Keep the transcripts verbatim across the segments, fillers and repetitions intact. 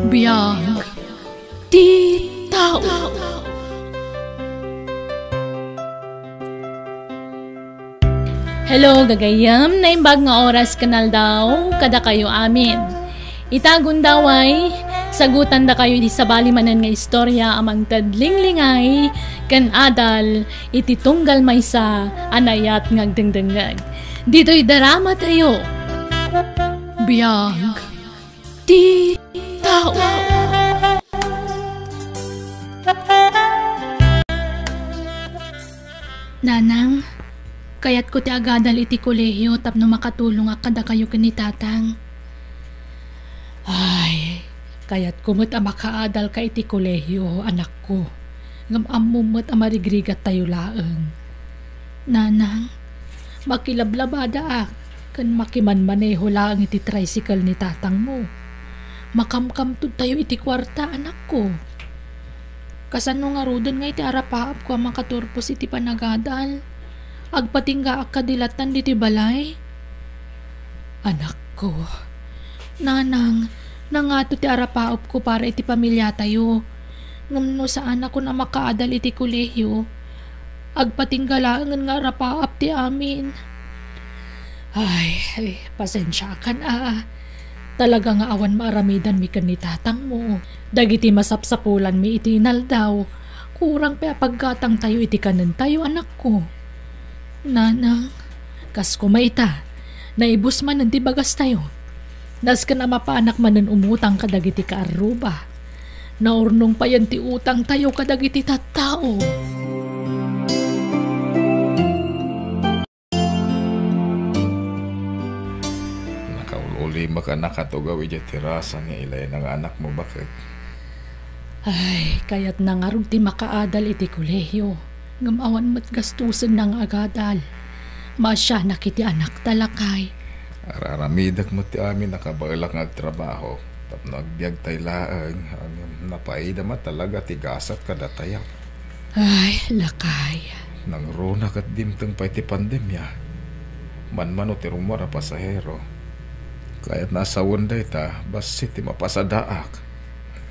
Biag ti tao. Hello, gagayyem, naimbag nga oras ken aldaw kadakayo amin. Ita gundaway, sagutandakayo iti sabali manen nga istorya a mangted linglingay ken adal iti tunggal maysa a naayat nga agdengdengngeg. Ditoy drama tayo. Biag ti tao. Nanang, kayatko ti agadal iti kolehiyo tapno makatulongak kadakayo ken ni Tatang. Ay, kayatko met a makaadalka iti kolehiyo, anakko. Ngem ammom met a marigrigattayo laeng. Nanang, makilablabadaak ken makimanmaneho laeng iti tricycle ni tatangmo. Makamkamtudtayo iti kuarta, anakko. Kasano ngaruden nga iti arapaapko a makaturpos iti panagadal? Agpatinggaak kadi lattan ditoy balay? Anakko, nanang, nangato ti arapaapko para iti pamiliatayo. Ngem no saanakon a makaadal iti kolehiyo, agpatingga laengen nga arapaap ti amin. Ay, ay, pasensiakan a. Talaga nga awan maaramidanmi ken ni tatangmo. Dagiti masapsapulanmi iti inaldaw, kurang pay a paggatangtayo iti kanentayo, anakko. Nanang, kas koma ita, naibus manen ti bagastayo. Nasken a mapanak manen umutang kadagiti kaarruba. Naurnong payen ti utangtayo kadagiti tattao. Nakaul-ulimek a nakatugaw idiay terasa ni Elena nga anakmo, baket. Ay, kayatna ngarud ti makaadal iti kolehiyo, ngem awan met gastusenna nga agadal. Maasianak iti anakta, lakay. Ar-aramidek met ti amin a kabaelak nga agtrabaho tapno agbiagtay laeng, ngem napaidam a talaga ti gasat kadatayo. Ay, lakay. Nangruna ket dimteng pay ti pandemia. Manmano ti rummuar a pasahero. Kayatna a sawen dayta, bassit ti mapasadaak.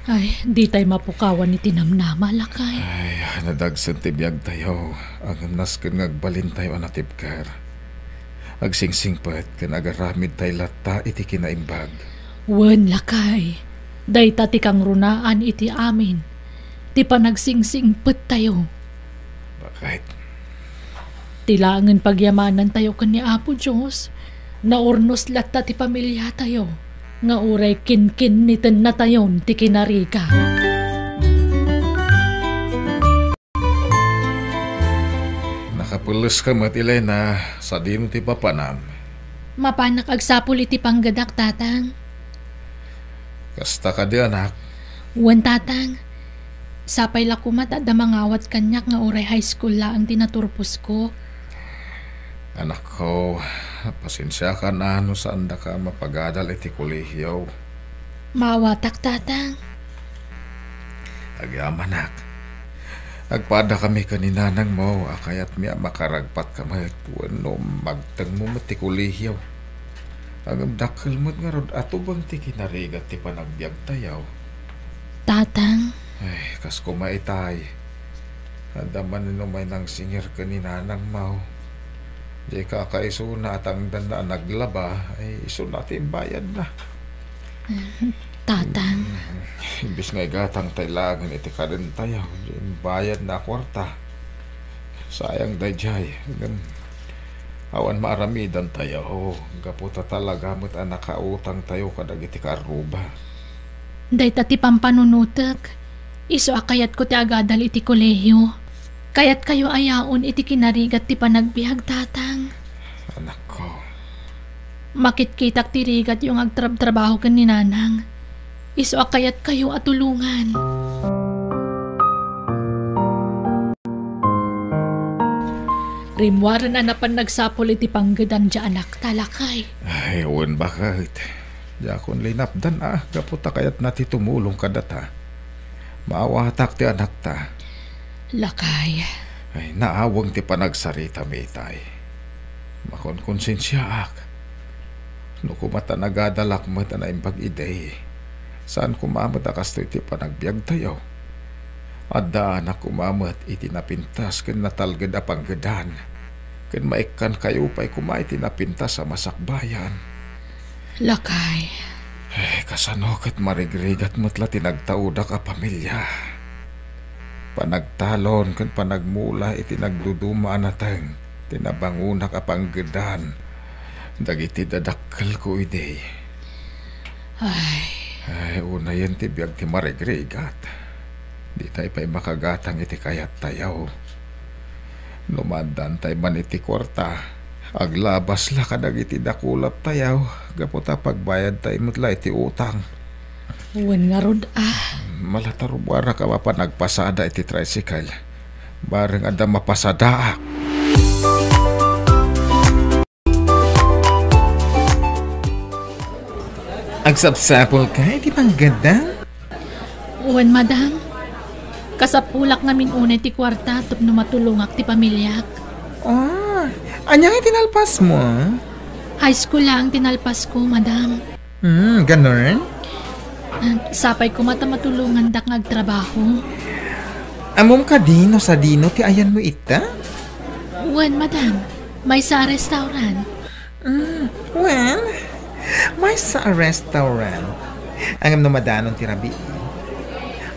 Ay, ditay mapukawan iti namnama, lakay. Ay, nadagsen ti biagtayo. Ngem nasken nga agbalintayo a natibker. Agsingsingpet ken agaramidtay latta iti kinaimbag. Wen, lakay. Dayta ti kangrunaan iti amin ti panagsingsipettayo. Bakit? Ti laengen pagyamanantayo ken ni Apo Dios, naurnos latta ti pamiliatayo, nga uray kinkinnitennatayon ti kinarigat. Nakapelleska met, Elena, sadino ti papanam? Mapanak agsapul iti panggedak, Tatang. Kasta kadi, anak? Wen, Tatang. Sapay la koma ta adda mangawat kaniak nga uray high school laeng ti naturposko. Anakko, pasensiakan a no saandaka mapagadal iti kolehiyo. Maawatak, Tatang. Agyamanak. Agpadakami ken ni nanangmo a kayatmi a makaragpatka met wenno magtengmo met ti kolehiyo. Ngem dakkel met ngarud a tubeng ti kinarigat ti panagbiagtayo. Tatang. Ay, kas koma itay. Adda man ni umay nangsingir ken ni nanangmo. Di kakaisuna a tangdanna a naglaba, ay isuna ti imbayadna. Tatang. Imbes nga igatangtay laengen iti kadentayo, di imbayadna a kuarta. Sayang daydiay, ngem awan maaramidantayo, gapu ta talaga met a nakautangtayo kadagiti kaarruba. Dayta ti pampanunotek, isu a kayatko ti agadal iti kolehiyo. Kayatkayo a yaon iti kinarigat ti panagbiag, Tatang. Anakko. Makitkitak ti rigatyo nga agtrabtrabaho ken ni Nanang. Isu a kayatkayo a tulongan. Rimmuaren a napan nagsapul iti panggedan ti anakta, lakay. Ay, wen, baket. Diakon linapdan a gapu ta kayatna ti tumulong kadata. Maawatak ti anakta. Lakay. Ay, naaweng ti panagsaritami itay. Makonkonsensiaak. No koma ta nagadalak met a naimbag idi, Saan koma met a kastoy ti panagbiagtayo. Addaanak koma met iti napintas ken natalged a panggedan, ken maikkankayo pay koma iti napintas a masakbayan. Lakay. Eh, kasano ket marigrigat met la ti nagtaodak a pamilya? Panagtalon ken panagmula iti nagduduma a nateng ti nabangonak a panggedan dagiti dadakkelko idi. Ay. Ay, unayen ti biag ti marigrigat. Ditay pay makagatang iti kayattayo. No maaddaantay man iti kuarta, aglabas la kadagiti dakulattayo gapu ta pagbayadtay met la iti utang. Wen ngarud a. Malatarubuarak a mapan agpasada iti tricycle. Bareng adda mapasadaak. Agsapsapulka iti panggedan? Wen, madam. Kasapulak ngamin unay ti kuarta tapno matulongak ti pamiliak. Oh, ania nga ti nalpasmo? High school laeng ti nalpasko, madam. Hmm, ganun? Ah, sapay koma ta matulongandak nga agtrabaho. Ammom kadi no sadino ti ayanmo ita? Wen, madam. Maysa a restaurant. Mm, wen, maysa a restaurant. Ngem no madanon ti rabii,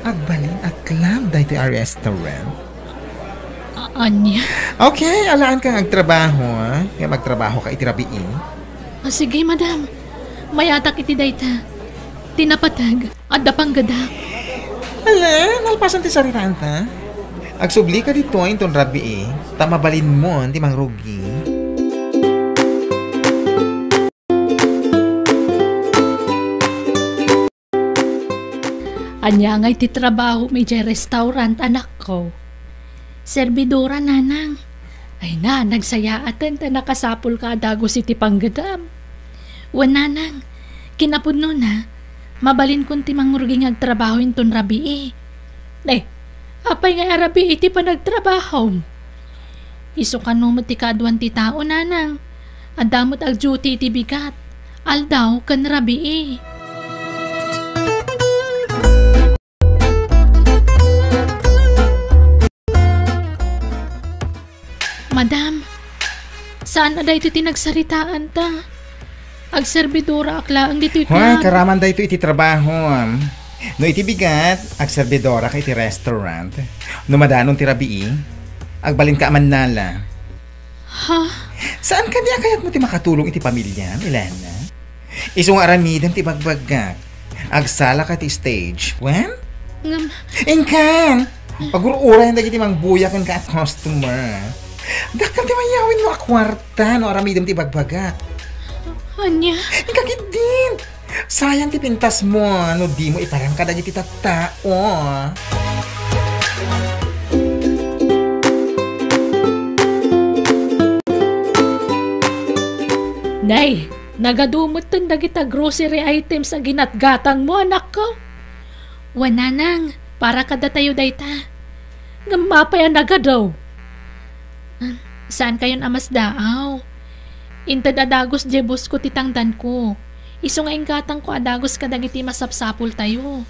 agbalin a club daytoy a restaurant. A-, ania? Okay, alaanka nga agtrabaho, ha? Ngem agtrabahoka iti rabii. Ah, sige, madam. Mayatak iti dayta. Ti napateg, adda panggedak. Ala, nalpasan ti saritaanta. Agsublika ditoy inton rabii, ta mabalinmon ti mangrugi. Ania ngay ti trabahom idiay restaurant, anakko? Servidora, nanang. Ay na, nagsayaaten ta nakasapulka a dagus iti panggedam. Wen, nanang, kinapudnona, mabalinkon ti mangrugi nga agtrabaho inton rabii. Ne, apay nga a rabii ti panagtrabahom? Isu kano met ti kaaduan ti tao, nanang. Adda met agduty iti bigat, aldaw ken rabii. Madam, saan a daytoy ti nagsaritaanta? Agserbidoraak laeng ditoy club. Hoy, karaman daytoy iti trabahom. No iti bigat, agserbidorak iti restaurant. No madanon ti rabii, agbalinka a mannala. Ha? Saan kadi a kayatmo ti makatulong iti pamiliam, Elena? Isu nga aramidem ti ibagbagak. Agsalaka ti stage. Wen? Ngem, inkan! Pagur-urayen dagiti mangbuya kenka a customer. Dakkel ti mayawinmo a kuarta no aramidem ti ibagbagak. Ania? Inka ketdin! Sayang ti pintasmo no dimo iparang kadagiti tattao. Nay, nagadu metten dagita grocery items a ginatgatangmo, anakko? Wen, nanang, para kadatayo dayta. Ngem apay a nagadu? Ah, saankayon a masdaaw? Inted a dagus diay busko ti tangdanko. Isu nga inggatangko a dagus kadagiti masapsapultayo.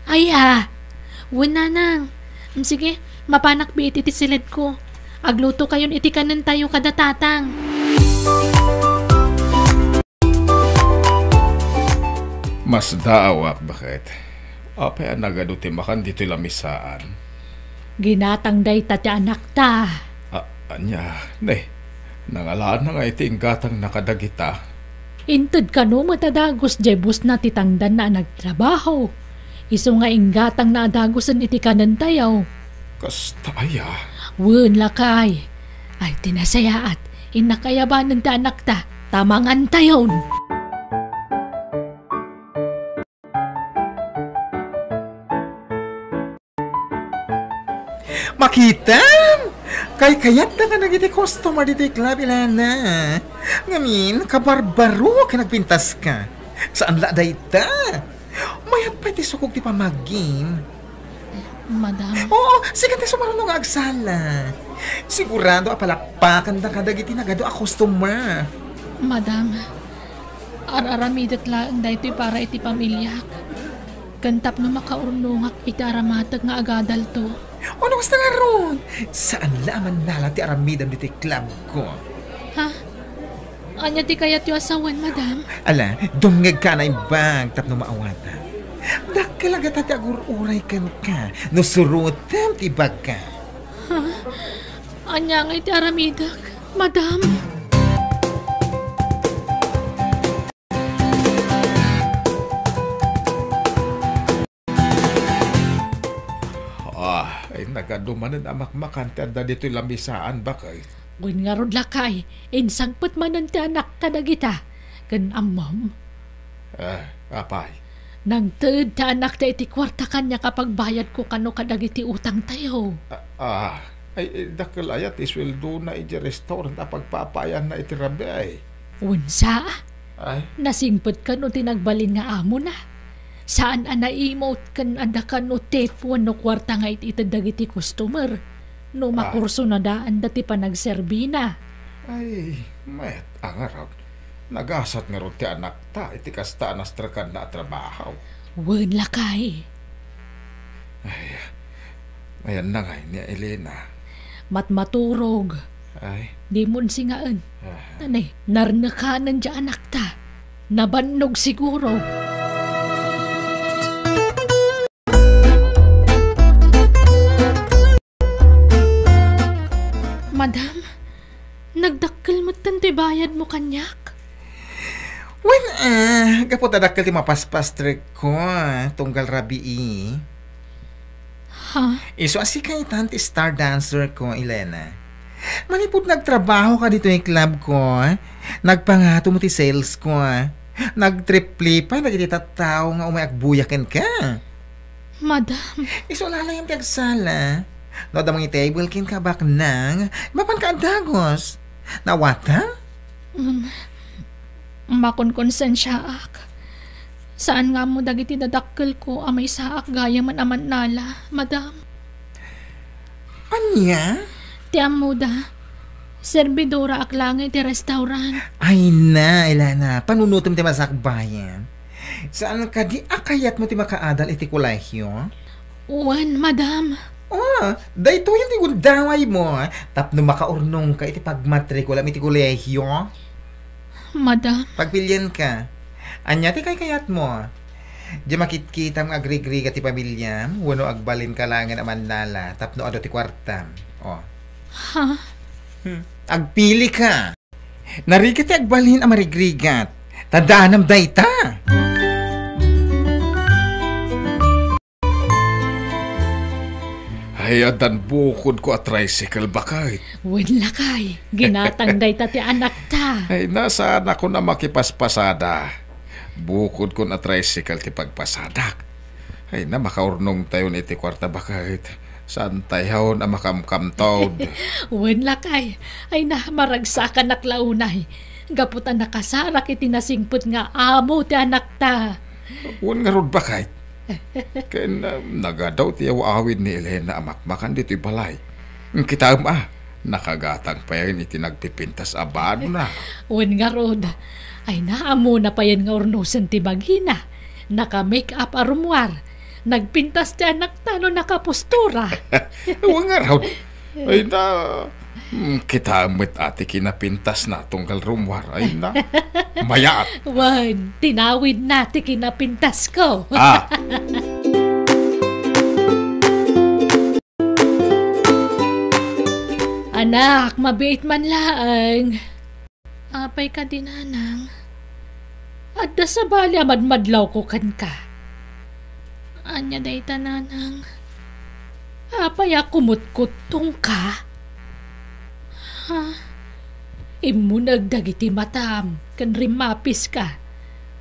Aya! Wen, nanang. Mm, sige, mapanak biit iti siledko. Aglutokayon iti kanentayo kada tatang. Masdaawak, baket. Apay a nagadu ti makan ditoy lamisaan? Ginatang dayta ti anakta. A-, ania, ne? Nangalaanna nga iti inggatangna kadagita? Inted kano met a dagus diay busna ti tangdanna a nagtrabaho. Isu nga inggatangna a dagusen iti kanentayo. Kasta aya? Wen, lakay. Ay, ti nasayaat, innak a ayabanen ti anakta, ta mangantayon. Makitam! Kaykayatda kadagiti customer ditoy club, Elena. Ngamin, kabarbaro ken nagpintaska. Saan la dayta? Mayat pay ti sukog ti pamagim. Madam. Oo, sige ti sumaruno nga agsala. Sigurado a palakpakanda kadagiti nagadu a customer. Madam, ar-aramidak laeng daytoy para iti pamiliak. Ken tapno makaurnongak iti aramatek nga agadalto. Ono kasta ngarud? Saan la a mannala ti aramidem ditoy club ko. Ha? Ania ti kayatyo a sawen, madam? Ala, dumngegka a naimbag tapno maawatam. Dakkel a gata ti agur-uray kenka no surotem ti ibagka. Ha? Ania ngay ti aramidek, madam? Ah, ay, nagadu manen a makmakan ti adda ditoy lamisaan, baket. Wen ngarud, lakay, insangpet manen ti anakta dagita. Ken ammom? Ah, apay? Nangted ti anakta iti kuarta kaniak a pagbayadko kano kadagiti utangtayo. Ah, ah, ay, eh, dakkel aya ti sueldona iti restaurant a pagpapaayanna iti rabii. Wen sa? Ay? Nasingpet kano ti nagbalin nga amona. Saan a naimut ken adda kano tip wenno kuarta nga it-ited dagiti customer no Ah. makursunadaanda ti panagserbina. Ay, met a ngarud. Nagasat ngarud ti anakta iti kasta a nastrekanna a trabaho. Wen, lakay. Ay, ayanna ngay ni Elena? Matmaturog. Ay. Dimon singaen. Ah. Nani, narnekanen diay anakta. Nabannog siguro. Madam, nagdakkel metten ti bayadmo kaniak? Wen, ah, gapu ta dakkel ti mapaspastrekko, ah, tunggal rabii. Ha? Isu a sika itan ti star dancer ko, Elena. Manipud nagtrabaho ka ditoy club ko, nagpangato mo ti sales ko. Nagtriple pay dagiti tattao nga umay agbuya kenka. Madam. Isu la laeng ti agsala. No adda mangitable kenka baknang, mapanka a dagus. Nawatam? Um, makonkonsensiaak. Saan nga ammo dagiti dadakkelko a maysaak gayamen a mannala, madam. Ania? Ti ammoda, serbidoraak laeng iti restaurant. Ay na, Elena, panunotem ti masakbayan. Saan kadi a kayatmo ti makaadal iti kolehio? Wen, madam. Ah, daytoyen ti gundawaymo, tapno makaurnongka iti pagmatrikulam iti kolehio? Madam. Pagpilienka. Ania ti kaykayatmo? Diay makitkitam nga agrigrigat ti pamiliam, wenno agbalinka laengen a mannala tapno adu ti kuartam? Oh. Ha? Hmm. Agpilika. Narigat ti agbalin a marigrigat. Ta danam dayta. Ay, addan bukodko a tricycle, baket. Wen, lakay, ginatang dayta ti anakta. Ay, nasaanakon a makipaspasada. Bukodkon a tricycle ti pagpasadak. Ay na, makaurnongtayon iti kuarta, baket. Saantayon a makamkamtod. Wen, lakay. Ay na, maragsakanak la unay. Gapu ta nakasarak iti nasingpet nga amo ti anakta. Wen ngarud, baket. Ken, ah, nagadu ti aw-awid ni Elena a makmakan ditoy balay. Kitaem a, nakagatang payen iti nagpipintas a banona. Wen ngarud, ay na, ammona payen nga urnosen ti bagina. Naka-make up a rummuar. Nagpintas ti anakta no nakapostura. Wen ngarud. Ay na, mm, kitaem met a ti kinapintasna tunggal rummuar. Ay na, mayat. Wen, tinawidna ti kinapintasko. Ah. Anak, mabiit man laeng. Apay kadi, nanang? Adda sabali a madmadlawko kenka. Ania dayta, nanang? Apay a kumutkuttongka? Ha? Immuneg dagiti matam ken rimmapiska.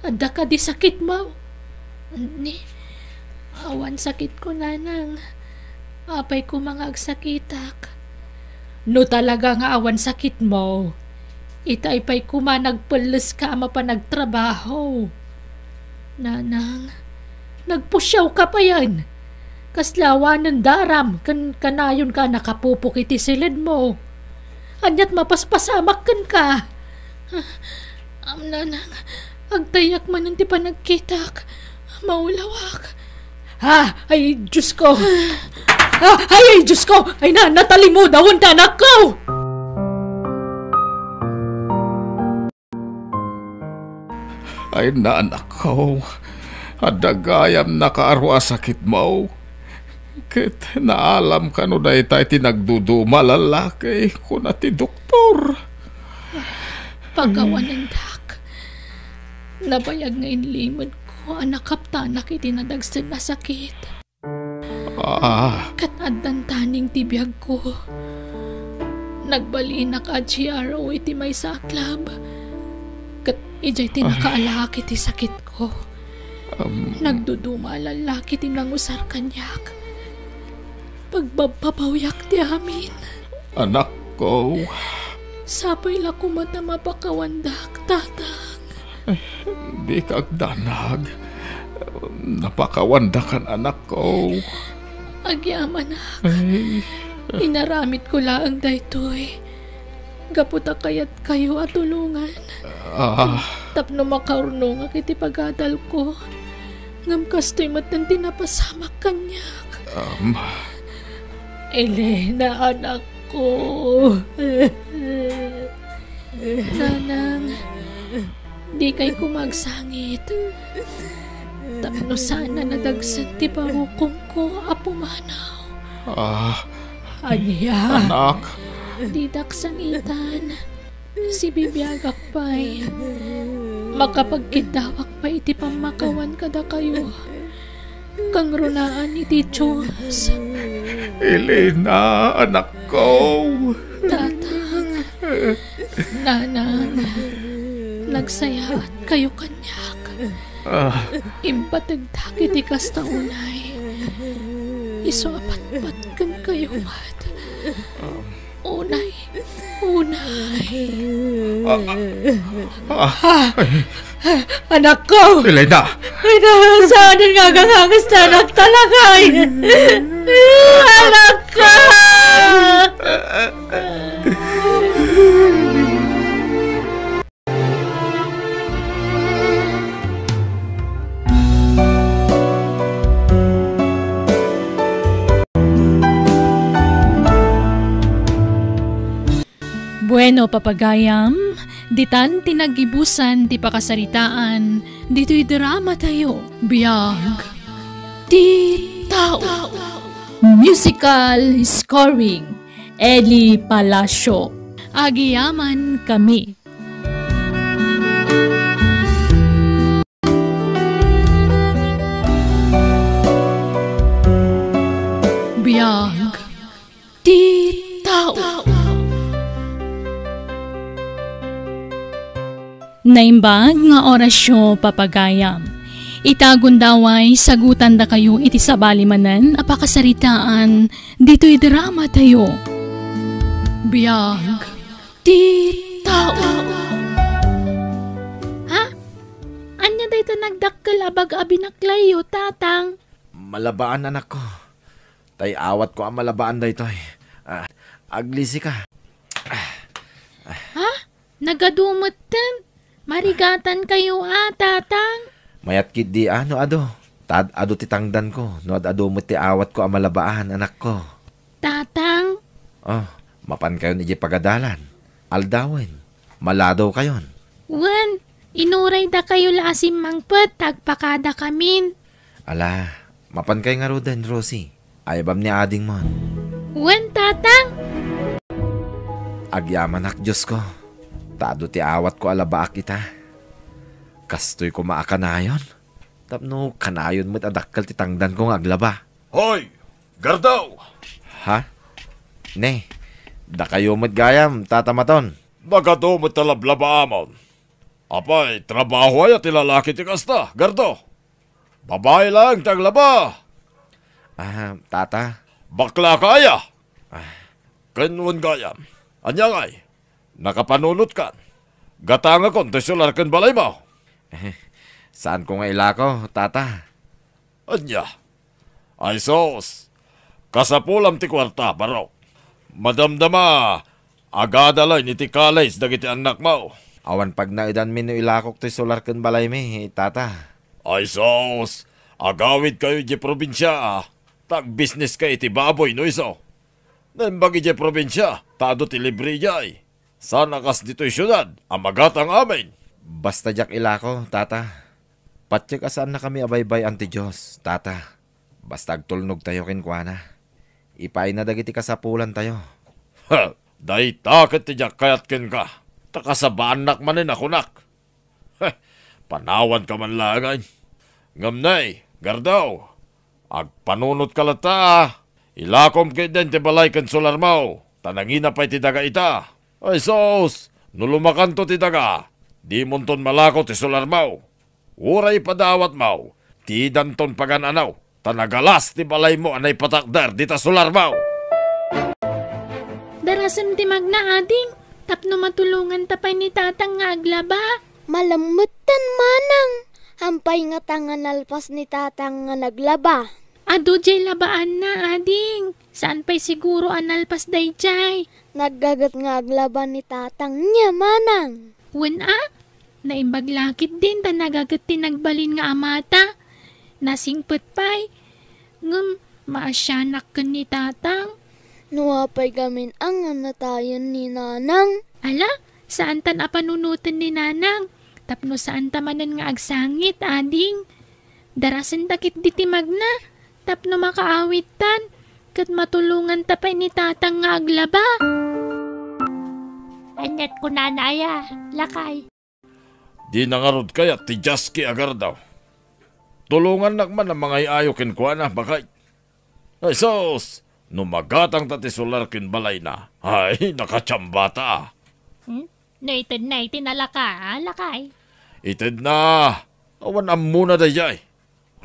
Adda kadi sakitmo? Ni, awan sakitko, nanang. Apay koma nga agsakitak? No talaga nga awan sakitmo, itay pay koma nagpelleska a mapan agtrabaho. Nanang, nagpusiawka payen. Kasla awanen daram ken kanayonka a nakapupok iti siledmo. Aniat mapaspasamak kenka? Am, nanang, agtayak manen ti panagkitak. Maulawak. Ha? Ay, Diyos ko! Ha? Ay, ay, Diyos ko! Ay, na, natalimudawan ka, anak ko! Ay, na, anak ko, adda gayam nakaaro a sakitmo. Ket naalam kano dayta iti nagduduma a lallaki, kuna ti doktor. Pakawanendak. Nabayag nga inlimedko a nakaptanak iti nadagsen a sakit. Ah. Ket addan taning ti biagko. Nagbalinak a G R O iti maysa a club. Ket idiay ti nakaalaak iti sakitko. Um. Nagduduma a lallaki ti nangusar kaniak. Pagbabbabawiak ti amin. Anakko. Sapay la koma ta mapakawandak, Tatang. Ay, dika agdanag. Napakawandakan, anakko. Agyamanak. Ay. Inaramidko laeng daytoy gapu ta kayatkayo a tulongan. Ah. Tapno makaurnongak iti pagadalko. Ngem kastoy metten ti napasamak kaniak. Um. Elena, anakko. Nanang, dikay koma agsangit. Tapno saan a nadagsen ti barukongko a pumanaw. Ah. Ania? Anak. Didak sangitan. Sibibiagak pay. Makapagkiddawak pay iti pammakawan kadakayo. Kangrunaan iti Dios. Elena, anakko. Tatang, nanang, nagsayaat kayo kaniak. Ah. Impategdak iti kasta unay. Isu a patpat kenkayo met. Unay, unay. Ah, ah, ah. Anakko! Elena! Ay, na, saan nga agangangas ta anak talaga, ay? Anakko! Bueno, papagayam, ditan ti naggibusan ti pakasaritaan ditoy drama tayo, Biag ti Tao. Musical scoring, Eli Palacio. Agiyaman kami. Biag ti Tao. Naimbag nga orasyo, papagayam. Ita gundaway, sagutandakayo iti sabali manen a pakasaritaan ditoy drama tayo. Biag ti Tao. Ha? Ania dayta nagdakkel a bag a binaklayyo, Tatang? Malabaan, anakko. Tay awatko a malabaan daytoy. Ah, aglisika. Ha? Nagadu metten? Marigatankayo a, Tatang? Mayat ketdi a no adu. Ta ad-adu ti tangdanko no ad-adu met ti awatko a malabaan, anakko. Tatang? Oh, mapankayon idiay pagadalan. Aldawen, maladawkayon. Wen, inuraydakayo la a simmangpet ta agpakadakamin. Ala, mapankay ngaruden, Rosie. Aybam ni adingmon. Wen, Tatang. Agyamanak, Diosko, ta adu ti awatko a labaak ita. Kastoy koma a kanayon, tapno kanayon met a dakkel ti tangdanko nga aglaba. Hoy, Gardaw! Ha? Ne, dakayo met gayam, Tata Maton. Nagadu met ta lablabaamon. Apay, trabaho aya ti lalaki ti kasta, Gardaw? Babai laeng ti aglaba. Ah, Tata. Bakla ka aya? Ah. Ken wen gayam. Ania ngay? Nakapanunotkan. Gatangakon ti solar ken balaymo. Saanko nga ilako, Tata. Ania? Ay sus! Kasapulam ti kuarta, barok. Madamdama, agada laeng iti college dagiti annakmo. Awan pagnaedanmi no ilakok toy solar ken balaymi, Tata. Ay sus! Agawidkayo idiay probinsia, ta agbisneska iti baboy no isu. Naimbag idiay probinsia, ta adu ti libre idiay. Saan a kas ditoy siudad a magatang amin. Basta diak ilako, Tata. Patiek a saannakami a baybay-an ti Dios, Tata. Basta agtulnogtayo kenkuana. Ipaayna dagiti kasapulantayo. Ha! Dayta ket ti diak kayat kenka, ta kasabaannak manen a kunak. Heh, panawanka man laengen. Ngem nay, Gardo, agpanunotka latta. Ilakom ketdin ti balay ken solarmo, ta nangina pay ti daga ita. Ay sus, no lumakanto ti daga, dimonton malako ti solarmo. Uray padawatmo, didanton pagan-anaw, ta nagalas ti balaymo a naipatakder dita solarmo. Darasem ti magna, ading, tapno matulonganta pay ni tatang nga aglaba. Malammetten, manang. Hampay ngata nga nalpas ni tatang nga naglaba? Adu diay labaanna, ading. Saan pay siguro a nalpas daydiay. Naggaget nga aglaba ni tatang niya, manang. Wen a? Naimbag la ketdin ta nagaget ti nagbalin nga amata. Nasingpet pay. Ngem maasianak ken ni tatang. No apay gamin a nga natayen ni nanang? Ala, saantan a panunoten ni nanang. Tapno saanta manen nga agsangit, ading. Darasenta ketdi ti magna, tapno makaawidtan, ket matulonganta pay ni tatang nga aglaba. Aniat kunana aya, lakay? Dina ngarud kayat ti Jaski a Gardo. Tulongannak man a mangay-ayo kenkuana, baket. Ay sus! No magatangta ti solar ken balayna, ay, nakatiambata. Hmm? No itedna iti nalaka, a, lakay? Itedna, awan ammona daydiay.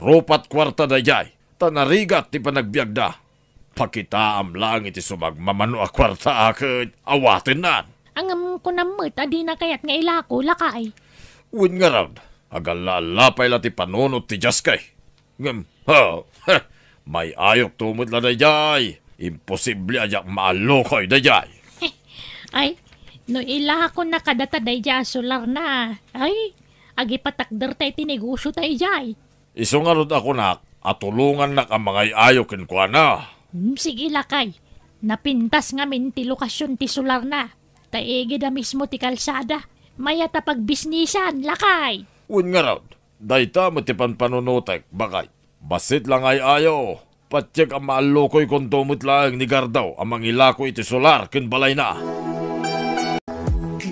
Rupat kuarta daydiay, ta narigat ti panagbiagda. Pakitaam laeng iti sumagmamano a kuarta a ket awatennan. Ngem kunam met a dina kayat nga ilako, lakay? Wen ngarud, agalla-alla pay la ti panunot ti Jaski. Ngem, ha, ha, may-ayokto met la daydiay. Imposible a diak maallukoy daydiay. Ay, no ilakonna kadata daydiay a solarna, ay, agipatakderta iti negosiota idiay. Isu ngarud a kunak a tulongannak a mangay-ayo kenkuana. Hmm, sige, lakay. Napintas ngamin ti lokasion ti solarna, ta igid a mismo ti kalsada. Mayat a pagbisnisan, lakay. Wen ngarud, dayta met ti panpanunotek, baket. Bassit la nga ay-ayo, patiek a maallukoykonto met laeng ni Gardo a mangilako iti solar ken balayna.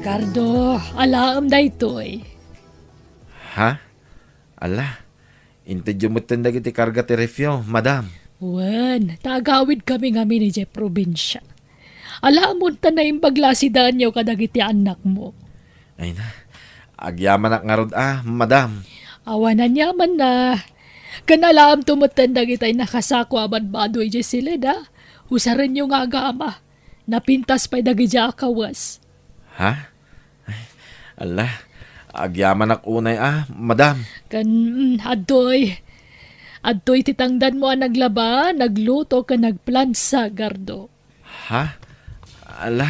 Gardo, alaem daytoy. Ha? Ala, intedyo metten dagiti karga ti refyo, madam. Wen, ta agawidkami ngamin idiay probinsia. Alaem ta naimbag la a sidaenyo kadagiti annakmo. Ay na, agyamanak ngarud a, madam. Awan aniamanna. Ken alaemto metten dagitay nakasako a badbado idiay siled a. Usarenyo nga agama. Napintas pay dagidiay a kawes. Ha? Ay, ala, agyamanak unay a, madam. Ken, mm, adtoy. Adtoy ti tangdanmo a naglaba, nagluto, ken nagplansa, Gardo. Ha? Ala,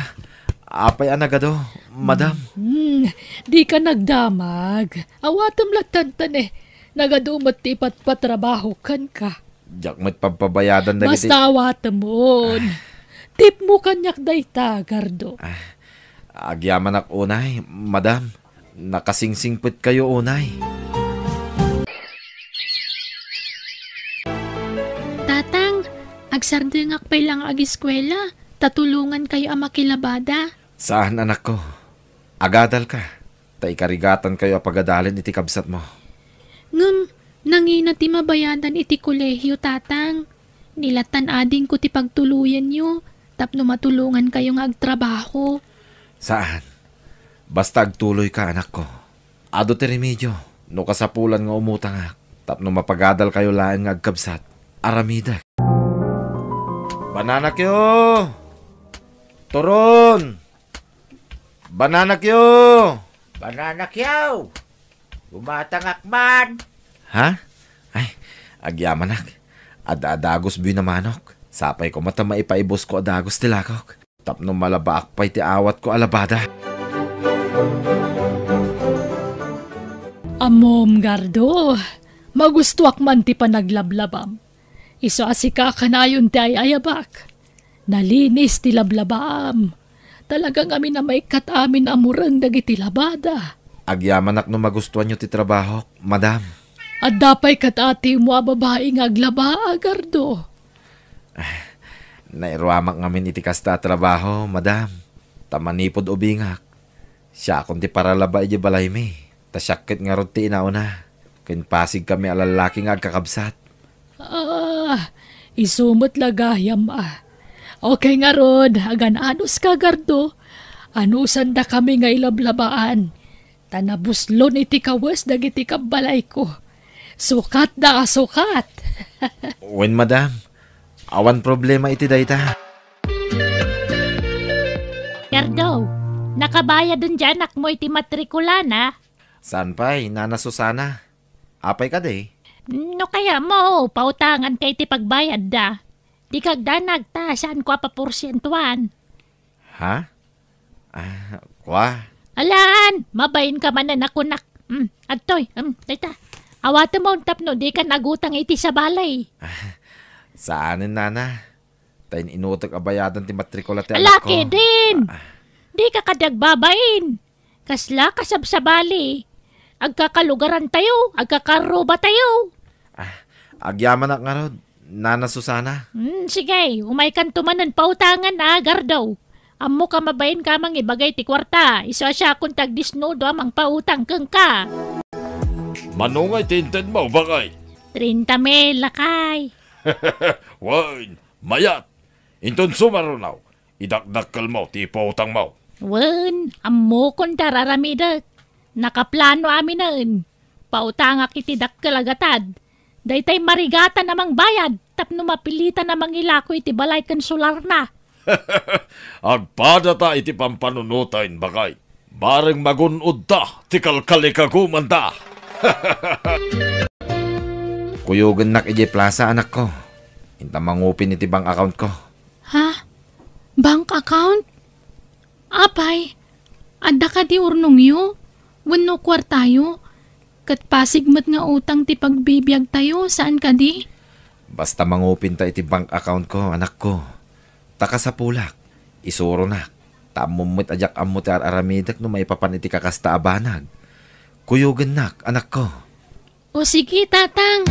apay a nagadu, madam? Hmm, dika nagdamag. Awatem lattan, eh. Nagadu met ti ipatpatrabaho kenka. Diak met pagpabayadan dagiti. Basta awatemon. Tipmo kaniak dayta, Gardo. Ah, agyamanak unay, madam. Nakasingsingpetkayo unay. Tatang, agsardengak pay la nga agiskuela, ta tulongankayo a makilabada. Saan, anakko. Agadalka, ta ikarigatankayo a pagadalen iti kabsatmo. Ngem, nangina ti mabayadan iti kolehio, tatang. Nilattan adingko ti pagtuloyenyo tapno matulongankayo nga agtrabaho. Saan. Basta agtuloyka, anakko. Adu ti remedio no kasapulan nga umutangak tapno mapagadalkayo laeng nga agkabsat. Aramidek. Bananakyo! Turon! Bananakyo! Bananakyo! Gumatangak man! Ha? Ay, agyamanak. Adda a dagos buy a manok. Sapay koma ta maipaibusko a dagos ti lakok. Tapno malabaak pay ti awatko a labada. Ammom, Gardo, Magustuak man ti panaglablabam. Isu a sika kanayon ti ay-ayabak. Nalinis ti lablabaam. Talaga ngamin a maikkat amin a mureng dagiti labada. Agyamanak no magustuanyo ti trabahok, madam. Adda pay kad-atimo a babai nga aglaba, Gardo? Nairuamak ngamin iti kasta a trabaho, madam. Ta manipud ubingak, siakon ti paralaba idiay balaymi. Ta siak ket ngarud ti inauna. Ken pasigkami a lallaki nga agkakabsat. Ah, isu met la gayam a. Okay ngarud, agan-anuska, Gardo. Anusandakami nga ilablabaan. Ta nabuslon iti kawes dagiti kabbalayko. Sukatda a sukat. Wen, madam. Awan problema iti dayta. Gardo, nakabayaden ti anakmo iti matrikulana? Saan pay, Nana Susana? Apay kadi? No kayatmo, pautanganka iti pagbayadda. Dika agdanag ta saanko a paporsientuan. Ha? Ah, kua? Alan, mabainka manen a kunak. Mm, adtoy, mm, dayta. Awatem tapno dika nagutang iti sabali. Saanen, nana. Ta in-inutek a bayadan ti matrikula ti alakko. Ala, kedin! Ah. Dika kadi agbabain. Kasla kasabsabali. Agkakalugarantayo, agkakarrubatayo. Ah, agyamanak ngarud, Nana Susana. Hmm, sige, umaykanto manen pautangan a, Gardo. Ammok a mabainka a mangibagay ti kuarta, isu a siakon ti agdisnudo a mangpautang kenka. Mano ngay ti intedmo, baket? Treinta mil, lakay. Wen, mayat. Inton sumaruno, idakdakkelmo ti ipautangmo. Wen, ammokon ti ar-aramidek. Nakaplano aminen. Pautangak iti dakkel a gatad. Daytay marigatan a mangbayad tapno mapilitan a mangilako iti balay ken solarna. Agpadata iti pampanunoten, baket. Bareng magun-odta ti kalkalikagumanda. Kuyogennak idiay plasa, anakko. Inta mangupin iti bank accountko. Ha? Bank account? Apay, adda kadi urnongyo? Wenno kuartayo? Ket pasig met nga utang ti pagbibiagtayo, saan kadi? Basta mangupinta iti bank accountko, anakko. Ta kasapulak, isuronak. Ta ammom met a diak ammo ti ar-aramidek no maipapan iti kakasta a banag. Kuyogennak, anakko. O sige, Tatang.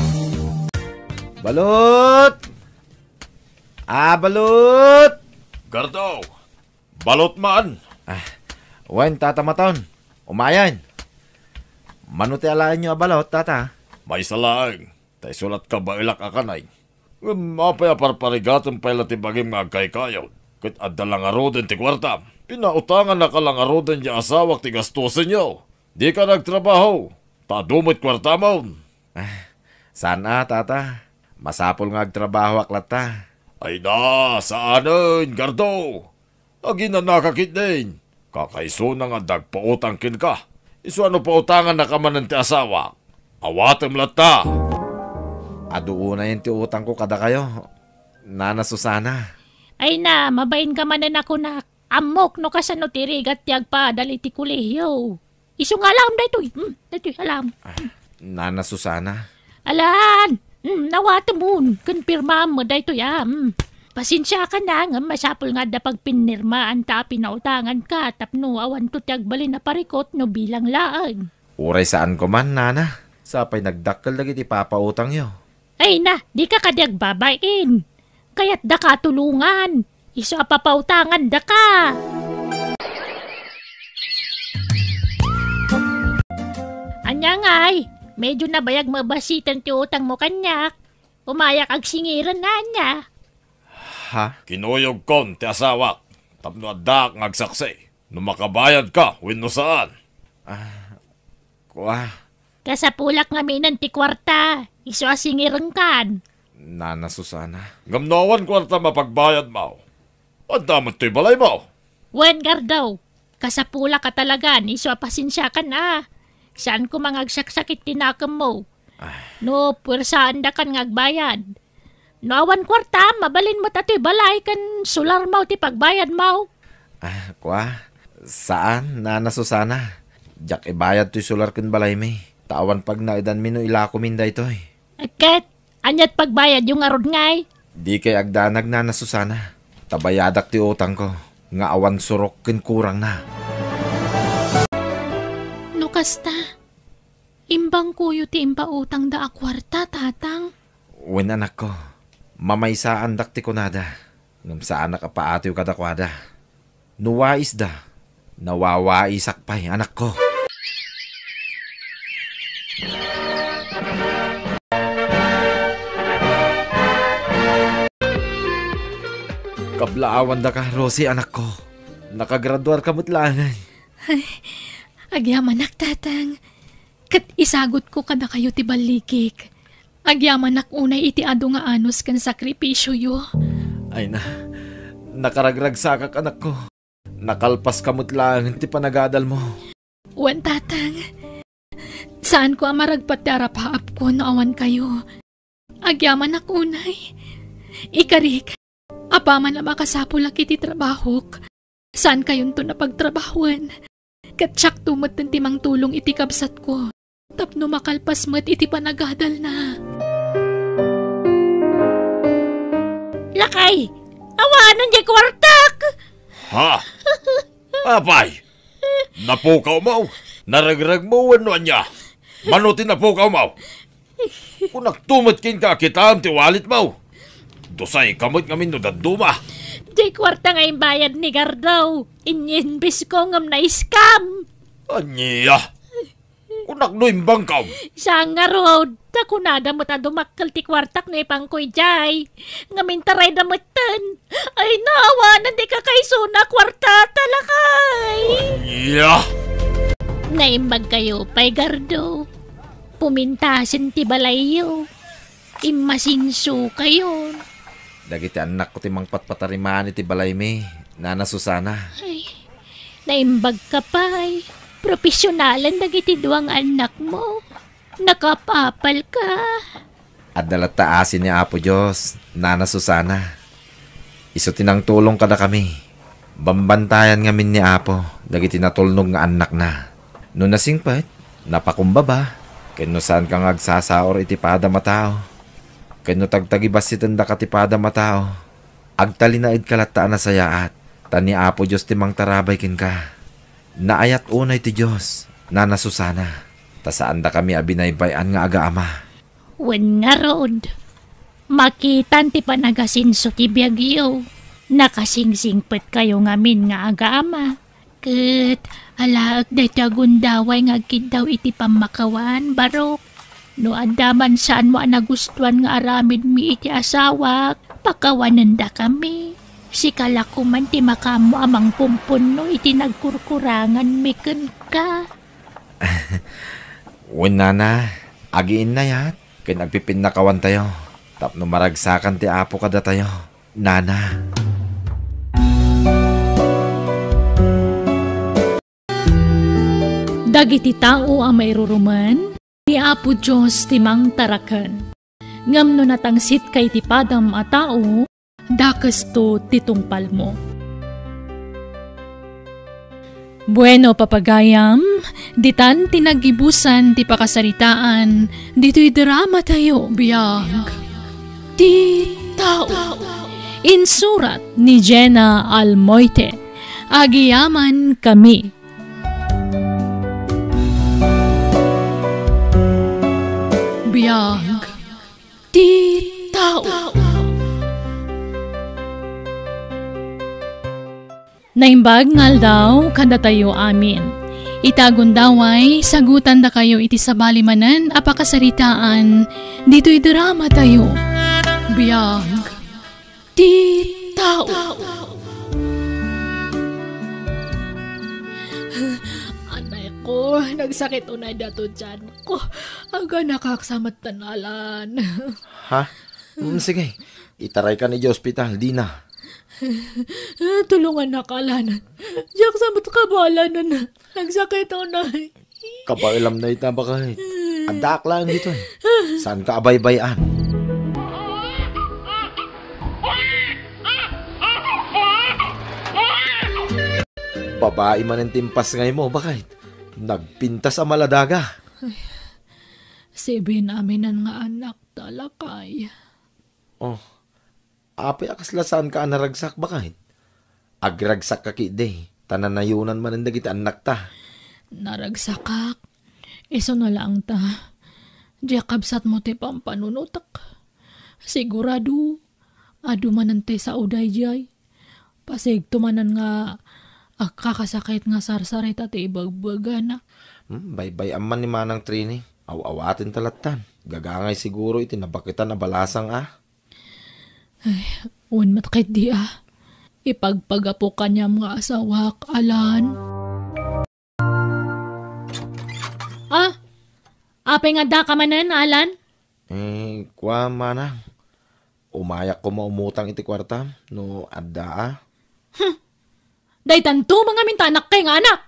Balot! Ah, Balot! Gardo! Balot man! Ah, wen, Tata Maton. Umayen. Mano ti alaenyo a balot, Tata? Maysa laeng. Ta isu la ti kabaelak a kanay. Ngem apay a parparigatem pay la ti bagim nga agkaykayod? Ket adda la ngaruden ti kuarta. Pinautangannaka la ngaruden ti asawak ti gastusenyo. Dika nagtrabaho, ta adu met kuartamon. Ah, saan a, Tata. Masapul nga agtrabahoak latta. Ay na, saanen, Gardo. Aginanaka ketdin. Kakaisuna nga adda agpautang kenka. Isu a no pautangannaka manen ti asawak, awatem latta. Adu unayen ti utangko kadakayo, Nana Susana. Ay na, mabainka manen a kunak. Ammok no kasano ti rigat ti agpaadal iti kolehiyo. Isu nga alam daytoy. Hmm, daytoy, alam. Ah, Nana Susana. Alan, hmm, nawatemon. Ken pirmaam met daytoy, ah. Hmm. Pasensiakan a, ngem masapul nga adda pagpinirmaanta a pinautanganka tapno awanto ti agbalin a parikut no bilang laeng. Uray saanko man, Nana. Sapay nagdakkel dagiti papautangyo. Ay na, dika kadi agbabain. Kayatdaka a tulongan. Isu a papautangandaka. Ania ngay, medyo nabayag mabasiten ti utangmo kaniak. Umayak agsingiren, ania? Ha? Kinuyogkon ti asawak tapno addaak nga agsaksi no makabayadka wenno saan. Ah, kua. Kasapulak ngaminen ti kuarta, isu a singirenkan. Nana Susana. Ngem no awan kuarta mapagbayadmo, adda met toy balaymo. Wen, Gardo, kasapulak a talagan, isu a pasensiakan a. Saan koma nga agsaksakit ti nakemmo. Ah. No puersaandakan nga agbayad. No awan kuarta, mabalin met a toy balay ken solarmo ti pagbayadmo. Ah, kua? Saan, Nana Susana. Diak ibayad toy solar ken balaymi. Ta awan pagnaedanmi no ilakomin daytoy. Ket, ania't pagbayadyo ngarud ngay? Dikay agdanag, Nana Susana. Ta bayadak ti utangko, nga awan surok ken kurangna. No kasta, imbangkoyo ti impautangda a kuarta, Tatang? Wen, anakko. Mamaysaandak ti kunada, ngem saanak a paatiw kadakuada. No waisda, nawawaisak pay, anakko. Kablaawandaka, Rosie, anakko. Nakagraduarka met laengen. Ay, agyamanak, Tatang. Ket isagutko kadakayo ti ballikik. Agyamanak unay iti adu nga anus ken sakripisioyo. Ay na, nakaragragsakak, anakko. Nakalpaska met laengen ti panagadalmo. Wen, Tatang. Saanko a maragpat ti arapaapko no awan kayo. Agyamanak unay. Ikarik, apaman a makasapulak iti trabahok, saankayonton a pagtrabahoen. Ket siakto metten ti mangtulong iti kabsatko tapno makalpas met iti panagadalna. Lakay, awanen diay kuartak! Ha? Apay, napukawmo? Naregregmo wenno ania? Mano ti napukawmo? Kunakto met kenka a kitaem ti walitmo. Dusayka met ngamin no dadduma. Diay kuarta nga imbayad ni Gardo. Inyinbisko ngem na-scam. Ania? Kunak no imbangkam. Saan ngarud, ta kunada met a dumakkel ti kuartak no ipanko idiay. Ngem intarayda metten. Ay, naawanan ti kakaisuna a kuarta, ta lakay. Ania? Naimbagkayo pay, Gardo. Pumintasen ti balayyo. Immasinsokayon. Dagiti annakko ti mangpatpatariman iti balaymi, Nana Susana. Ay, naimbagka pay. Profesionalen dagiti dua nga annakmo. Nakaapapalka. Adda latta asi ni Apo Dios, Nana Susana. Isu ti nangtulong kadakami. Bambantayan ngamin ni Apo dagiti natulnog nga annakna. No nasingpet, napakumbaba, ken no saanka nga agsasaur iti padam a tao, ken no tagtagibassitendaka ti padam a tao, agtalinaedka latta a nasayaat, ta ni Apo Dios ti mangtarabay kenka. Naayat unay ti Dios, Nana Susana, ta saandakami a binaybay-an nga agaama. Wen ngarud, makitan ti panagasinso ti biagyo. Nakasingsingpetkayo ngamin nga agaama. Ket alaek daytoy a gundaway nga agkiddaw iti pammakawaan, Barok. No adda man saanmo a nagustuan nga aramidmi iti asawak, pakawanendakami. Sika la koman ti makaammo a mangpumpunno iti nagkurkuranganmi kenka. Wen, Nana, agiinnayat ken agpipinnakawantayo tapno maragsakan ti Apo kadatayo, Nana. Dagiti tao a mairurumen, ni Apo Dios ti mangtaraken. Ngem no natangsitka iti padam a tao, dakesto ti tungpalmo. Bueno, papagayam, ditan ti naggibusan ti pakasaritaan ditoy dramatayo, Biag ti Tao. Insurat ni Jenna Almoite. Agyamankami. Biag ti Tao. Naimbag nga aldaw kadatayo amin. Ita a gundaway, sagutandakayo iti sabali manen a pakasaritaan ditoy dramatayo. Biag ti Tao. Anay ko, nagsakit unay dato dyan. Ko, aganakak sa matanalan. Ha? Mm, sige. Itaraykan iti ospital, dina. Tulongannak, alanan. Diak sa met kabaalanan. Nagsakit unay. Kabaelam na ita, baket. Addaak laeng ditoy. Saanka a baybay-an? Babai manen ti impasngaymo, baket. Nagpintas a maladaga. Ay, Sibin aminan nga anakta, lakay. Oh, apay a kasla saanka a naragsak, baket? Agragsak ka ketdi, ta nanayonan manen dagiti annakta. Naragsakak. Isuna laeng ta, diak kabsatmo ti pampanunotek. Sigurado, adu manen ti sao daydiay. Pasigto manen nga agkakasakit nga sarsarita ti ibagbagana. Hmm, baybay-am man ni Manang Trini. Aw-awaten ta lattan. Gagangay siguro iti nabaketan a balasang a. Ay, wen met ketdi a. Ipagpagapu kaniam nga asawak, Alan. Ah, apay nga adda ka manen, Alan? Eh, kua, Manang. Umayak koma umutang iti kuartam no adda a. Hmm. Daytanto mangamin ta anakkayo nga anak.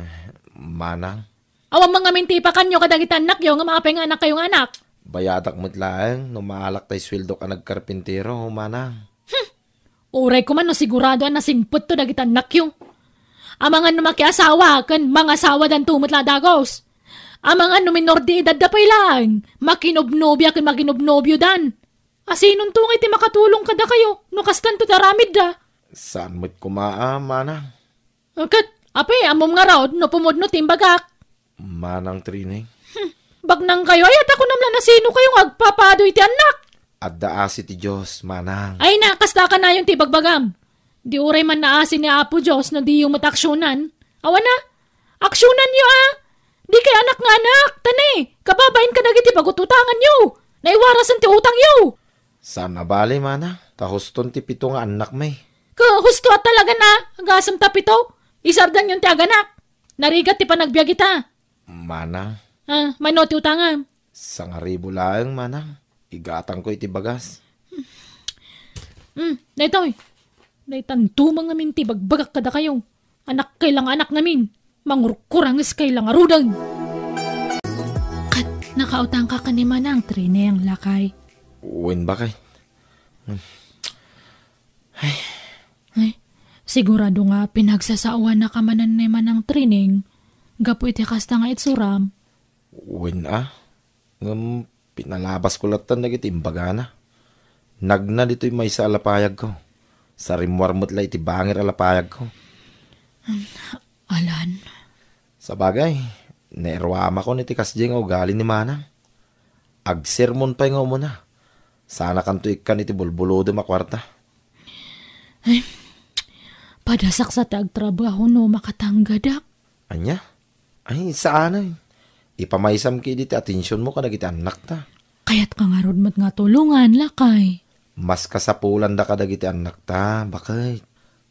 Eh, Manang. Awan mangamin ti ipakanyo kadagiti annakyo nga maapay nga anakkayo nga anak. Bayadak met laeng no maalak tay sueldok a nagkarpintero, Manang. Hmm. Uray koma no sigurado a nasingpetto dagiti annakyo. Amangan no makiasawa ken mangasawadanto met la dagus. Amangan no minor de edadda pay laeng, makinobnobia ken makinobnobiodan. Asinonto ngay ti makatulong kadakayo no kastanto ti aramidda? Saan met koma a, Manang. Ket, apay, ammom ngarud no pumudno ti imbagak? Manang Trini. Hmm, baknangkayo, ay, ta kunam la no sinokayo nga agpapaaduy ti annak. Adda asi ti Dios, Manang. Ay na, kasta kanayon ti ibagbagam. Di uray man naasi ni Apo Dios no diyo met aksionan. Awan a, aksionanyo a. Dikay anak nga anak, ta ne, kababain kadagiti pagut-utanganyo. Naiwarasen ti utangyo. Saan a bale, Manang, ta huston ti pito nga annakmi. Ka, husto a talaga na, agasem ta pito. Isardanyon ti aganak. Narigat ti panagbiag ita. Manang. Ah, mano ti utangam? Sangaribu laeng, Manang. Igatangko iti bagas. Hmm, daytoy. Daytanto mangamin ti ibagbagak kadakayo. Anakkayo la nga anak ngamin. Mangurkuranges kayo la ngaruden. Ket nakautangka ken ni Manang Trini, lakay? Wen, baket. Hmm. Ay. Ay, sigurado nga pinagsasaoannaka manen ni Manang Trini gapu iti kasta nga itsuram. Wen a, ngem pinalabasko lattan dagiti imbagana. Nagna ditoy maysa a lapayagko. Sarimmuar met la iti bangir a lapayagko. Alan. Sabagay, nairuamakon iti kasdiay nga ugali ni Manang. Agsermon pay nga umuna. Sanakanto ikkan iti bulbulodem a kuarta. Ay, padasaksa ti agtrabaho no makatanggadak. Ania? Ay, saanen. Ipamaysam ketdi ti atensionmo kadagiti annakta. Kayatka ngarud met nga tulongan, lakay. Mas kasapulanda kadagiti annakta, baket.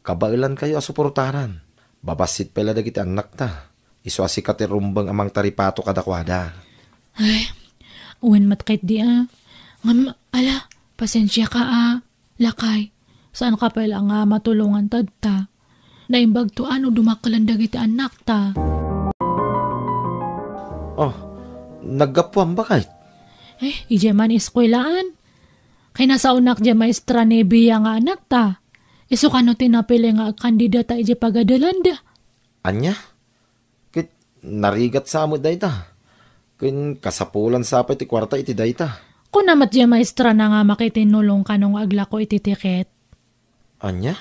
Kabaelankayo a suportaran. Babassit pay la dagiti annakta. Isu a sika ti rumbeng a mangtaripato kadakuada. Ay, wen met ketdi a. Ngem, ala, pasensiaka a. Lakay, saanka pay la nga matulongan tatta. Naimbagto a no dumakkelan dagiti annakta. Oh, naggapuam, baket? Eh, idiay man eskuelaan. Kinasaonak diay maestra ni Bia nga anakta. Isu kano ti napili nga kandidata idiay pagadelanda. Ania? Ket narigat sa met dayta. Ken kasapulan sa pay ti kuarta iti dayta. Kuna met diay maestrana nga makitinnulong kano nga aglako iti tiket. Ania?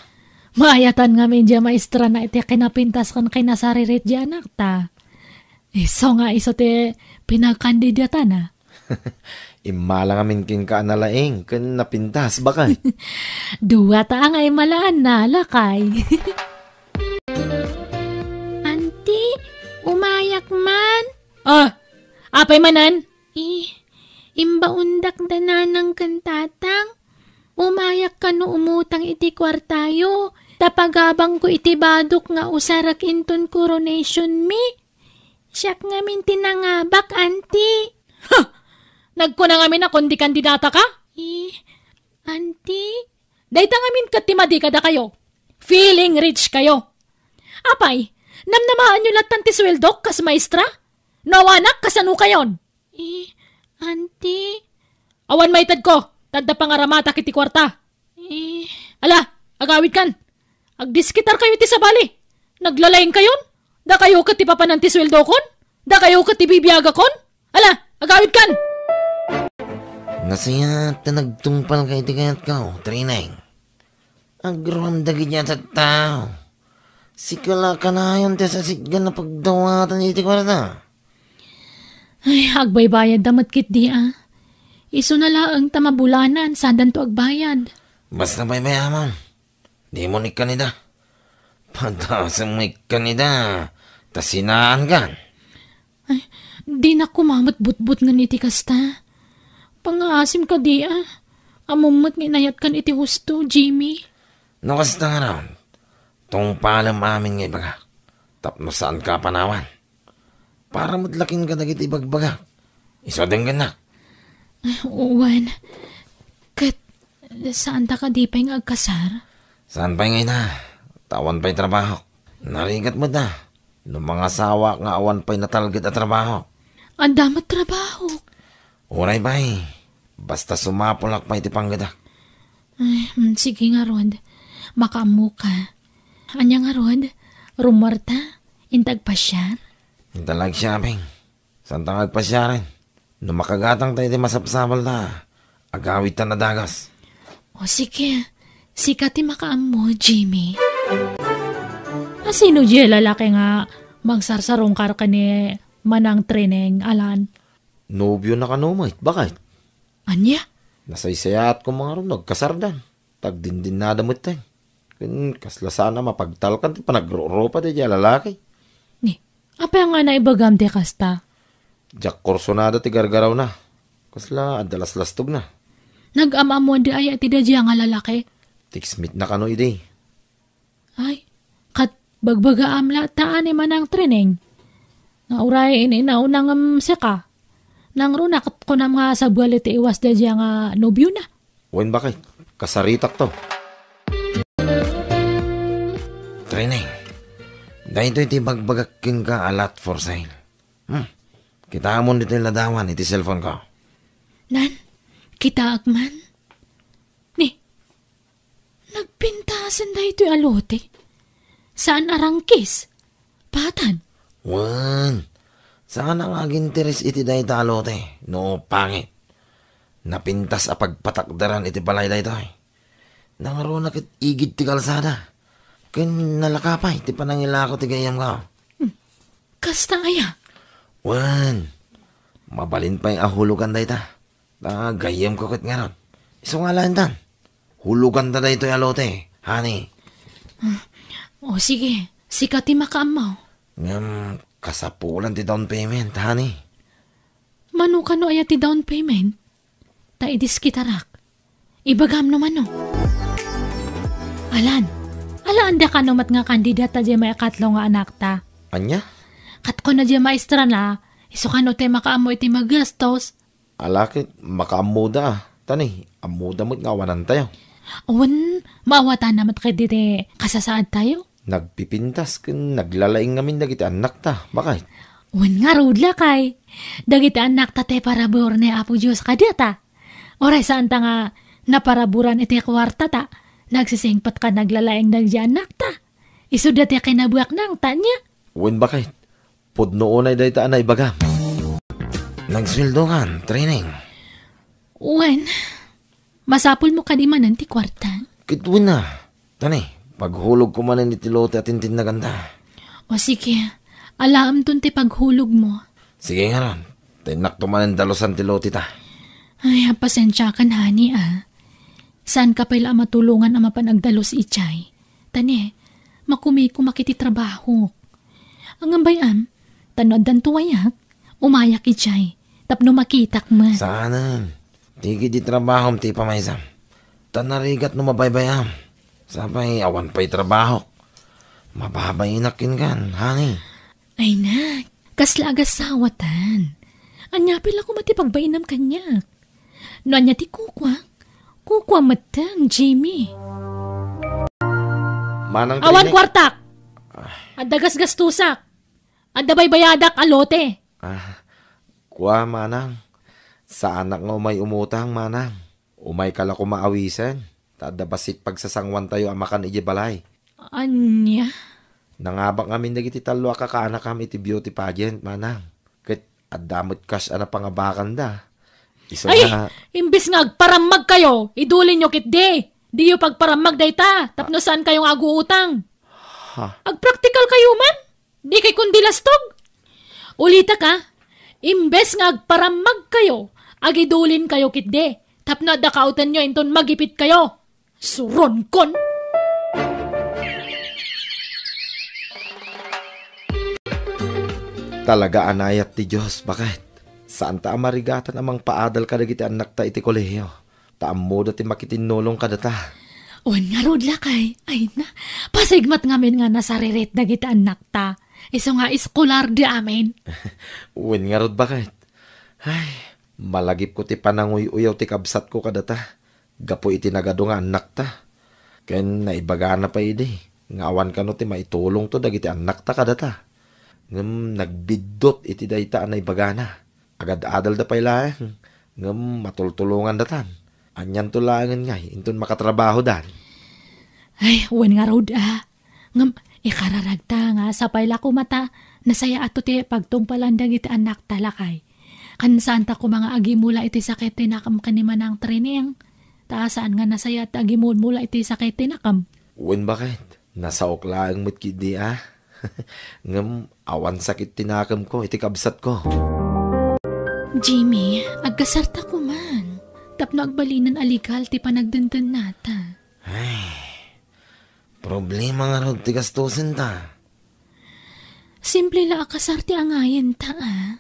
Maayatan ngamin diay maestrana iti kinapintas ken kinasaririt diay anakta. Isu nga isu ti pinagkandidatana. Immala ngamin kenka a nalaing ken napintas, baket. Dua ta nga immalaanna, lakay. Anti, umayak man. Ah, apay manen? I, imbaondak da nanang ken tatang. Umayak kano umutang iti kuartayo, ta pagabangko iti badok nga usarek inton coronation mi. Siak ngamin ti nangabak, anti. Ha! Nagkuna ngamin a kundi kandidata ka? I, anti. Dayta ngamin ket ti madi kadakayo. Feeling rich kayo. Apay, namnamaanyo lattan ti sueldok kas maestra? No awanak, kasano kayon? Eh, anti. Awan maitedko, tadda pangaramatak iti kuarta. Eh. Ala, agawidkan. Agdiskitarkayo iti sabali. Naglalaing kayon? Dakayo ket ti papanan ti sueldokon? Dakayo ket ti bibiagakon? Ala, Agawidkan! Nasayaat ta nagtungpalka iti kayatko, Trineng. Agruam dagiti a tattao. Sika la kanayon ti sasitgan a pagdawatan iti kuarta. Ay, agbaybayadda met ketdi a. Isuna laeng ta mabulanan, saandanto agbayad. Basta baybayamon. Dimon ikkanida. Padasem ikkanida. Ta sinaankan. Ay, dinak koma met butbutngen iti kasta. Pangngaasim kadi a. Ammom met nga inayatkan iti husto, Jimmy. No kasta ngarud, tungpalem amin nga ibagak. Tapno saanka a panawan. Para met la kenka dagiti ibagbagak. Isu a denggennak. Wen, ket saanta kadi pay nga agkasar? Saan pay nga ita, ta awan pay trabahok. Narigat met a, no mangasawaak nga awan pay natalged a trabaho. Adda met trabahok. Uray pay, basta sumapulak pay ti panggedak. Ay, mm, sige ngarud. Makaammoka. Ania ngarud? Rummuarta? Inta agpasiar? Inta la ag-shopping. Saanta nga agpasiaren? No makagatangta iti masapsapulta, agawidta a dagus. O sige, sika ti makaammo, Jimmy. A, sino diay lalaki nga mangsarsarungkar ken ni Manang Trineng, Alan? Nobiona kano met, baket? Ania? Nasaysayaat koma ngarud no agkasardan. Tagdindinnada metten. Ken kasla saan a mapagtalkan ti panagrurupa daydiay a lalaki. Ni, apay nga naibagam ti kasta? Diak kursonada ti gargarawna. Kasla adda laslastogna. Nagam-ammoanda aya ti daydiay nga lalaki? Text meet na kano idi. Ay, ket bagbagaam latta a ni Manang Trineng. Nga uray in-inauna ngem sika. Nangruna ket kunam nga sabali ti iwas daydiay nga nobiona. Wen, baket, kasaritakto. Trineng, daytoy ti ibagbagak kenka a lot for sale. Hmm, kitaemon ditoy ladawan iti cellphone ko. Nan, kitaek man? Ni, nagpintasen daytoy a lote. Saan a rangkis. Patad. Wen, saan a nga aginteres iti dayta a lote no pangit. Napintas a pagpatakderan iti balay daytoy. Nangruna ket igid ti kalsada. Ken nalaka pay ti panangilako ti gayyemko. Hmm. Kasta aya? Wen, mabalin pay a hulogan dayta. Ta gayyemko ket ngarud. Isu nga alaendan. Huloganta daytoy a lote, honey. Ah, o sige, sika ti makaammo. Ngem kasapulan ti down payment, honey. Mano kano aya ti down payment? Ta idiskitarak. Ibagam no mano. Alan, alaanda kano met nga kandidata diay maikatlo nga anakta. Ania? Ket kuna diay maestrana, isu kano ti makaammo iti magastos. Ala ket makaammoda a. Ta ni, ammoda met nga awanantayo. Wen, maawatana met ketdi ti kasasaadtayo. Nagpipintas ken naglalaing ngamin dagiti annakta, baket. Wen ngarud, lakay. Dagiti annakta ti parabur ni Apo Dios kadata. Uray saanta nga naparaburan iti kuartata, nagsisingpet ken naglalaing dagiti annakta. Isuda ti kinabuakna, ania? Wen, baket. Pudno unay dayta a naibagam. Nagsueldokan, Trineng? Wen, masapulmo kadi manen ti kuarta? Ket wen a. Ta ni, paghulogko manen iti lote a tintinnaganta. O sige, alaemton ti paghulogmo. Sige ngarud, ta innakto manen dalusan ti loteta. Ay, pasensiakan, honey, a. Saanka pay la a matulongan a mapan agdalus idiay. Ta ni, makumikumak iti trabahok. Ngem bay-am, ta no addanto wayak, umayak idiay, tapno makitak met. Saanen. Ti igid ti trabahom ti ipamaysam. Ta narigat no mabaybay-am. Sapay awan pay trabahok. Mababainak kenkan, honey. Ay, nak, kasla agasawatan. Ania pay la koma ti pagbainam kaniak? No ania ti kukuak, kukuam metten, Jimmy. Manang Awan Trineng. Kuartak! Adda gasgastusak. Adda baybayadak a lote. Ah, kua, manang. Saanak nga umay umutang, manang. Umayka la koma awisen. Ta adda bassit pagsasanguantayo a makan idiay balay. Ania? Nangabak ngamin dagiti tallo a kakaanakam iti beauty pageant, manang. Ket Adda met kas a napangabakanda. Isu Ay, nga imbes nga agparammag kayo, idulinyo ketdi. Diyo pagparammag dayta, tapno saan kayo nga aguutang. Ha? Agpraktikal kayo man. Di kay kundi lastog. Ulitak, a, imbes nga agparammag kayo, agidulin kayo ketdi. Tapno adda kautenyo inton magipit kayo. Suronkon! Talaga a nayat ti Dios, baket. Saanta a marigatan a mangpaadal kadagiti annakta iti kolehiyo. Ta ammoda ti makitinnulong kadata. Wen ngarud, lakay. Ay na, pasigmat ngamin nga nasaririt dagiti annakta. Isu nga eskolar di amin. Wen ngarud, baket. Ay, malagipko ti pananguy-uyaw ti kabsatko kadata. Gapu iti nagadu nga annakta. Ken naibagana pay idi nga awan kano ti maitulongto dagiti annakta kadata. Ngem nagbiddut iti dayta a naibagana. Agad-adalda pay laeng, ngem matultulongandatan. Anianto laengen ngay inton makatrabahodan? Ay, wen ngarud, a. Ngem ikararagta nga sapay la koma ta nasayaatto ti pagtungpalan dagiti annakta, lakay. Ken saanta koma nga agimula iti sakit ti nakem ken ni Manang Trining. Ta saan nga nasayaat ti agimulmula iti sakit ti nakem? Wen, baket. Nasaok laeng met ketdi, a. Ngem awan sakit ti nakemko iti kabsatko. Jimmy, agkasarta koman. Tapno agbalinen a legal ti panagdendennata. Ay, problema ngarud ti gastusen ta. Simple la a kasar ti angayenta, a.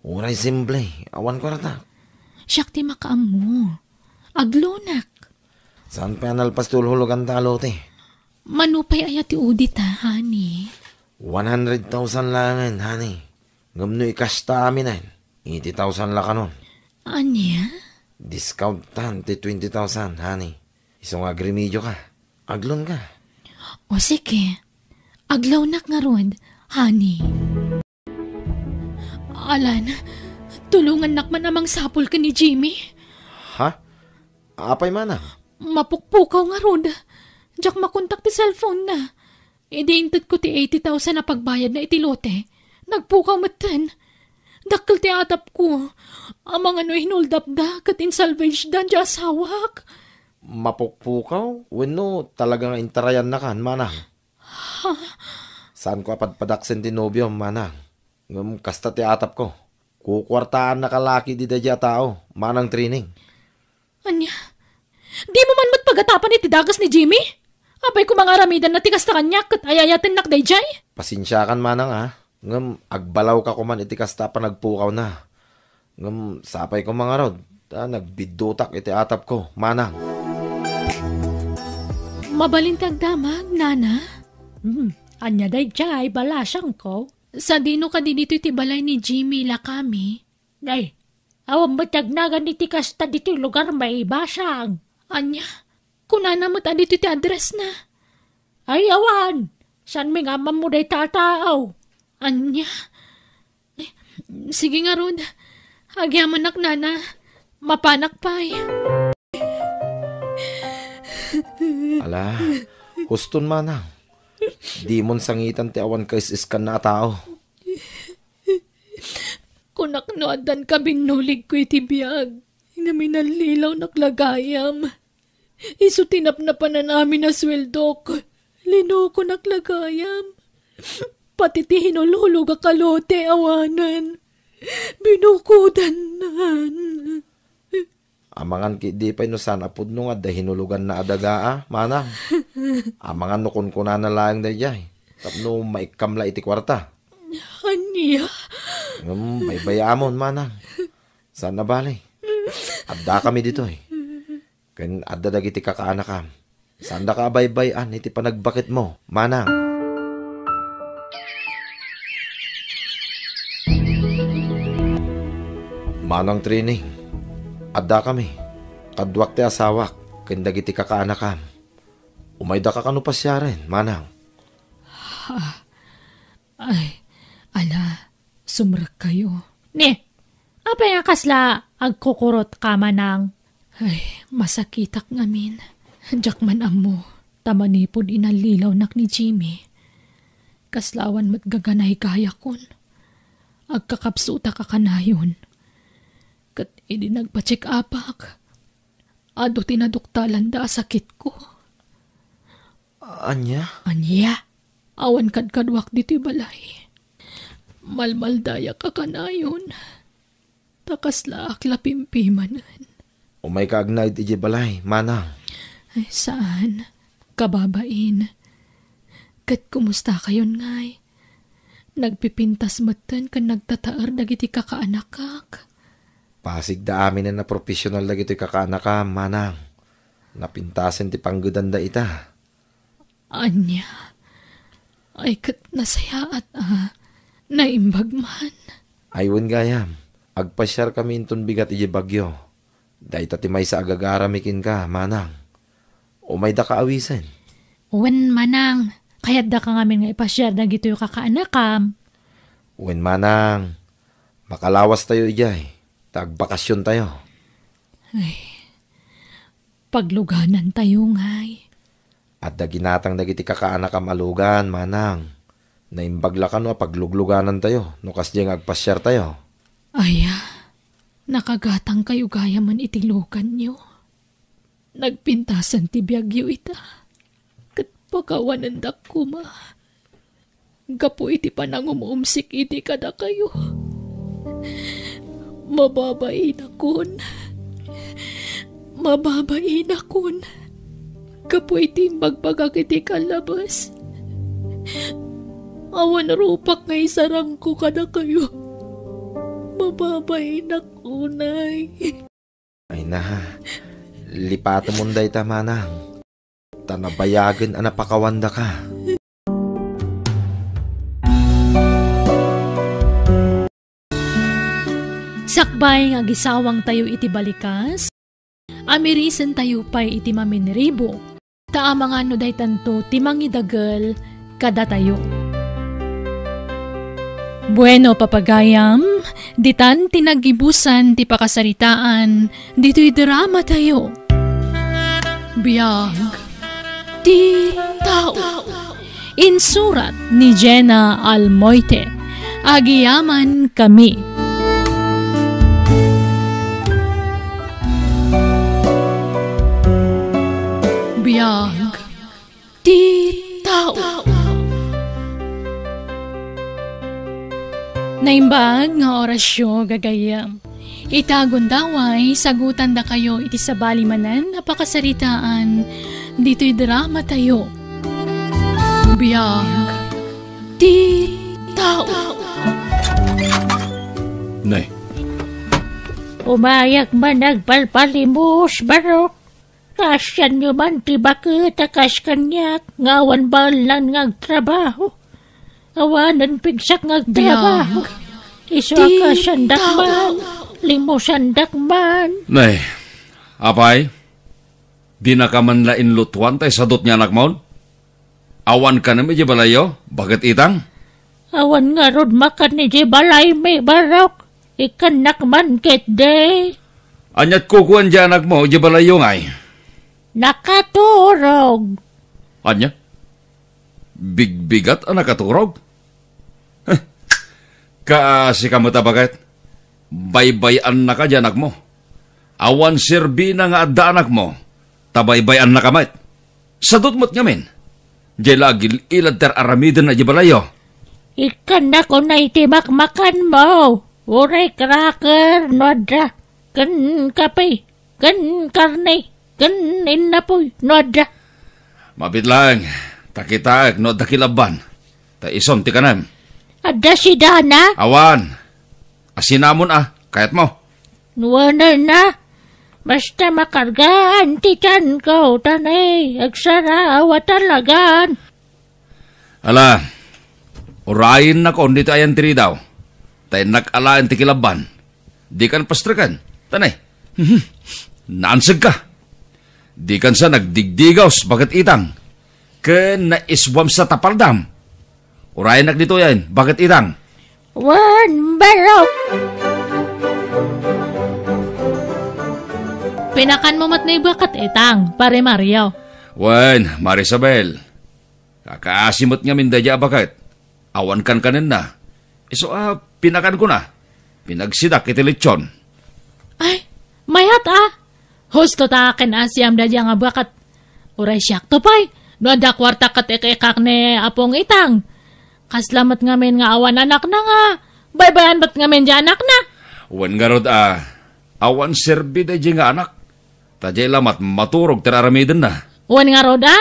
Uray simple, awan kwarta. Siak ti makaammo. Agloanak. Saan pay a nalpas ti hulhuloganta a lote? Mano pay aya ti udi ta, honey? One hundred thousand laengen, honey. Ngem no i-cash ta aminen, eighty thousand la kanon. Ania? Discount tan ti twenty thousand, honey. Isu nga agremedioka. Agloanka. O sige. Agloanak ngarud, honey. Alan, tulongannak man a mangsapul ken ni Jimmy. Ha? Apay manang? Mapukpukaw ngarud. Diak makontak ti cellphone-na. Idi intedko ti eighty thousand a pagbayadna iti lote, nagpukaw metten. Dakkel ti atapko. Amangan no hinuldapda ket insalvageda ti asawak. Mapukpukaw? Wenno talaga nga intarayannakan, manang? Saanko a padpadaksen ti nobiom, manang. Ngem kasta ti atapko. Kukuartaannaka la ketdi daydiay a tao, manang Trining. Ania? Dimo man met pagatapan iti dagus ni Jimmy? Apay koma nga aramidanna ti kasta kaniak ket ay-ayatennak daydiay? Pasensiakan, manang, a. Ngem agbalawka koman iti kasta a panagpukawna. Ngem sapay koma ngarud, ta nagbiddutak iti atapko, manang. Mabalin ti agdamag, nana? Hmm, ania daydiay, balasangko? Sadino kadi ditoy ti balay ni Jimmy, lakami? Nay, awan met ti agnagan iti kasta ditoy lugar, maibasang. Ania? Kunana met a ditoy ti address-na. Ay, awan. Saanmi nga ammammo dayta a tao? Ania? Eh, sige ngarud. Agyamanak, nana. Mapanak pay. Ala, huston manang. Dimon sangitan ti awan kaisiskanna a tao. Kunak no addan kabinnuligko iti biag, ngem inallilawnak la gayam. Isu ti napnapanan amin a sueldok. Linokonak la gayam. Pati ti hinulhulogak a lote awanen. Binukodannan. Amangan ketdi pay no saan a pudno nga adda hinuloganna a daga a, manang. Amangan no kunkunana laeng daydiay, tapno maikkam la iti kuarta. Ania? Ngem baybay-amon, manang. Saan a bale. Addakami ditoy. Ken adda dagiti kakaanakam. Saandaka a baybay-an iti panagbaketmo, manang. Manang Trining, addakami, kaduak ti asawak ken dagiti kakaanakam. Umaydaka kano pasiaren, manang? Ay, ala, sumrekkayo. Ni, apay nga kasla agkukurotka, manang? Ay, masakitak ngamin. Diak man ammo, ta manipud inallilawnak ni Jimmy, kasla awan met gaganaygayakon. Agkakapsutak a kanayon. Ket idi nagpa-check-upak, adu ti naduktalanda a sakitko. Ania? Ania? Awan kadkaduak ditoy balay. Malmaldayak a kanayon. Ta kaslaak la pimpimanen. Umayka agnaed idiay balay, manang. Ay, saan. Kababain. Ket kumustakayon ngay? Nagpipintas metten ken nagtataer dagiti kakaanakak. Pasigda aminen a profesional dagitoy kakaanakam, manang. Napintasen ti panggedanda ita. Ania? Ay, ket nasayaat a. Naimbag man. Ay, wen gayam. Agpasiarkami inton bigat idiay Baguio. Dayta ti maysa a gagarami kenka, manang. Umaydaka awisen. Wen, manang. Kayatdaka ngamin nga ipasiar dagitoy kakaanakam. Wen, manang. Makalawastayo idiay. Ta agbakasiontayo. Ay. Pagluganantayo ngay. Adda ginatang dagiti kakaanakam a lugan, manang. Naimbag la kano a paglugluganantayo no kasdiay nga agpasiartayo. Aya, nakagatangkayo gayamen iti luganyo. Nagpintasen ti biagyo ita, ket pakawanendak koma. Gapu iti panangum-umsik idi kadakayo. Mababainakon. Mababainakon. Gapu iti imbagbaga iti kallabes. Awan rupak nga isarangko kadakayo. Mababainakon, ay. Ay na, lipatemon dayta, manang. Ta nabayagen a napakawandaka. Sakbay nga agisawangtayo iti balikas, amirisentayo pay iti maminribo, ta amangan no daytanto ti mangidagel kadatayo. Bueno, papagayam, ditan ti naggibusan ti pakasaritaan ditoy dramatayo. Biag ti tao. Insurat ni Jenna Almoite. Agyamankami. Biag ti tao. Naimbag nga orasyo, gagayyem. Ita gundaway, sagutandakayo iti sabali manen a pakasaritaan ditoy dramatayo. Biag ti tao. Nay. Umayak man agpalpalimos, Barok. Kaasianyo man ti baket a kas kaniak nga awan baelnan nga agtrabaho. Awanen pigsak nga agtrabaho. Biag. Isu a ti kaasiandak tao. Man, limusandak man. Nay, apay, dinaka man la inlutuan tay sadut nga anakmon? Awan kanem idiay balayyo, baket itang? Awan ngarud makan idiay balaymi, Barok. Ikkannak man ketdi. Aniat kukuan diay anakmo idiay balayyo ngay? Nakaturog. Ania? Bigbigat a nakaturog? Heh, kaasika met a baket. Baybay-annaka diay anakmo. Awan serbina nga adda anakmo, ta baybay-annaka met. Sadut met ngamin. Diay la agil-ilad ti ar-aramiden idiay balayyo. Ikkannak unay ti makmakanmo. Uray cracker no adda. Ken kape. Ken karne. Ken innapoy no adda. Mabiit laeng, ta kitaek no adda kilabban. Ta isun ti kanem. Adda sidana? Awan. Asinamon a, kayatmo? Nuanenna, basta makargaan ti tianko, ta ne, agsaraw a talagan. Ala, urayennakon ditoy ayan ti ridaw, ta innak alaen ti kilabban. Dikan pastreken, ta ne, mhm, naansegka. Dikan sa nagdigdigaws, baket itang, ken naiswam sa tapaldam. Urayennak ditoyen, baket itang. Wen, Barok! Pinakanmo met ni baket itang, Pare Mario. Wen, Marisabel. Kakaasi met ngamin daydiay a baket. Awan kankanenna. Isu a, Pinakankona. Pinagsidak iti litson. Ay, mayat a. Husto ta ken a siam daydiay nga baket. Uray siakto pay, no adda kuarta ket ik-ikkak ni Apong Itang. Kasla met ngamin nga awan anakna nga baybay-an met ngamin daydiay anakna. Wen ngarud a, awan serbi daydiay nga anak. Ta daydiay la met maturog ti ar-aramidenna. Wen ngarud a?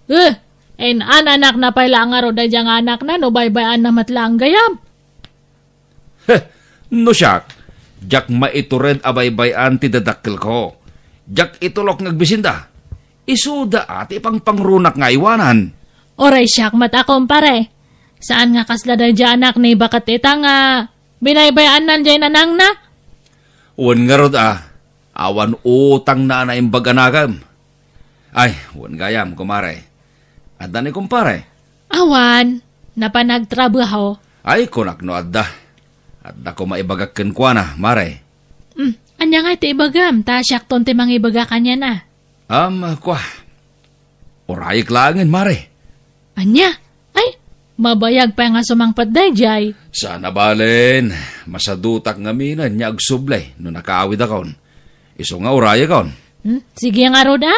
Eh, in-anakna pay la ngarud daydiay nga anakna no baybay-anna met laeng gayam. Heh, no siak, diak maitured a baybay-an ti dadakkelko. Diak itulok nga agbisinda. Isuda a ti ipangpangrunak nga aywanan. Uray siak met a, kumpare. Saan nga kasla daydiay anak ni baket ita nga binaybay-anna daydiay nanangna? Wen ngarud a, awan utangna a naimbag a nakem. Ay, wen gayam, kumare. Adda ni kumpare? Awan, napan nagtrabaho. Ay, kunak no adda. Adda koma ibagak kenkuana, mare. Hmm, ania ngay ti ibagam, ta siakton ti mangibaga kaniana. Am, kua. Urayek laengen, mare. Ania? Ay, mabayag pay nga sumangpet daydiay. Saan a balen, masadutak ngaminen nga agsubli no nakaawidakon. Isu nga urayekon. Hmm? Sige ngarud a.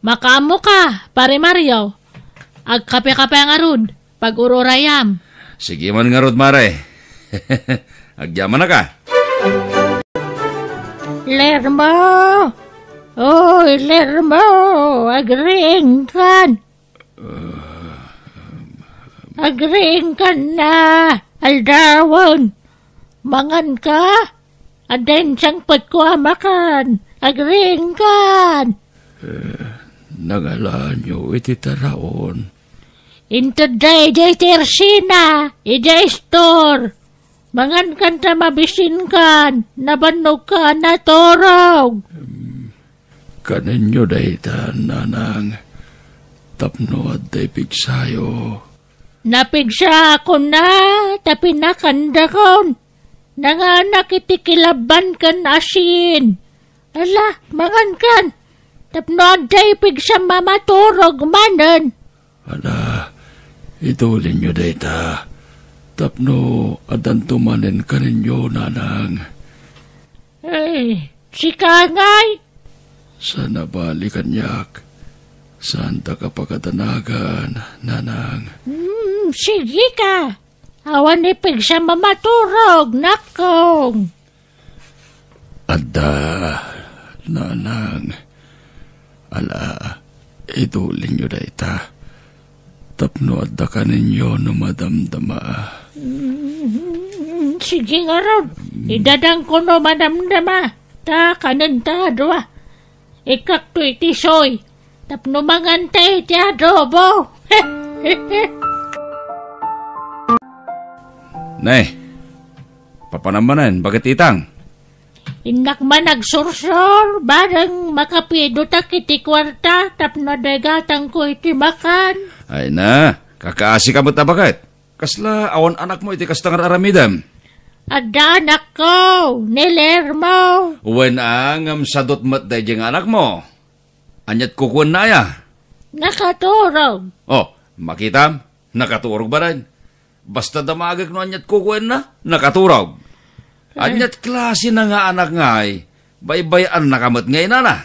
Makaammoka, Pare Mario. Agkapeka pay ngarud, pag-ururayam. Sige man ngarud, mare. Agyamanak a. Lermo! Oy, Lermo! Agriingkan! Agriingkan na! Aldawen! Manganka! Adda insangpetko a makan! Agriingkan! Eh, nangalaanyo iti taraon? Intedda idiay ti ersina, idiay istor. Mangankan ta mabisinkan, nabannogka a naturog. Kanenyo dayta, nanang, tapno adda ipigsayo. Napigsaakon a, ta pinakandakon. Nanganak iti kilabban ken asin. Ala, mangankan, tapno adda ipigsam a maturog manen. Ala, itulinyo dayta, tapno addanto manen kanenyo, nanang. Ay, sika ngay? Saan a bali kaniak. Saanta ka pakadanagan, nanang. Hmm, sige ka. Awan ipigsam a maturog, nakong. Adda, nanang. Ala, itulinyo dayta. Tapno adda kanenyo no madamdama. Mm, sige ngarud. Idadangko no madamdama. Ta kanen ta dua. Ikkakto iti soy. Tapno manganta iti adobo. Ne, papanam manen, baket itang? Innak man agsursor, bareng makapidotak iti kuarta tapno daygatangko iti makan. Ay na, kakaasi ka met a baket. Kasla awan anakmo iti kasta nga ar-aramidem? Adda anakko, ni Lermo. Wen a, ngem sadot met daydiay nga anakmo. Aniat kukuenna aya? Nakaturog. Oh, makitam? Nakaturog manen. Basta damagek no aniat kukuenna, nakaturog. Eh. Aniat klase na nga anak ngay, baybay-annaka met nga inana.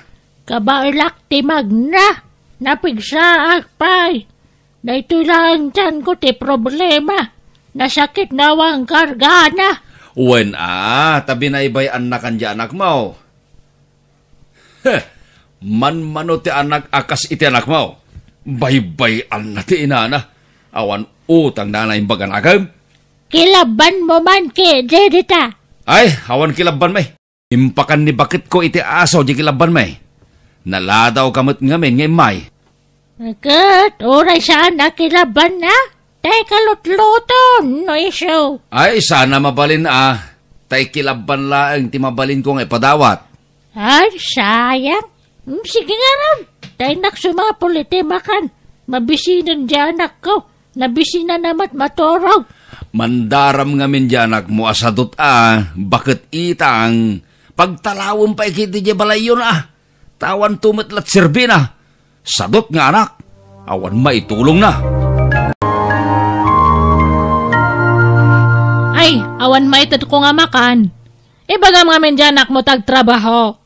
Kabaelak ti magna, napigsaak pay. Daytoy laeng tianko ti problema. Nasakit no awan kargana. Wen a, ta binaybay-annakan diay anakmo. Heh, manmano ti anak a kas iti anakmo. Baybay-anna ti inana. Awan utangna a naimbag a nakem. Kilabbanmo man ketdi dita. Ay, awan kilabbanmi. Impakan ni baketko iti aso diay kilabbanmi. Naladawka met ngamin nga immay. Ket uray saan a kilabbanna, tay kalutluton no isu. Ay, saan a mabalin a, tay kilabban laeng ti mabalinko nga ipadawat. Ay, sayang. Mm, sige ngarud, ta innak sumapul iti makan. Mabisinen diay anakko. Nabisinanna met maturog. Mandaram ngamin diay anakmo a sadot a, baket itang, pagtalawem pay ketdi diay balayyon a. Ta awanto met la ti serbina. Sadot nga anak, awan maitulongna. Ay, Awan maitedko nga makan. Ibagam ngamin diay anakmo ta agtrabaho.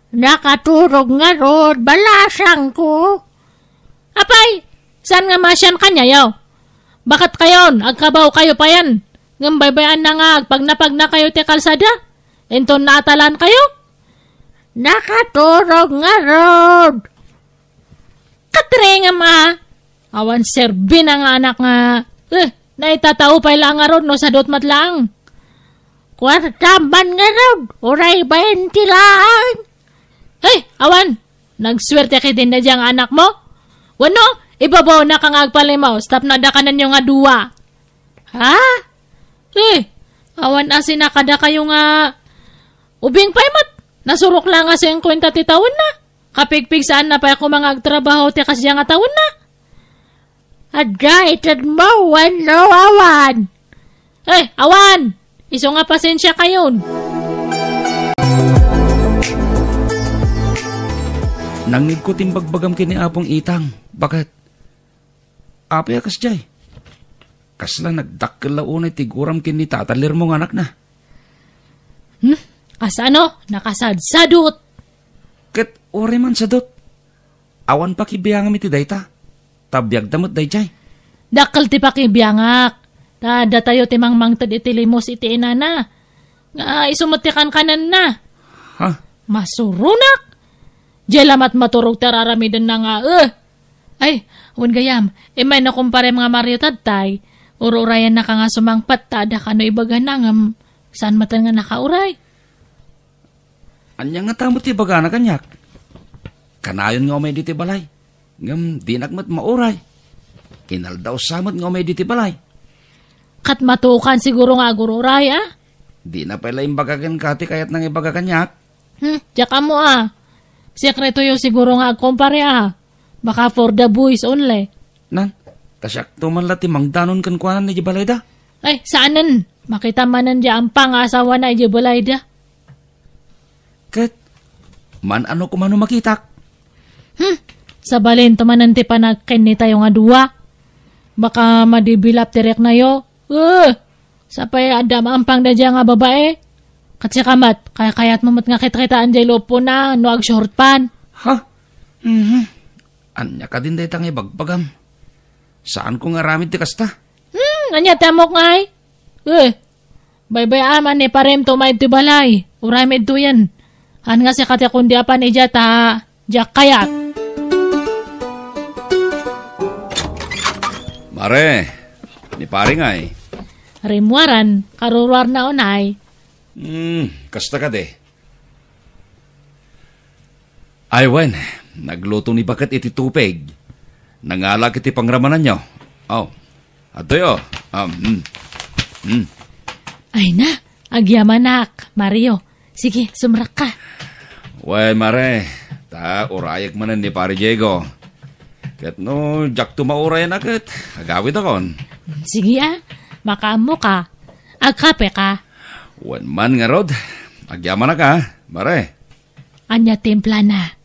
Nakaturog ngarud, balasangko. Apay, saan nga masian kaniayo? Baket kayon, agkabaw kayo payen. Ngem baybay-anna nga agpagnapagna kayo ti kalsada. Inton naatalan kayo? Nakaturog ngarud. Katrengam a. Awan serbina nga anak nga, eh, naitatao pay laeng ngarud no sadut met laeng. Kuarta man ngarud, uray baynte laeng. Eh, awan, nagsuerte ketdin daydiay nga anakmo? Wenno, ibabawnaka nga agpalimaw, tapno adda kanenyo nga dua. Ha? Eh, awan a sinakada kayo nga ubing pay met. Nasurok la nga singkuenta ti tawenna. Kapigpigsaanna pay koma nga agtrabaho ti kasdiay nga tawenna. Adda itedmo wenno awan? Eh, awan! Isu nga pasensia kayon. Nangngegko ti imbagbagam ken ni Apong Itang. Baket, apay a kasdiay? Kasla nagdakkel la unay ti guram ken ni Tata Lermo nga anakna. Hmm? Kasano? Nakasadsadot. Ket uray man sadot. Awan pakibiangam iti dayta. Ta biagda met daydiay. Dakkel ti pakibiangak. Ta datayo ti mangmangted iti limos iti inana. Nga isu met ti kankanenna. Ha? Masuronak. Diay la met maturog ti ar-aramidenna nga, eh. Ay, wen gayam, immay no kumparem nga Mario tattay, ur-urayannaka nga sumangpet ta adda kano ibagana ngem saan met nga nakauray. Ania ngata met ti ibagana kaniak? Kanayon nga umay ditoy balay, ngem dinak met mauray. Inaldaw sa met nga umay ditoy balay. Ket matukan siguro nga agur-uray, a? Dina pay la imbaga kenka ti kayatna nga ibaga kaniak. Hmm, diak ammo, a. Sekretoyo siguro nga agkumpare, a. Baka for the boys only. Nan, ta siakto man la ti mangdanon kenkuana idiay balayda. Ay, saanen. Makita manen diay ampa nga asawana idiay balayda. Ket, man-ano koma no makitak? Hmm, sabalento manen ti panagkennitayo nga dua. Baka madibilap ti reknayo. Eh, sapay adda maampang daydiay nga babae. Ket sika met, kayatmo met nga kitkitaen diay lupona no agshort pan. Ha? Mhm. Ania kadin dayta nga ibagbagam? Saanko nga aramid ti kasta. Hmm, ania ti ammok ngay? Eh, baybay-am a ni parem ta umay iti balay. Uray met duyen. Haan nga sika ti kundi apan idiay ta diak kayat. Mare, ni pare ngay. Rimmuaran, karuruarna unay. Hmm, kasta kadi. Ay wen, nagluto ni Baket iti tupig. Nangalak iti pangramananyo. Oh, adtoy, oh. Um, mm. Mm. Ay na, agyamanak, Mario. Sige, sumrekka. Wen, mare, ta urayek manen ni Pare Diego. Ket no diakto maurayan a ket, agawidakon. Sige, a, makaammoka. Agkapeka. Wen man ngarud, agyamanak a, mare. Ania timplana?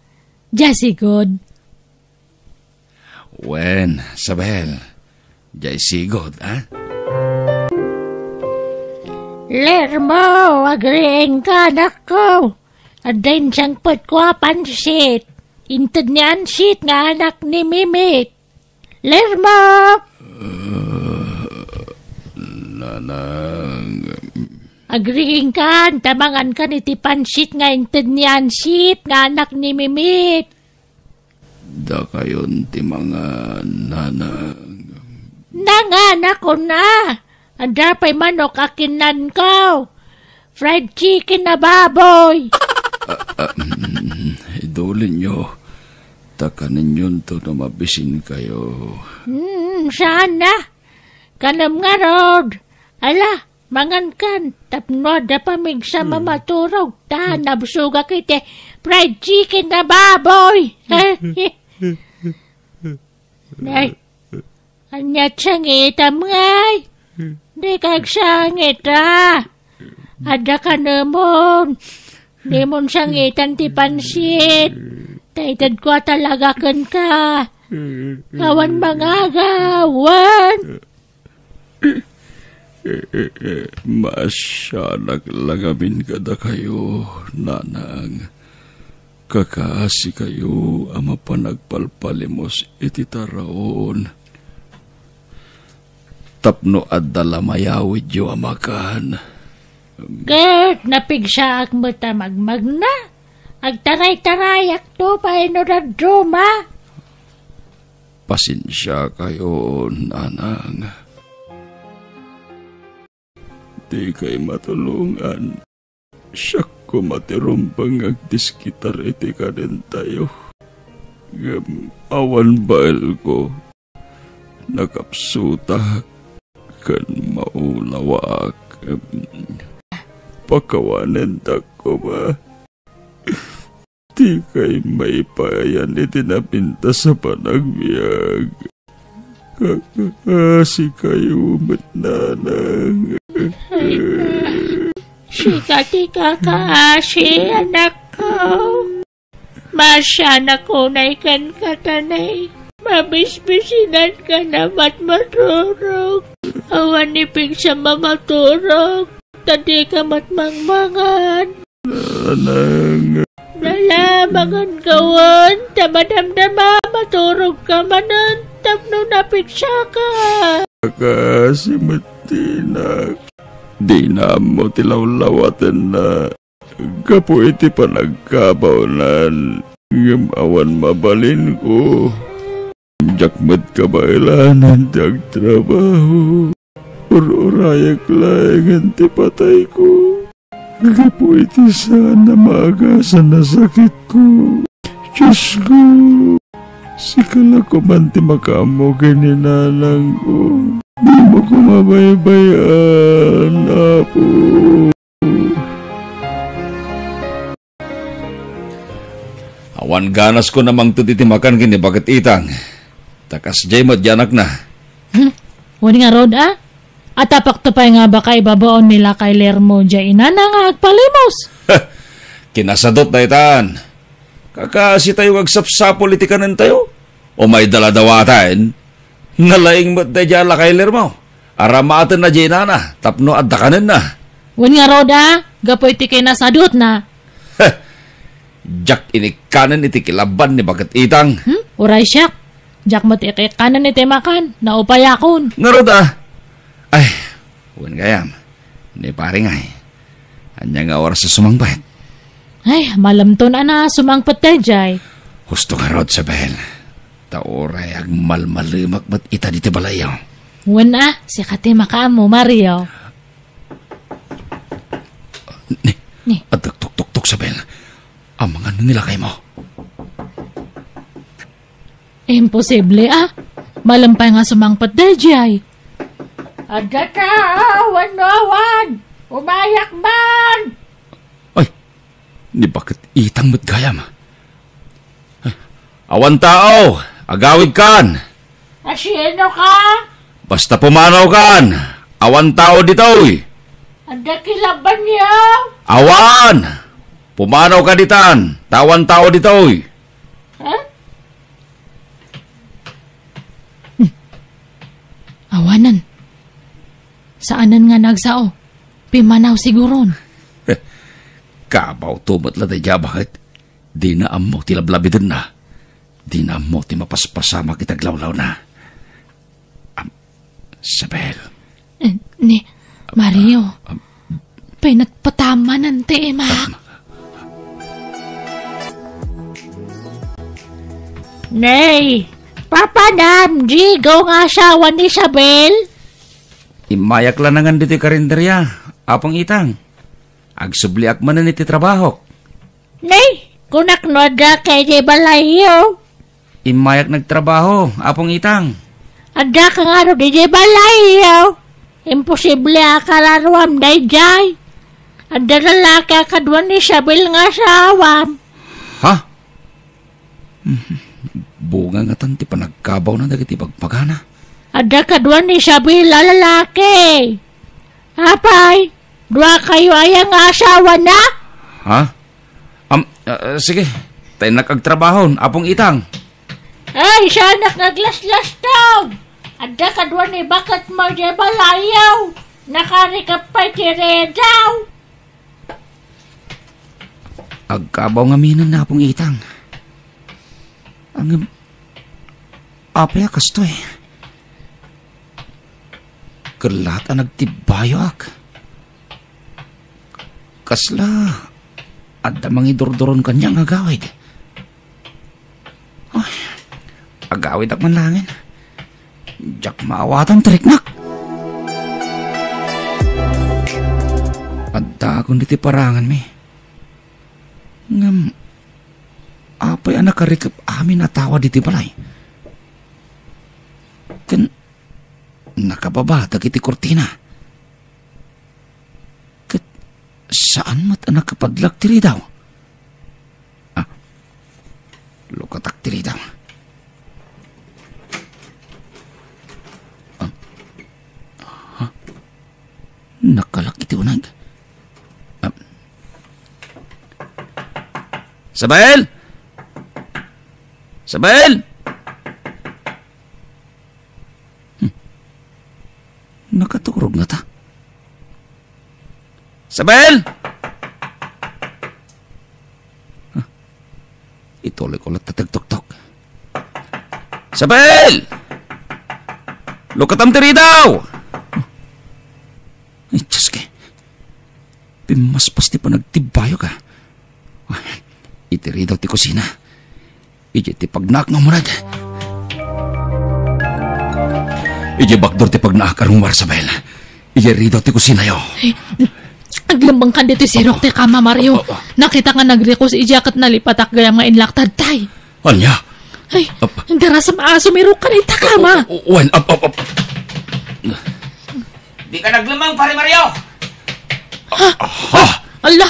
Diay sigud. Wen, Sabel. Diay sigud, a? Lermo, agriingka, anakko. Adda insangpetko a pansit. Inted ni Ansit nga anak ni Mimit. Lermo! Nanang. Agriingkan, ta mangankan iti pansit nga inted ni Ansit nga anak ni Mimit. Dakayon ti mangan, nanang. Nanganakon a. Adda pay manok a kinnanko. Fried chicken a baboy. Ah, ah, mm, idulinyo. Ta kanenyonto no mabisinkayo. Hmm, saan a? Kanem ngarud. Ala, mangankan. Tapno adda pamigsa a maturog. Ta nabsogak iti fried chicken a baboy. Nay, ania ti sangitam ngay? Dika agsangit a. Adda kanemon. Dimon sangitan ti pansit. Ta itedko a talaga kenka. Awan mangagawan. Maasianak la ngamin kadakayo, nanang. Kakasikayo a mapan agpalpalimos iti taraon tapno adda la mayawidyo a makan. Ket napigsaak met a magmagna. Agtaraytarayakto pay no dadduma. Pasensiakayo, nanang. Dikay matulongan. Siak koma ti rumbeng nga agdiskitar iti kanentayo. Ngem awan baelko. Nakapsutak ken maulawak. Pakawanentak koma. Dikay maipayan iti napintas a panagbiag. Kakasikayo met, nanang. Sika ti kakaasi, anakko. Maasianak unay kenka, tanay. Mabisbisinanka na met maturog. Awan ni pigsam a maturog. Ta dika met mangmangan. Nanang. Dala, mangan ka wen, ta madamdama, maturogka manen, tapno napigsaka. Kakasi met ti inak. Dina ammo ti lawlawatenna gapu iti panagkabawnan, ngem awan mabalinko. Diak met kabaelan ti agtrabaho. Ur-urayak laengen ti patayko. Gapu iti saan a maagasan a sakitko. Diosko, sika la koman ti makaammo ken ni nanangko. Dimo koma baybay-an, Apo. Awan ganasko a mangted iti makan ken ni baket Itang. Ta kasdiay met diay anakna. Hmm? Wen ngarud, a? Atapakto pay nga baka ibabaon ni lakay Lermo diay inana nga agpalimos. Kinasadut daytan. Kakasitayo nga agsapsapul iti kanentayo. Umay daladawaten. Nalaing met daydiay a lakay Lermo. Aramaatenna diay inana tapno adda kanenna. Wen ngarud, a, gapu iti kinasadutna. Diak inikkanen iti kilaban ni baket Itang. Hmm? Uray siak. Diak met ikikkanen iti makan. Naupayakon. Ngarud, a. Ay, wen gayam. Ni pare ngay. Ania nga oras a sumangpet? Ay, malemton a sumangpet daydiay. Husto ngarud, Isabel. Ta uray agmalmalemak met ita ditoy balayyo. Wen a, sika ti makaammo, Mario. Ni, Ni. Adda tuktuktok, Isabel. Amangan ni lakaymo. Imposible, a. Malem pay nga sumangpet daydiay. Adda tao wenno awan? Umayak man! Ay, ni baket Itang met gayam. Awan tao, agawidkan. Asino ka? Basta pumanawkan, awan tao ditoy. Adda kilabanyo? Awan! Pumanawka ditan, ta awan tao ditoy. Ha? Hmm. Awanen. Saanen nga nagsao. Pimmanaw siguron. Kabawto met la daydiay a baket. Dina ammo ti lablabidenna. Dina ammo ti mapaspasamak iti aglawlawna. Am, Isabel. Eh, ni, Mario. Am, pinagpatamanan ti imak. Am. Nay, papanam, Diego nga asawa ni Isabel? Immayak la nangan ditoy karinderya, Apong Itang. Agsubliak manen iti trabahok. Nay, kunak no adda ka idiay balayyo. Immayak nagtrabaho, Apong Itang. Adda ka ngarud idiay balayyo. Imposible a kararuam daydiay. Adda lalaki a kadua ni Isabel nga asawam. Ha? Bunga ngatan ti panagkabawna dagiti bagpagana. Adda kadua ni Isabel a lalaki. Apay, dua kayo aya nga asawana? Ha? Am, ah, sige. Ta innak agtrabahon, Apong Itang. Ay, saanak nga aglaslastog! Adda kadua ni baketmo idiay balayyo. Nakarikep pay ti ridaw. Agkabaw ngaminen ni Apong Itang. Ngem, apay a kastoy? Ket laat a nagtibbayoak. Kasla adda mangidurduron kaniak nga agawid. Ay, agawidak man laengen. Diak maawatan ti riknak. Addaakon ditoy paranganmi. Ngem, apay a nakarikep amin a tawa ditoy balay? Ken nakababa dagiti kurtina. Ket saan met a nakapadlak ti ridaw. Ah, lukatak ti ridaw. Ah, ha? Nakalak iti uneg. Ah. Isabel! Isabel! Hmm. Nakaturog ngata. Isabel! Huh. Ituloy ko latta ti agtuktok. Isabel! Lukatam ti ridaw! Ay, Diyos ko. Pimmaspas ti panagtibbayok, ah. Ay, iti ridaw ti kusina. Idiay ti pagnaak nga umuneg. Idiay bakdor ti pagnaak a rungwar, Isabel. Idiay ridaw ti kusinayo. Ay, aglemmengkan ditoy sirok ti kama, Mario. Oh, oh, oh. Nakitak nga nagrikos idiay ket nalipatak gayam nga inlaktadtay. Ania? Ay, ap- darasam a sumirok ka na ita kama. O, o, wen, ap, ap, ap. Di ka naglemmeng, Pare Mario? Ha? Ha? Ala!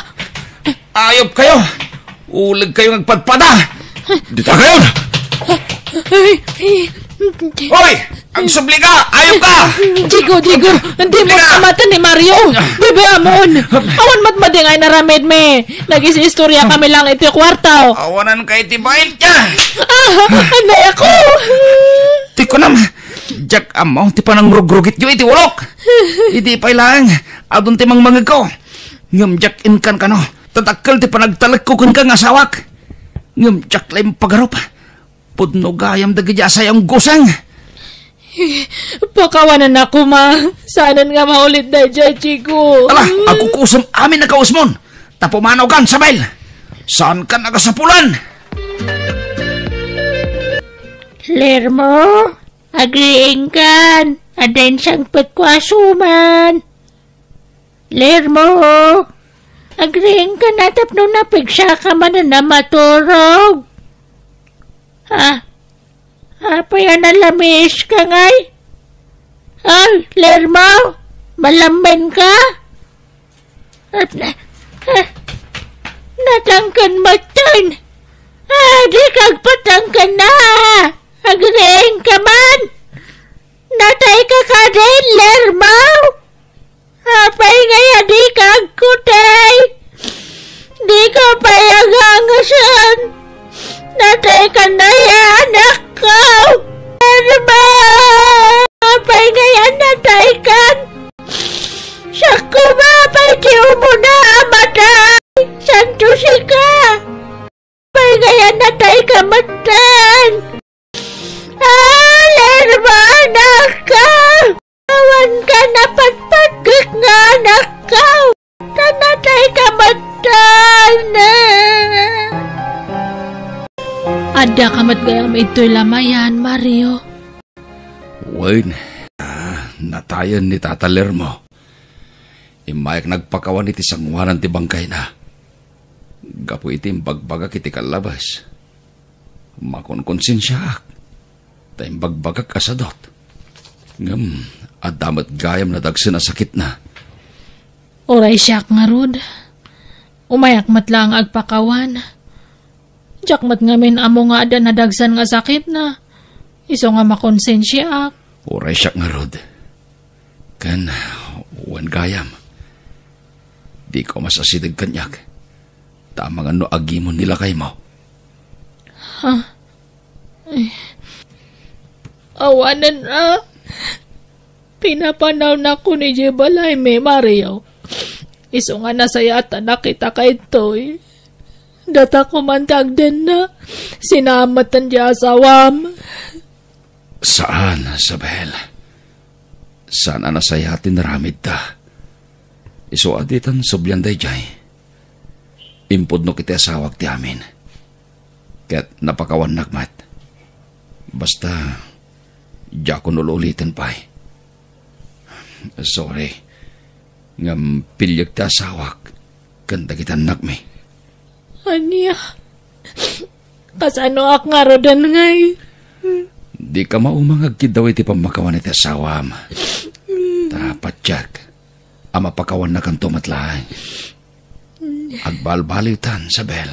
Ayop kayo! Uleg kayo nga agpadpada! Dita kayo! Ay, ay, Hoy! Agsubli ka! Ayop ka! Diego, Diego, hindi mo Hindi na! Kamatan ni Mario! Bebe Amon! Awan matmadi nga inaramid mi! Nag-isistorya kami lang iti kwarto! Awanan ka iti bain ka! Ah! Anay ako! Ti kunam, Diak ammo ti panangrugrugityo iti ulok. Idi pay laeng, adun ti mangmangegko. Ngem diak inkan kano, ta dakkel ti panagtalekko kenka nga asawak. Ngem diak la impagarup. Pudno gayam dagiti asayanguseng. Pakawanan a koma. Saanen nga maulit daydiay, Chico. Ala, agkukusem amin a kausmon. Ta pumanaw kan, Isabel. Saan kan agasapulan? Lermo? Agriingkan, adda insangpetko a suman. Lermo, agriingkan a tapno napigsaka manen a maturog. Ha? Apay a nalamiis ka ngay? Ay, Lermo, malammen ka? Natangken metten. Ah, di ka agpatangken na. Agriing ka man. Natay ka kadi, Lermo? Apay nga ya di ka agkutay? Di ka pay agangasen. Natay ka na ya, anakko. Lermo! Apay nga ya natay kan? Sakko ba pay ti umuna a matay? Santo sika! Pay nga ya natay ka metten? Ah, Lermo, anakko! Awan ka napatpatgek nga anakko! Ta natay ka metten! Adda ka met gayam idtoy lamayan, Mario. Wen, ah, natayen ni Tata Lermo. Immayak nagpakawan iti sangoanan ti bangkayna. Gapu iti imbagbagak iti kallabas, makonkonsensiaak, ta imbagbagak a sadut. Ngem adda met gayam nadagsen a sakitna. Uray siak ngarud, umayak met laeng agpakawan. Diak met ngamin ammo nga adda nadagsen nga sakitna, isu nga makonsensiaak. Uray siak ngarud. Ken, wen gayam, dika umas asideg kaniak, ta amangan no agimon ni lakaymo. Ha? Eh, awanen a. Pinapanawnak kun idiay balaymi, Mario. Isu nga nasayaatannak ita kaytoy. Data koman ti agdenna, sinaamatan ti asawam. Saan, Isabel. Saan a nasayaat ti naramidda. Isu a ditan sublian daydiay. Impudnok iti asawak ti amin. Ket napakawannak met. Basta, diakon ul-uliten pay. Sorry. Ngem piliek ti asawak ken dagiti annakmi. Ania? Kasanoak ngaruden ngay? Dika mauma nga agkiddaw iti pammakawan iti asawam. Ta patiek a mapakawannakanto met laeng. Agbalbaliwtan, Isabel.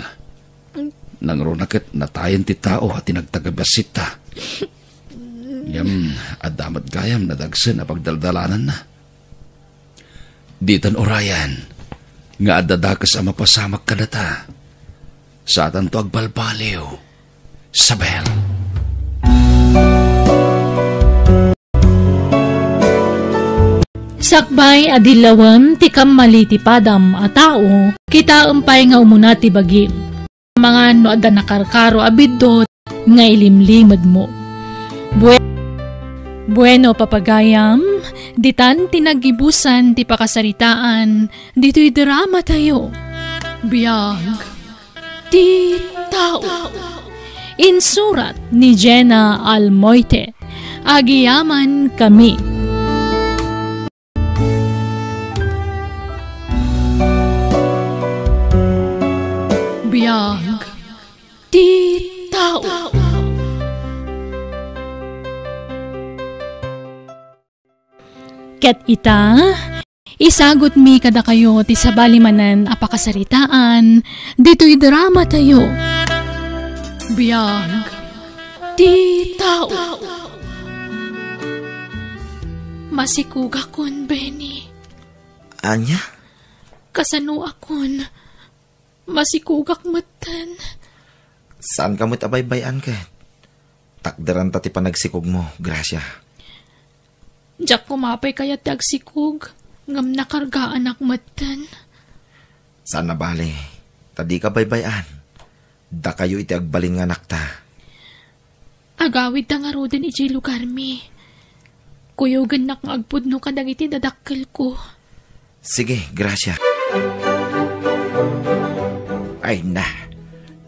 Nangruna ket natayen ti tao a ti nagtagbassitta. Ngem adda met gayam nadagsen a pagdaldalananna. Ditan urayan nga adda dakes a mapasamak kadata. Saatanto agbalbaliw, Isabel. Sakbay a dillawen ti kammali ti padam a tao, kitaem pay nga umuna ti bagim. Amangan no adda nakarkaro a biddut nga ilimlimedmo. Bue-, bueno, papagayam, ditan ti naggibusan ti pakasaritaan ditoy drama tayo. Biag ti tao. Insurat ni Jenna Almoite. Agiyaman kami. Biag ti tao. Ket ita, isagutmi kadakayo ti sabali manen a pakasaritaan ditoy drama tayo. Biag ti tao. Masikogakon, Benny. Ania? Kasanoakon? Masikogak metten. Saanka met a baybay-an ket. Takderanta ti panagsikogmo, Gracia. Diak koma pay kayat ti agsikog, ngem nakargaanak metten. Saan a bale, ta dika baybay-an. Dakayo iti agbalin nga anakta. Agawidta ngaruden idiay lugarmi. Kuyogennak nga agpudno kadagiti dadakkelko. Sige, Gracia. Ay na,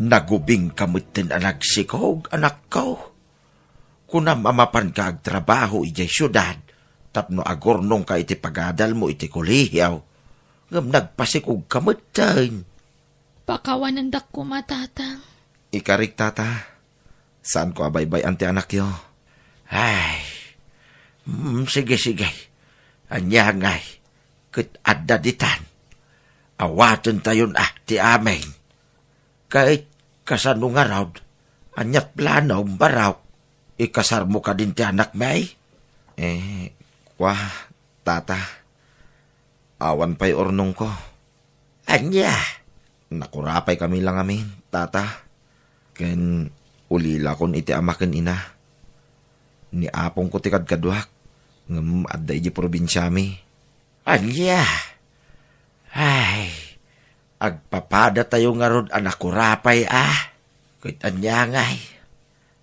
nagubingka metten a nagsikog, anakko. Kunam a mapanka agtrabaho idiay siudad tapno agurnongka iti pagadalmo iti kolehio, ngem nagpasikogka metten. Pakawanendak koma, Tatang. Ikarik, Tata. Saanko a baybay-an ti anakyo. Ay, mm, sige, sige. Ania ngay, ket adda ditan. Awatentayon a ti amin. Ket kasano ngarud? Ania ti planom, Barok? Ikasarmo kadin ti anakmi? Eh, kua, Tata. Awan pay urnongko. Ania? Nakurapay kami la ngamin, Tata. Ken ulilakon iti ama ken ina. Ni apongko ti kadkaduak, ngem adda idiay probinsiami. Ania? Ay, agpapadatayo ngarud a nakurapay a. Ket ania ngay?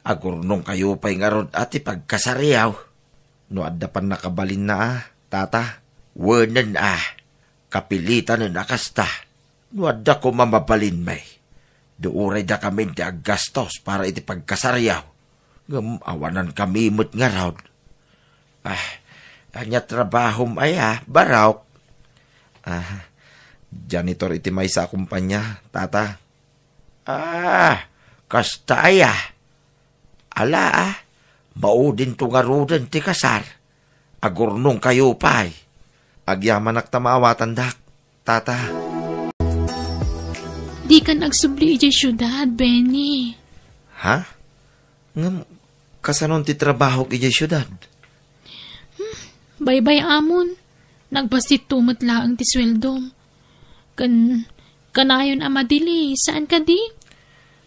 Agurnongkayo pay ngarud a ti pagkasariaw. No adda pannakabalinna a, Tata, wenen a, kapilitanen a kasta. No adda koma mabalinmi, di uray dakamin ti aggastos para iti pagkasariaw. Ngem awanankami met ngarud. Ah, ania trabahom aya, Barok? Ah, janitor iti maysa a kumpanya, Tata. Ah, kasta aya? Ala, ah, maudinto ngaruden ti kasar. Agurnongkayo pay. Agyamanak ta maawatandak, Tata. Dikan agsubli idiay siudad, Benny. Ha? Ngem, kasanon ti trabahok idiay siudad? Hmm, baybay-amon. Nagbassit met laeng ti sueldom. Ken, kanayon a madili, saan kadi?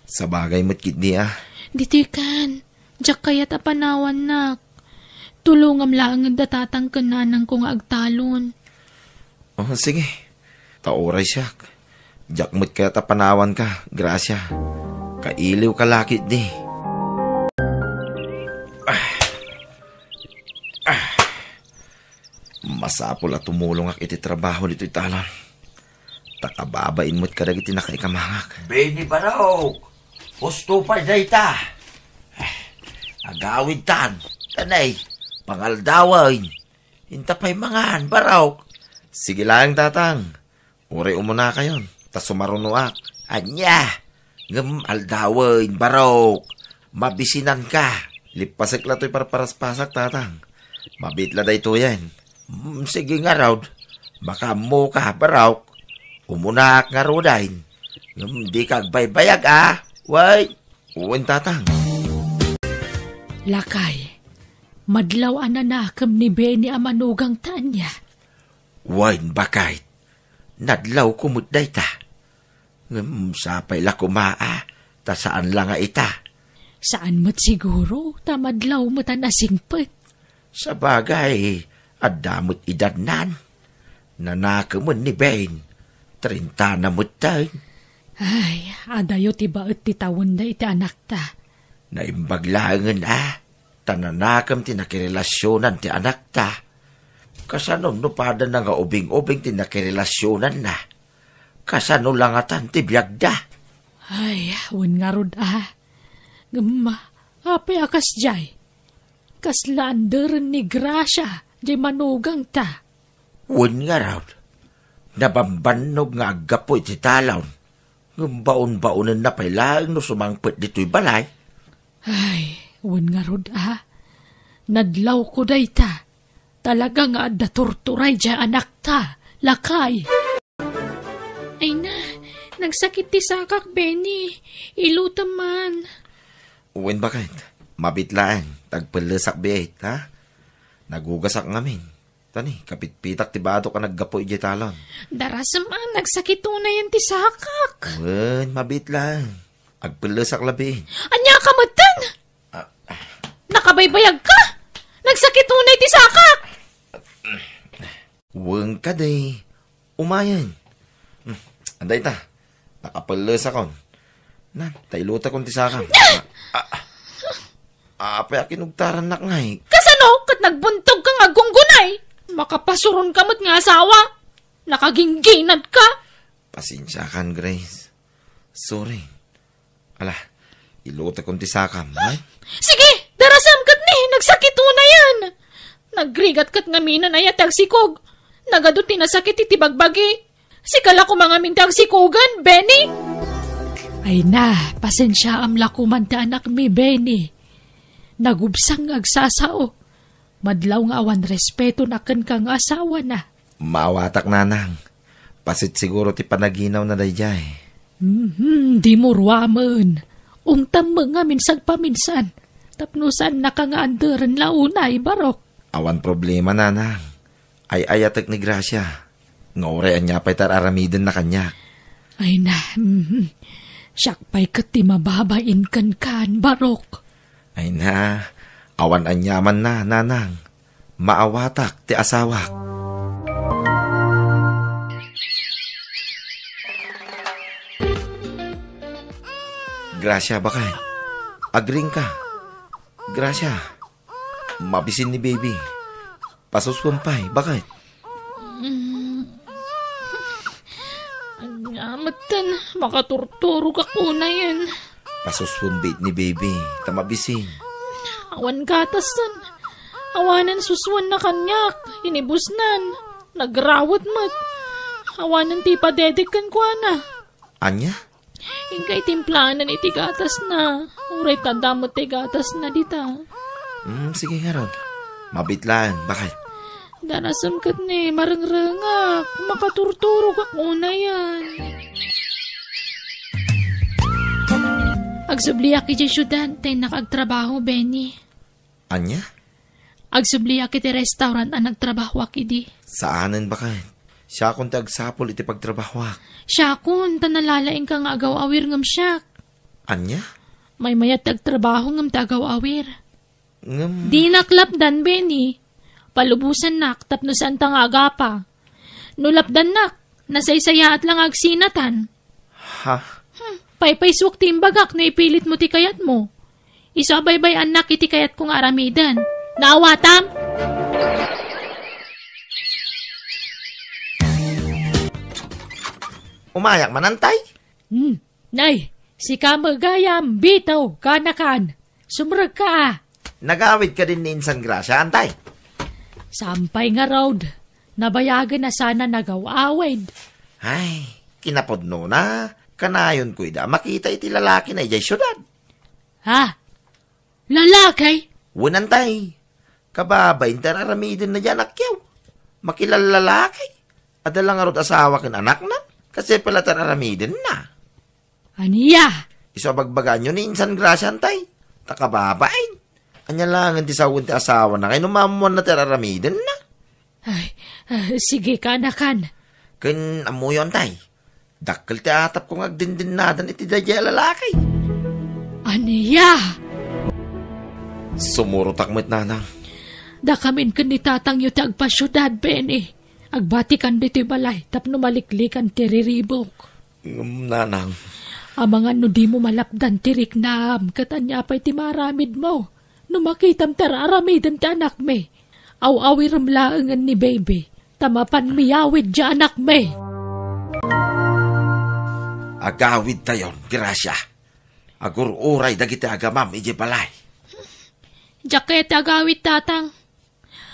Sabagay met ketdi a. Ditoy kan, diak kayat a panawannak. Tulongam laengen da tatang ken nanangko nga agtalon. Oh, sige. Ta uray siak. Diak met kayat a panawanka, Gracia. Kailiwka la ketdi. Ah. Ah. Masapul a tumulongak iti trabaho ditoy talon. Ta kababain met kadagiti nakaikamangak. Benny Barok! Husto pay dayta! Agawidtan! Tanay, pangaldawen! Inta pay mangan, Barok! Sige laeng, Tatang. Uray umunakayon, ta sumarunoak. Ania? Ngem aldawen, Barok. Mabisinanka. Lippasek la toy parparaspasak, Tatang. Mabiit la daytoyen. Mm, sige ngarud. Makaammoka, Barok. Umunaak ngaruden. Ngem dika agbaybayag, a? Wen? Wen, Tatang. Lakay, madlaw a nanakem ni Benny a manugangta, ania? Wen, baket. Nadlawko met dayta. Ngem sapay la koma a, ta saan la nga ita. Saan met siguro, ta madlaw met a nasingpet. Sabagay, adda met edadnan. Nanakemen ni Ben. Trintana metten. Ay, adayo ti baet ti tawenda iti anakta. Naimbag laengen a, ta nanakem ti nakirelasionan ti anakta. Kasano no padana nga ubing-ubing ti nakirelasionanna? Kasano la ngatan ti biagda? Ay, wen ngarud a. Ngem, apay a kasdiay? Kasla anderen ni Gracia, diay manugangta. Wen ngarud, nabambannog nga aggapu iti talon, ngem baon-baonenna pay laeng no sumangpet ditoy balay. Ay, wen ngarud a. Nadlawko dayta. Talaga nga adda turturay diay anakta, lakay. Ay na, nagsakit ti sakak, Benny. Ilutem man. Wen, baket. Mabiit laeng, ta agpellesak biit, ha? Nagugasak ngamin. Tani, kapitpitak ti badok a naggapu idiay talon. Darasem a, nagsakit unayen ti sakak. Wen, mabiit laeng. Agpellesak labiin. Ania ka metten? Ah, ah. Nakabaybayag ka? Nagsakit unay ti sakak. Wen kadi. Umayen. Hmm, anda ita. Nakapellesakon. Nan, ta ilutekon ti sakam. Ah, ah, ah. Apay a kinugtarannak ngay? Kasano ket nagbuntog ka nga aggunggunay? Makapasuron ka met nga asawa. Nakagingginad ka. Pasensiakan, Grace. Sorry. Ala, ilutekon ti sakam, ha? Sige, darasem ket ni, nagsakit unayen. Nagrigat ket ngamin aya ti agsikog. Nagadu ti nasakit iti bagbagi. Sika la koma ngamin ti agsikogen, Benny. Ay na, pasensiaam la koman ti anakmi, Benny. Nagubsang nga agsasao. Madlaw nga awan respeto na kenka nga asawana. Maawatak, nanang. Paset siguro ti panaginawna daydiay. Mhm, dimo ruamen. Ungtam met ngamin sagpaminsan. Tapno saannaka nga anderen la unay, Barok. Awan problema, nanang. Ay-ayatek ni Gracia. Nga uray ania pay ti ar-aramidenna kaniak. Ay na, mhm. Siak pay ket ti mababain kenkan, Barok. Ay na, awan aniamanna, nanang. Maawatak ti asawak. Gracia, baket. Agriingka. Gracia. Mabisin ni baby. Pasuswen pay, baket. Mm. Ania metten, makaturturogak unayen. Pasuswen biit ni baby, ta mabisin. Awan gatasen. Awanen suswenna kaniak, inibusnan. Nagrawet met. Awanen ti ipadedek kenkuana. Ania? Inka itimplanan iti gatasna. Uray ta adda met ti gatasna dita. Mm, sige ngarud. Mabiit laeng, baket. Darasem ket ni, marengrengak. Makaturturogak unayen. Agsubliak idiay siudad, ta innak agtrabaho, Benny. Ania? Agsubliak iti restaurant a nagtrabahoak idi. Saanen, baket. Siakon ti agsapul iti pagtrabahoak. Siakon, ta nalalaingka nga agaw-awir ngem siak. Ania? Maymayat ti agtrabaho ngem ti agaw-awir. Ngem Dinak lapdan, Benny. Palubosannak tapno saanta nga agapa. No lapdannak, nasaysayaat la nga agsinatan. Ha? Hmm, paypaysuak ti imbagak no ipilitmo ti kayatmo. Isu a baybay-annak iti kayatko nga aramiden. Naawatam? Umayak man, Antay? Hmm. Nay, sika met gayam, bitaw, kanakan. Sumrekka, a. Nagawid kadin ni Insan Gracia, Antay? Saan pay ngarud. Nabayagen a saan a nagaw-awid. Ay, kinapudnona, kanayonko ida makita iti lalakina idiay siudad. Ha? Lalaki? Wen, Antay. Kababain ti ar-aramidenna diay anakyo. Makilallalaki. Adda la ngarud asawa ken anakna. Kastoy pay la ti ar-aramidenna. Ania? Isu a bagbagaanyo ni Insan Gracia, Antay. Ta kababain. Ania laengen ti sawen ti asawana kayno maammoanna ti ar-aramidenna? Ay, ah, sige, kanakan. Ken ammoyo, Antay. Dakkel ti atapko nga agdindinnadan iti daydiay a lalaki. Ania? Sumurotak met, Nanang. Dakamin ken ni tatangyo ti agpasiudad, Benny. Agbatikan ditoy balay tapno maliklikan ti riribuk. Ngem, Nanang. Amangan no dimo malapdan ti riknam, ket ania pay ti maaramidmo no makitam ti ar-aramiden ti anakmi? Aw-awirem laengen ni baby, ta mapan miyawid diay anakmi. Agawidtayon, Gracia. Agur-uray dagiti agamam idiay balay. Diak kayat ti agawid, Tatang.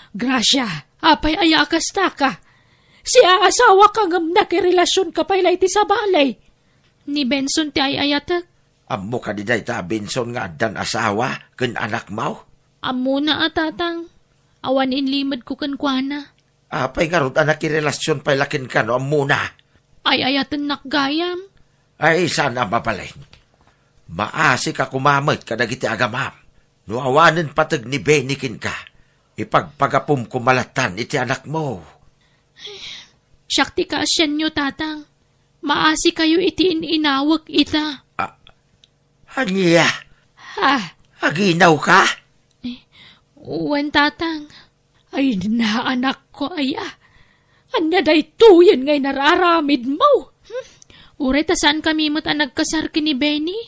Gracia, apay aya a kasta ka? Siaasawaka ngem nakirelasionka pay la iti sabali. Ni Benson ti ay-ayatek. Ammo kadi dayta a Benson nga addan asawa ken anakmo? Ammona a, Tatang. Awan inlimedko kenkuana. Apay ngarud a nakirelasion pay la kenka no ammona? Ay-ayatennak gayam. Ay, saan a mabalin. Maasika koma met kadagiti agamam. No awanen pateg ni Benny kenka, ipagpagapum koma lattan iti anakmo. Siak ti kaasianyo, Tatang. Maasikayo iti in-inawek ita. Ah, ania? Ha? Aginawka? Eh, wen, Tatang. Ay, na, anakko, aya. Ania daytoyen nga inararamidmo? Hmm? Uray ta saankami met a nagkasar ken ni Benny?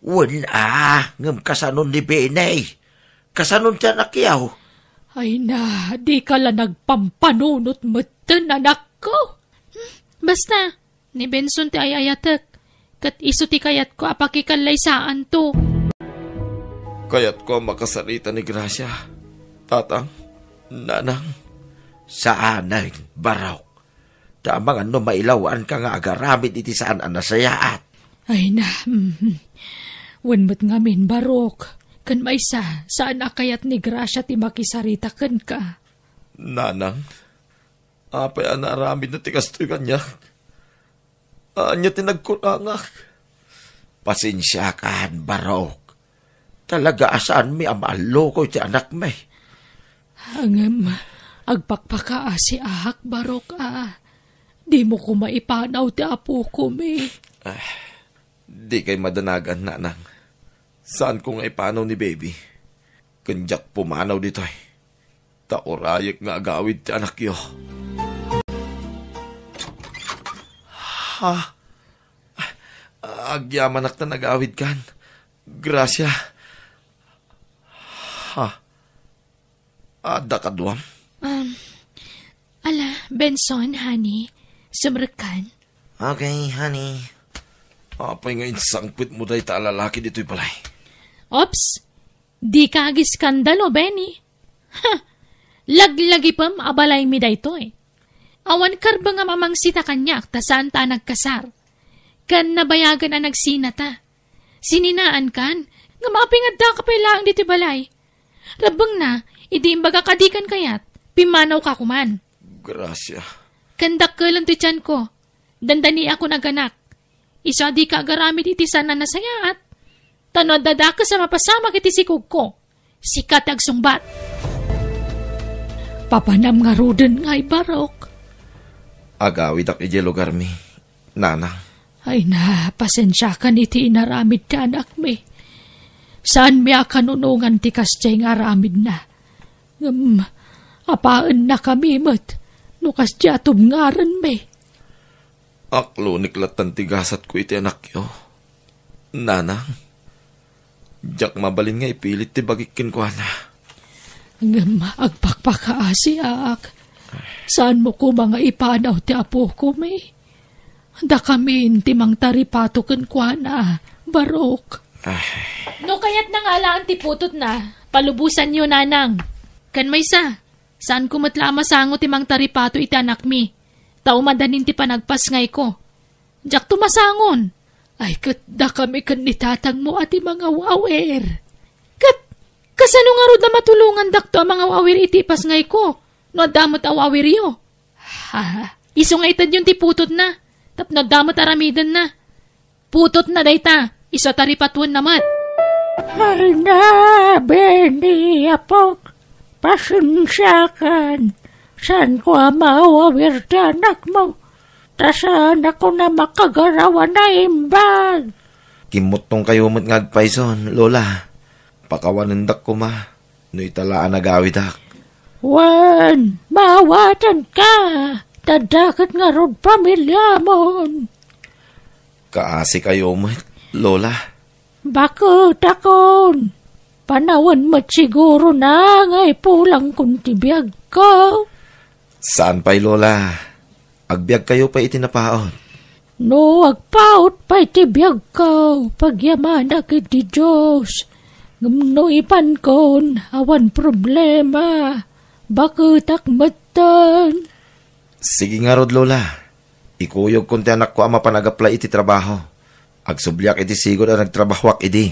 Wen a, ngem kasanon ni Benny? Kasanon ti anakyo? Ay na, dika la nagpampanunot metten, anakko. Hmm? Basta, ni Benson ti ay-ayatek, ket isu ti kayatko a pakikallaysaanto. Kayatko a makasarita ni Gracia. Tatang, Nanang. Saanen, Barok. Ta amangan no mailawanka nga agaramid iti saan a nasayaat. Ay na, mhm. Wen met ngamin, Barok. Ken maysa, saan a kayat ni Gracia ti makisarita kenka. Nanang, apay a naaramidna ti kastoy kaniak? Ania ti nagkurangak? Pasensiakan, Barok. Talaga a saanmi a maalluko iti anakmi. Ngem, agpakpakaasiak, Barok, a. Dimo koma ipanaw ti apokomi. Ah, dikay madanagan, Nanang. Saanko nga ipanaw ni Baby. Ken diak pumanaw ditoy. Ta urayek nga agawid ti anakyo. Ha? Agyamanak ta nagawidkan. Gracia. Ha? Adda kaduam? Um, ala, Benson, honey. Sumrekkan. Okay, honey. Apay nga insangpetmo dayta a lalaki ditoy balay? Oops! Dika agiskandalo, Benny. Ha! Laglagipem a balaymi daytoy. Awan karbeng a mamangsita kaniak ta saanta a nagkasar. Ken nabayagen a nagsinata. Sininaankan, ngem apay nga addaka pay laeng ditoy balay? Rebbengna, idi imbagak a dikan kayat, pimmanawka koman. Gracia. Ken dakkelem ti tianko. Dandaniakon a ganak. Isu a dika agaramid iti saan a nasayaat. Ta no adda dakes a mapasamak iti sikogko, sika ti agsungbat. Papanam ngaruden ngay, Barok. Agawidak idiay lugarmi, Nanang. Ay na, pasensiakan iti inaramid ti anakmi. Saanmi a kanunongan ti kasdiay nga aramidna. Ngem, apaennakami met no kasdiay a tubngarenmi. Aklonek lattan ti gasatko iti anakyo. Nanang, diak mabalin nga ipilit ti bagik kenkuana. Ngem agpakpakaasiak. Saanmo koma nga ipanaw ti apokami? Dakamin ti mangtaripato kenkuana, Barok. Ay. No kayatna nga alaen ti putotna, palubosanyo, nanang. Ken maysa, saanko met la a masango ti mangtaripato iti anakmi, ta umadanin ti panagpasngayko. Diakto masangon. Ay, ket dakami ken ni tatangmo a ti mangawawir. Ket kasano ngarud a matulongandakto a mangawawir iti ipasngayko no adda met awawiryo? Ha, isu nga itedyon ti putotna, tapno adda met aramidenna. Putotna dayta, isu a taripatoenna met. Ay na, Benny, apok, pasensiakan. Saanko a maawawir ti anakmo, ta saanakon a makagaraw a naimbag. Kimmuttongkayo met nga agpayson, Lola. Pakawanendak koma no ita la a nagawidak. Wen, maawatanka, ta adda ket ngarud pamiliamon. Kaasikayo met, Lola. Baketakon, panawen met sigurona nga ipulangkon ti biagko. Saan pay, Lola. Agbiagkayo pay iti napaut. No agpaut pay ti biagko, pagyamanak iti Dios. Ngem no ipankon, awan problema. Baketak metten. Sige ngarud, Lola. Ikuyogkon ti anakko a mapan ag-apply iti trabaho. Agsubliak iti sigud a nagtrabahoak idi.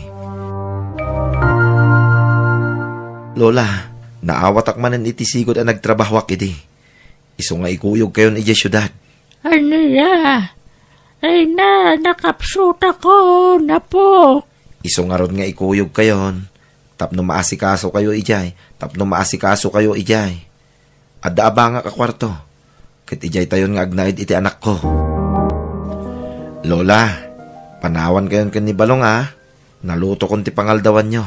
Lola, naawatak manen iti sigud a nagtrabahoak idi. Isu nga ikuyogkayon idiay siudad. Ania? Ay na, nakapsutakon, apok. Isu ngarud nga ikuyogkayon, tapno maasikasokayo idiay, tapno maasikasokayo idiay. Adda abangak a kuarto, ket idiaytayon nga agnaed iti anakko. Lola, panawankayon ken ni Balong a, nalutokon ti pangaldawanyo.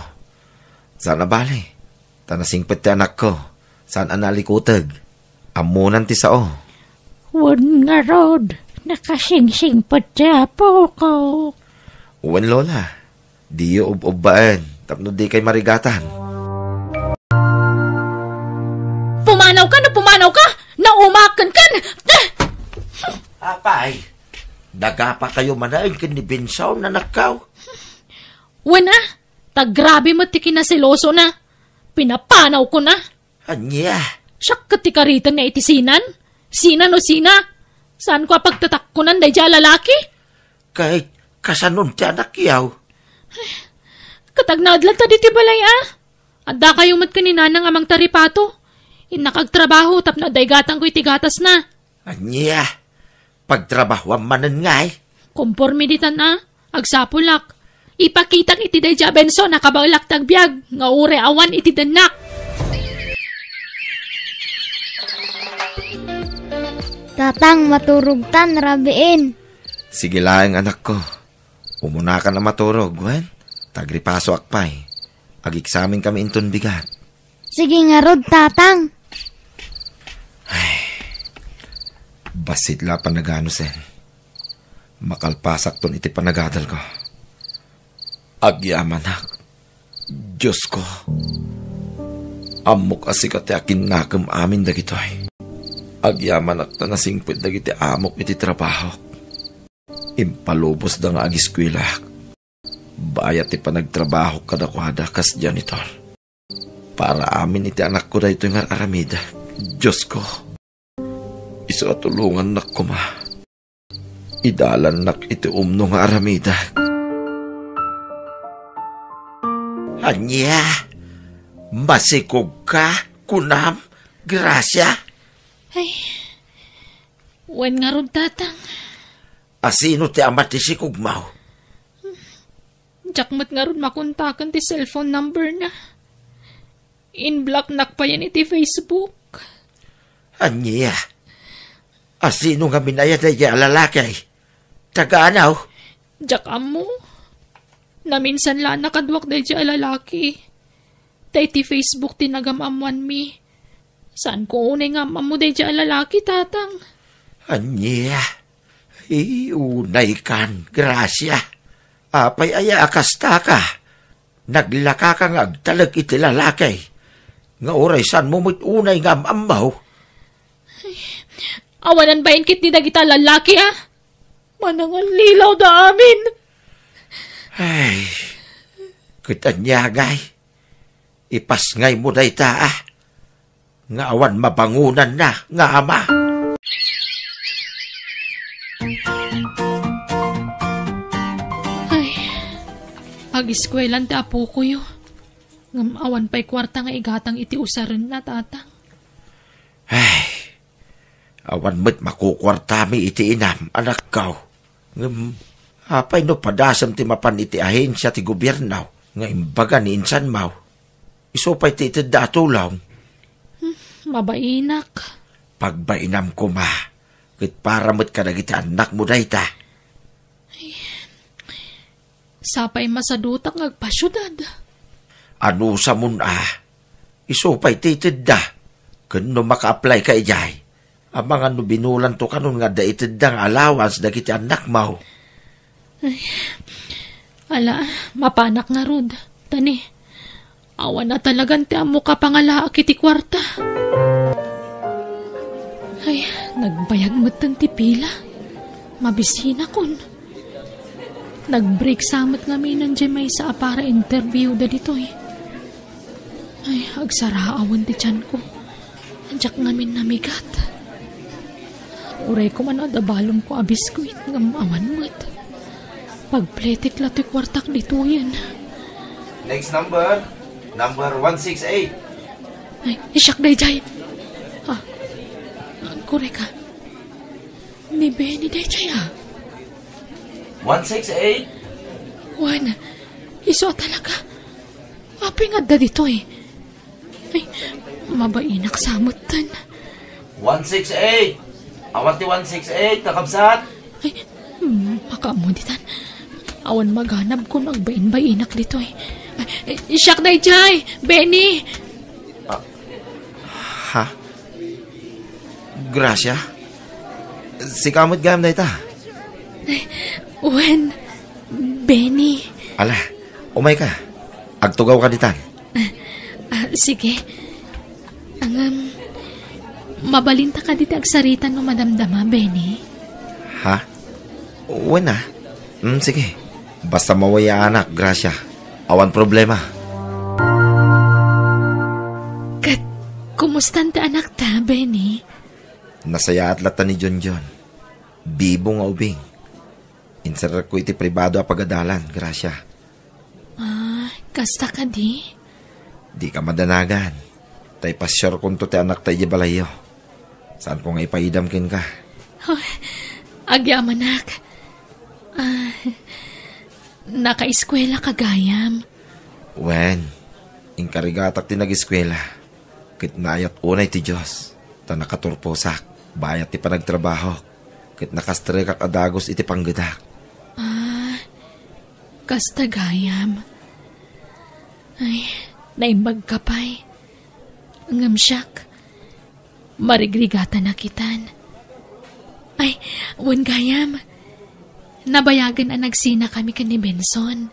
Saan a bale, ta nasingpet ti anakko, saan a nalikuteg. Ammonan ti sao. Wen ngarud, nakasingsingpet ti apok. Wen, Lola. Diyo ub-ubbaen tapno dikay marigatan. Pumanawka no pumanawka! Naumaak kenkan! Ah! Apay, nagapakayo manen ken ni Benson, anakko? Wen a, ta grabe met ti kinaselosona. Pinapanawkona. Ania? Siak ket ti karitenna iti sinan? Sina no sina? Saanko a pagtatakkonan daydiay a lalaki? Ket kasanon ti anakyo? Ket agnaed latta ditoy balay a. Addakayo met ken ni Nanang a mangtaripato. Innak agtrabaho tapno adda igatanko iti gatasna. Ania? Pagtrabahoam manen ngay? Komporme ditan a, agsapulak. Ipakitak iti daydiay a Benson a kabaelak ti agbiag nga uray awan iti dennak. Tatang, maturogtan, rabiin. Sige laeng, anakko. Umunakan a maturog, wen? Ta agripasoak pay. Ageksamenkami inton bigat. Sige ngarud, Tatang. Ay, bassit la a panaganusen. Makalpasakton iti panagadalko. Agyamanak, Diosko. Ammok a sika ti akinnakem amin dagitoy. Agyamanak ta nasingpet dagiti amok iti trabahok. Impalubosda nga agiskuelak. Bayat ti panagtrabahok kadakuada kas janitor. Para amin iti anakko daytoy nga ar-aramidek. Diosko, isu a tulongannak koma. Idalannak iti umno nga aramidek. Ania? Masikogka, kunam, Gracia? Ay, wen ngarud, Tatang. Asino ti ama ti sikogmo? Diak met ngarud makontaken ti cellphone number na. In-blocknak payen iti Facebook. Ania? Asino ngamin aya daydiay a lalaki? Taga ania? Diak ammo. Naminsan la a nakaduak daydiay a lalaki. Ta iti Facebook ti nagam-ammoanmi. Saanko unay nga am-ammo daydiay a lalaki, Tatang. Ania? Ay, unaykan, Gracia. Apay aya a kastaka? Naglakaka nga agtalek iti lalaki nga uray saanmo met unay nga am-ammo? Awanan bain ketdi dagita lalaki, a? Manangallilaw da amin. Ay, ket ania ngay? Ipasngaymo dayta, a, nga awan mabangonanna nga ama. Ay, agiskuelan ti apokoyo. Ngem awan pay kuarta nga igatang iti usarenna, Tatang. Ay, awan met makukuartami iti inam, anakko. Ngem, apay no padasem ti mapan iti ahensia ti gobierno nga imbaga ni insanmo? Isu pay ti itedda a tulong. Hmm, mabainak. Pagbainam koma, ket para met kadagiti annakmo dayta. Sapay masadutak nga agpasiudad. Anusamon a, isu pay ti itedda. Ken no maka-apply ka idiay, amangan no binulanto kanon nga adda itedda nga allowance dagiti annakmo. Ay, ala, mapanak ngarud. Tani, awan a talagan ti ammo kapangalaak iti kuarta. Ay, nagbayag metten ti pila. Mabisinakon. Nag-break sa met ngamin diay maysa a para interview da ditoy. Ay, agsaraawen ti tianko. Diak ngamin namigat. Uray koma no adda balonko a biskuit ngem awan met. Pagpletek la toy kuartak ditoyen. Next number, number one six eight. Ay, siak daydiay. Ah, korek a. Ni Benny daydiay a. One six eight? Wen, isu a talaga. Apay nga adda ditoy? Ay, mabainak sa metten. One six eight! Awan ti one six eight, kakabsat? Ay, mm, makaammo ditan. Awan maganabkon no agbainbainak ditoy. Ay, eh, siak daydiay, Benny! Ah, ha? Gracia? Sika met gayam dayta? Ay, wen, Benny. Ala, umayka. Agtugawka ditan. Ah, ah, sige. Ngem, mabalinta kadi ti agsarita no madamdama, Benny? Ha? Wen a. Mm, sige. Basta mawayaanak, Gracia. Awan problema. Ket, kumustan ti anakta, Benny? Nasayaat latta ni Junjun. Bibo nga ubing. Inserrekko iti pribado a pagadalan, Gracia. Ah, kasta kadi? Dika madanagan. Ta ipasiarkonto ti anakta idiay balayyo. Saanko nga ipaidam kenka. Oh, agyamanak. Ah, nakaeskuela ka gayam? Wen, inkarigatak ti nageskuela. Ket naayat unay ti Dios, ta nakaturposak bayat ti panagtrabahok, ket nakastrekak a dagus iti panggedak. Ah, kasta gayam. Ay, naimbagka pay. Ngem siak, marigrigatanak itan. Ay, wen gayam. Nabayagen a nagsinakami ken ni Benson.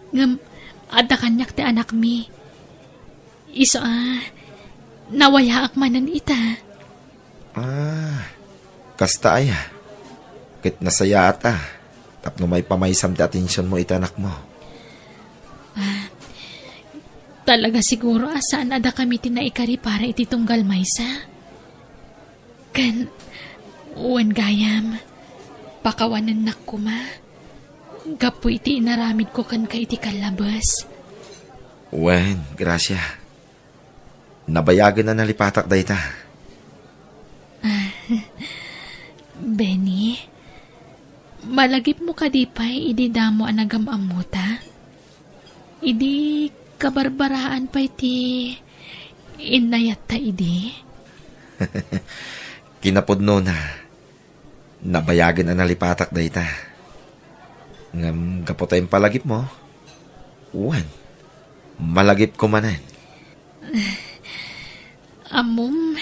Ngem, adda kaniak ti anakmi. Isu a, nawayaak manen ita. Ah, kasta aya. Ket nasayaat a, tapno maipamaysam ti atensionmo iti anakmo. Ah, talaga siguro a saan a dakami ti naikari para iti tunggal maysa. Ken, wen gayam, pakawanennak koma, gapu iti inaramidko kenka iti kallabes. Wen, Gracia, nabayagen a nalipatak dayta. Ah, Benny, malagipmo kadi pay idi damo a nagam-ammota? Idi kabarbaraan pay ti innayatta idi? Kinapudnona, nabayagen a nalipatak dayta. Ngem gapu ta impalagipmo, Wen, malagipko manen. Ammom,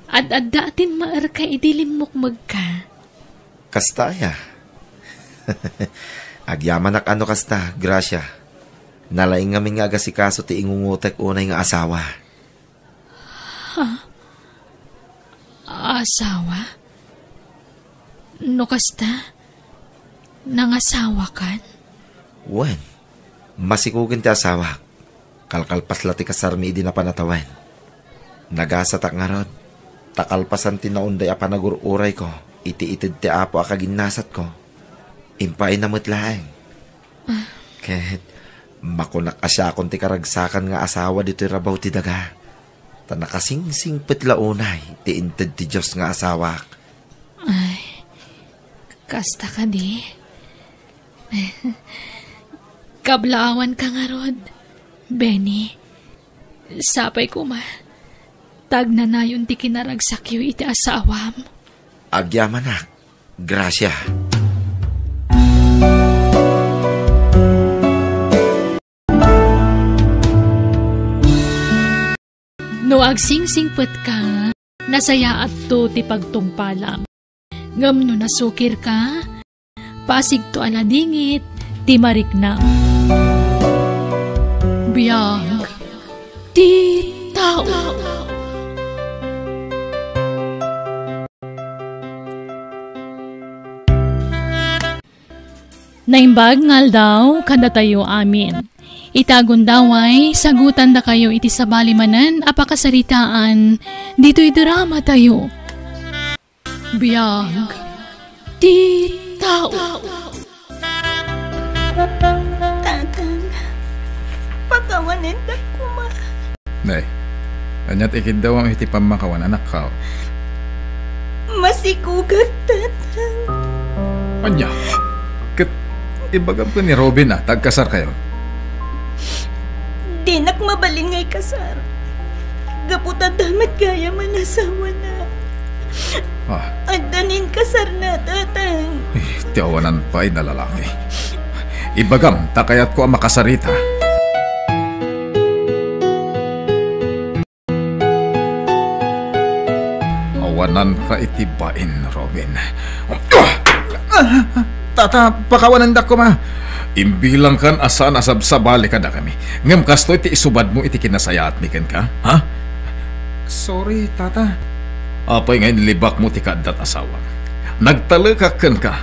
ad-adda a timmaerka idi limmukmegka. Kasta aya? Agyamanak a no kasta, Gracia. Nalaing ngamin nga agasikaso ti ingungotek unay nga asawa. Ha? Asawa? No kasta, nangasawakan? Wen, masikugen ti asawak. Kalkalpas la ti kasarmi idi napan a tawen. Nagasatak ngarud, ta kalpasan ti naunday a panagur-urayko iti ited ti Apo a kaginnasatko, impaayna met laeng. Ket makunak a siakon ti karagsakan nga asawa ditoy rabaw ti daga, ta nakasingsingpet la unay ti inted ti Dios nga asawak. Ay, kasta kadi? Kablaawanka ngarud, Benny. Sapay koma, ta agnanayon ti kinaragsakyo iti asawam. Agyamanak, Gracia. No agsingsingpetka, nasayaatto ti pagtungpalam. Ngem no nasukirka, pasigto a ladingit ti mariknam. Biag ti tao. Naimbag nga aldaw kadatayo amin. Ita gundaway, sagutandakayo iti sabali manen a pakasaritaan ditoy dramatayo. Biag ti tao. Tatang, pakawanendak koma. Nay, ania ti ikiddawam iti pammakawan, anakko? Masikugak, Tatang. Ania? Ket ibagam ken ni Robin a ta agkasarkayo. Dinak mabalin nga ikasar. Gapu ta adda met gayam a nasawana. Ah. Adda ni inkasarna, Tatang. Ay, ti awanan pay a lalaki. Ibagam ta kayatko a makasarita. Awananka iti bain, Robin. Tata, pakawanendak koma. Imbilangkan a saan a sabsabali kadakami. Ngem kastoy ti isubadmo iti kinasayaatmi kenka, ha? Sorry, Tata. Apay nga inlibakmo ti kaaddat asawam? Nagtalekak kenka.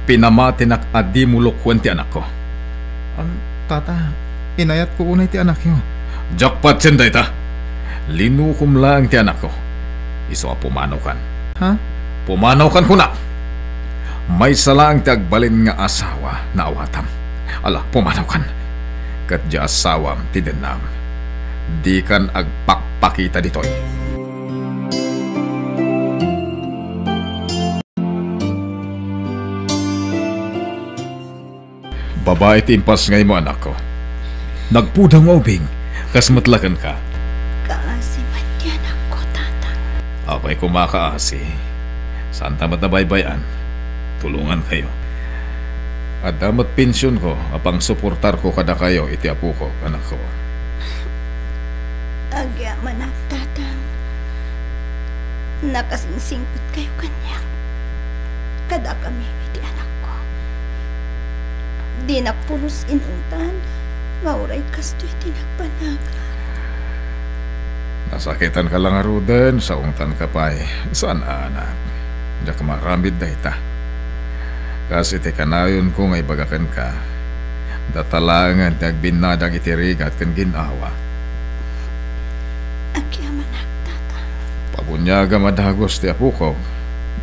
Pinamatinak a dimo lukuen ti anakko. Am, Tata, inayatko unay ti anakyo. Diak patien dayta. Linukom laeng ti anakko. Isu a pumanawkan. Ha? Pumanawkan kunak. Maysa laeng ti agbalin nga asawa nga awatam. Ala, pumanawkan. Ket diay asawam ti dennam. Dikan agpakpakita ditoy. Babai ti impasngaymo, anakko. Nagpudaw nga ubing, kas met la kenka. Kaasi met ti anakko, Tata. Apay koma kaasi? Saanta met a baybay-an. Tulongankayo. Adda met pensionko a pangsuportarko kadakayo iti apoko, anakko. Agyamanak, Tatang. Nakasingsingpetkayo kaniak. Kadakami iti anakko. Dinak pulos inungtan nga uray kastoy ti nagpanaga. Nasakitanka la ngaruden, saungtanka pay. Saan a, anak. Diak maaramid dayta. Kas iti kanayonko nga ibaga kenka, data laengen ti agbinnadang iti rigat ken gin-awa. Agyamanak, Tata. Pabuniagam a dagus ti apokok.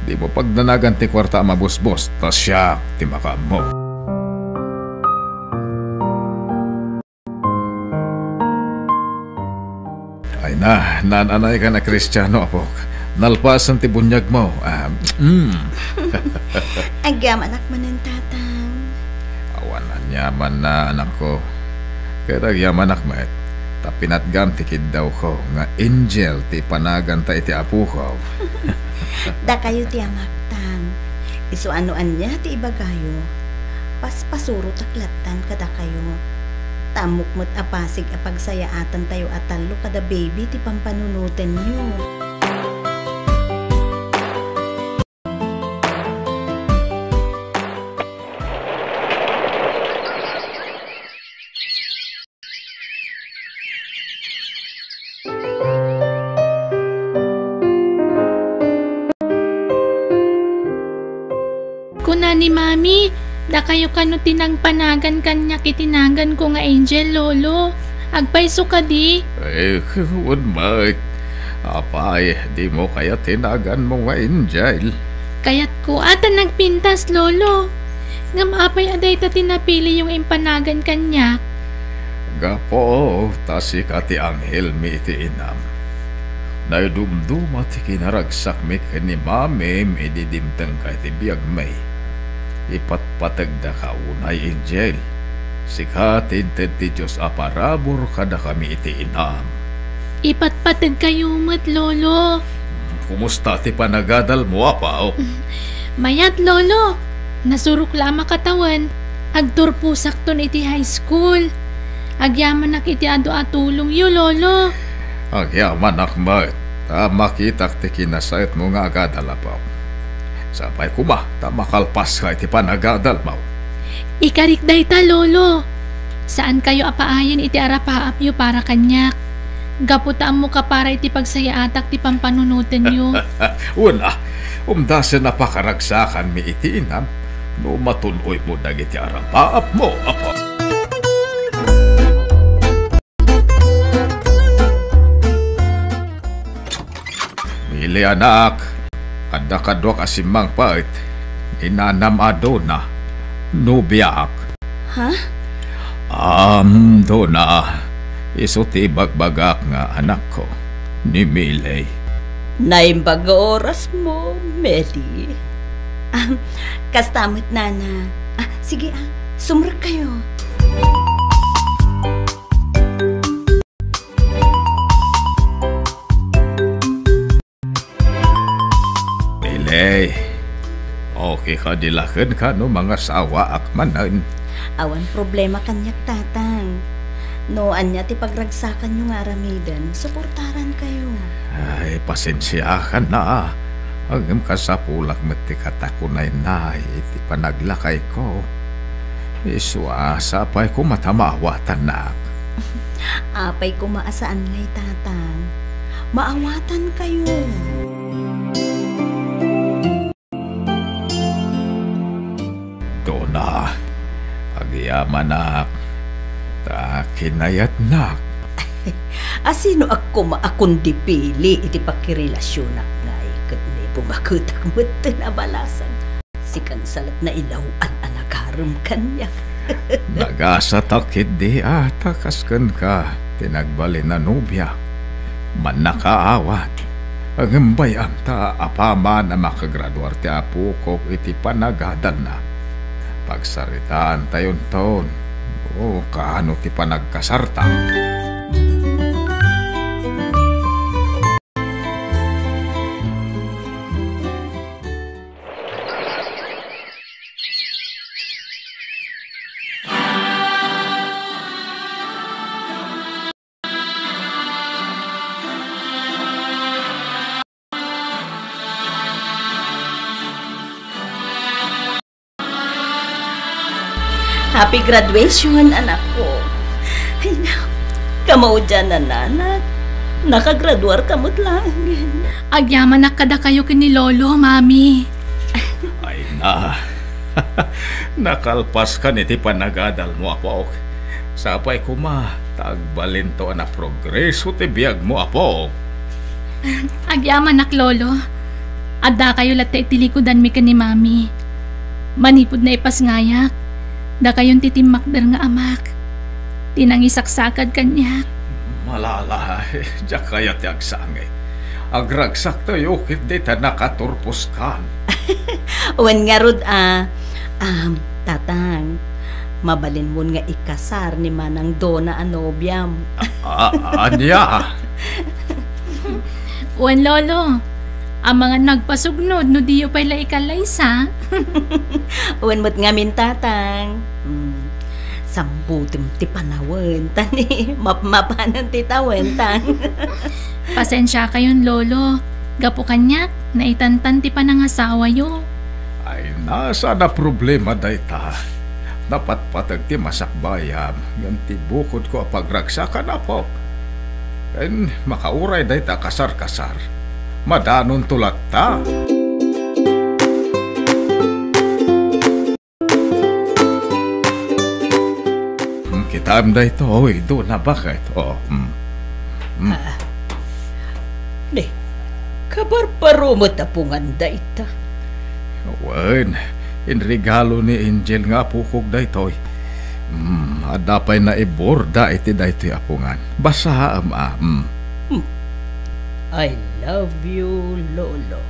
Dimo pagdanagan ti kuarta a mabusbos, ta siak ti makaammo. Ay na, naan-anaykan a Kristiano, apok. Nalpasen ti buniagmo. Ah, mm. Agyamanak manen, Tatang. Awan aniamanna, anakko. Ket agyamanak met, ta pinatgam ti kiddawko nga angel ti ipanaganta iti apoko. Dakayo ti amak, Tang. Isu a no ania ti ibagayo, Paspasurotak lattan kadakayo. Ta ammok met a pasig a pagsayaatantayo a tallo kada baby ti pampanunotenyo. Kuna ni Mami, dakayo kano ti nangpanagan kaniak iti naganko nga Angel, Lolo. Agpayso kadi? Eh, wen met. Apay, dimo kayat ti naganmo nga Angel? Kayatko a ta nagpintas, Lolo. Ngem apay a dayta ti napiliyo nga impanagan kaniak? Gapu ta sika ti anghel mi iti inam. Naidumduma ti kinaragsakmi ken ni Mamim idi dimtengka iti biagmi. Ipatpategdaka unay, Angel. Sika ti inted ti Dios a parabur kadakami iti inam. Ipatpategkayo met, Lolo. Kumusta ti panagadalmo, Apo? Mayat, Lolo. Nasurok la a makatawen. Agturposakton iti high school. Agyamanak iti adu a tulongyo, Lolo. Agyamanak met ta makitak ti kinasayatmo nga agadal, Apo. Sapay koma ta makalpaska iti panagadalmo. Ikarik dayta, Lolo. Saankayo a paayen iti arapaapyo para kaniak. Gapu ta ammoka para iti pagsayaatak ti pampanunotenyo. Wen a, umdasen a pakaragsakanmi iti inam no matun-oymo dagiti arapaapmo, Apo. Mili, anak, adda kaduak a simmangpet ni nanam a Dona, nobiak. Ha? Am, Dona, isu ti ibagbagak nga anakko, ni Mili. Naimbag nga orasmo, Mili. Ah, kasta met, Nana. Ah, sige, ah, sumrekkayo. Mili, okay kadi la kenka no mangasawaak manen? Awan problema kaniak, Tatang. No ania ti pagragsakanyo nga aramiden, suportarankayo. Ay, pasensiakan na. Ngem kasapulak met ti katakunaynay iti panaglakayko. Isu a, sapay koma ta maawatannak. Apay koma a saan ngay, Tatang. Maawatankayo. Dona, agyamanak, ta kinayatnak. A sinoak koma a kundi Pili iti pakirelasionak ngay ket ni bumaketak metten a balasang. Sikan sa la't nailaw-an a nagarem kaniak. Nagasatak ketdi a ta kas kenka ti nagbalin a nobiak. Mannakaawat. Ngem bay-am ta apaman a makagraduar ti apokok iti panagadalna. Pagsaritaantayonton no kaano ti panagkasarta. Happy graduation, anakko. Ay, kamaudian, anak. Nakagraduar ka met laengen. Agyamanak kadakayo ken ni Lolo, Mami. Ay na. Nakalpaskan iti panagadalmo, apok. Sapay koma ta agbalinto a naprogreso ti biagmo, apok. Agyamanak, Lolo. Addakayo latta iti likudanmi ken ni Mami. Manipud naipasngayak, dakayon ti timmakder nga amak. Ti nangisaksakad kaniak. Malala, diak kayat ti agsangit. Agragsaktayo ketdi ta nakaturposkan. Wen ngarud a, um, Tatang, mabalinmon nga ikasar ni Manang Dona a nobiam. A-, a-, ania? Wen, Lolo. Amangan nagpasugnod no diyo pay la ikallaysa. Wen met ngamin, Tatang. Hmm. Sambutem ti panawen, ta ni mapmapanen ti tawen, Tang. Pasensiakayon, Lolo. Gapu kaniak, naitantan ti panangasawayo. Ay, saan a problema dayta. Napatpateg ti masakbayam, ngem ti bukodko a pagragsakan, Apok. Ken makauray dayta a kasarkasar. Madanonto latta. Hmm, kitaem daytoy, Dona, baket. Oh, hmm. Hmm. Ah. Ni, kabarbaro met a pungan dayta. Wen, inregalo ni Angel nga apokok daytoy. Hmm, adda pay naiborda iti daytoy a pungan. Basaem, a. Hmm. Hmm. I love you, Lolo.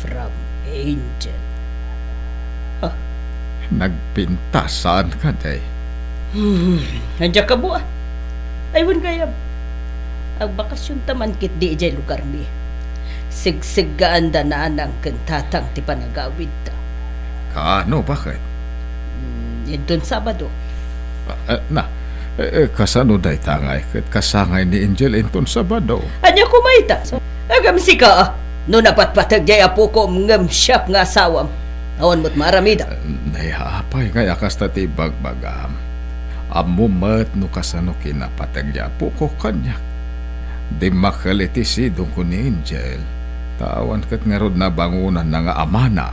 From Angel. Ah. Nagpintas, saan kadi? Hmm, ania kadi a? Ay, wen gayam. Agbakasionta man ketdi idiay lugarmi. Segseggaanda nanang ken tatang ti panagawidda. Kaano, baket? Hmm, inton Sabado. Ah, ah, na, eh, eh, kasano dayta ngay ket kasangay ni Angel inton Sabado? Ania koma ita? Ngem sika, no napatpateg diay apokom ngem siak nga asawam, awan met maaramidam. Nay, apay ngay a kasta ti ibagbagam? Ammom met no kasano kinapateg diay apokok kaniak. Dimmakkel iti sidongko ni Angel, ta awan ket ngarud nabangonanna nga amana.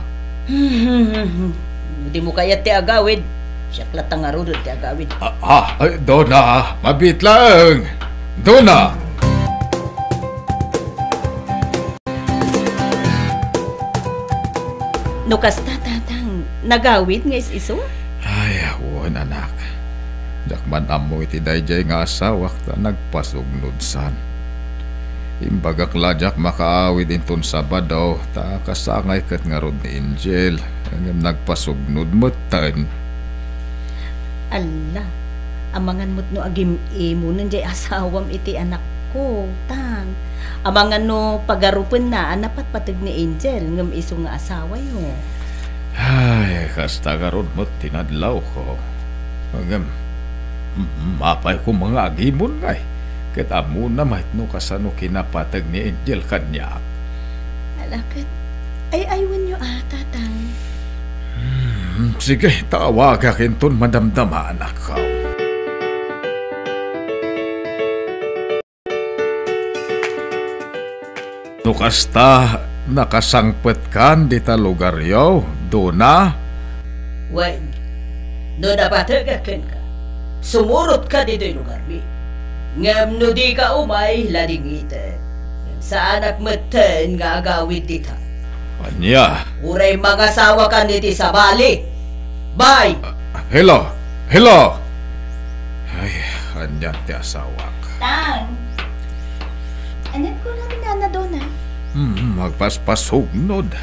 No dimo kayat ti agawid, siak latta ngaruden ti agawid. Ah, ah, ay, Dona, mabiit laeng. Dona! No kasta, Tatang, nagawid nga is-isu? Ay, wen, anak. Diak man ammo iti daydiay nga asawak ta nagpasugnod san. Imbagak la diak makaawid inton Sabado ta kasangay ket ngarud ni Angel, ngem nagpasugnod metten. Alla, amangan met no agim-imonen diay asawam iti anakko, Tang. Amangan no pagarupenna a napatpateg ni Angel ngem isu nga asawayo. Ay, kasta ngarud met ti nadlawko. Ngem, m-, apay koma nga agimon ngay, ket ammona met no kasano kinapateg ni Angel kaniak. Ala, ket ay-aywenyo a, Tatang. Hmm, sige, tawagak inton madamdama, anakko. No kasta, nakasangpetkan dita lugaryo, Dona? Wen, no napategak kenka, sumurotka ditoy lugarmi. Ngem no dika umay, ladingitek. Ngem saanak metten nga agawid dita. Ania? Uray mangasawakan iti sabali. Bye! Ah, hello! Hello! Ay, anian ti asawak? Tang! Anian kuna ni Nana Dona? Hmm, agpaspasugnod.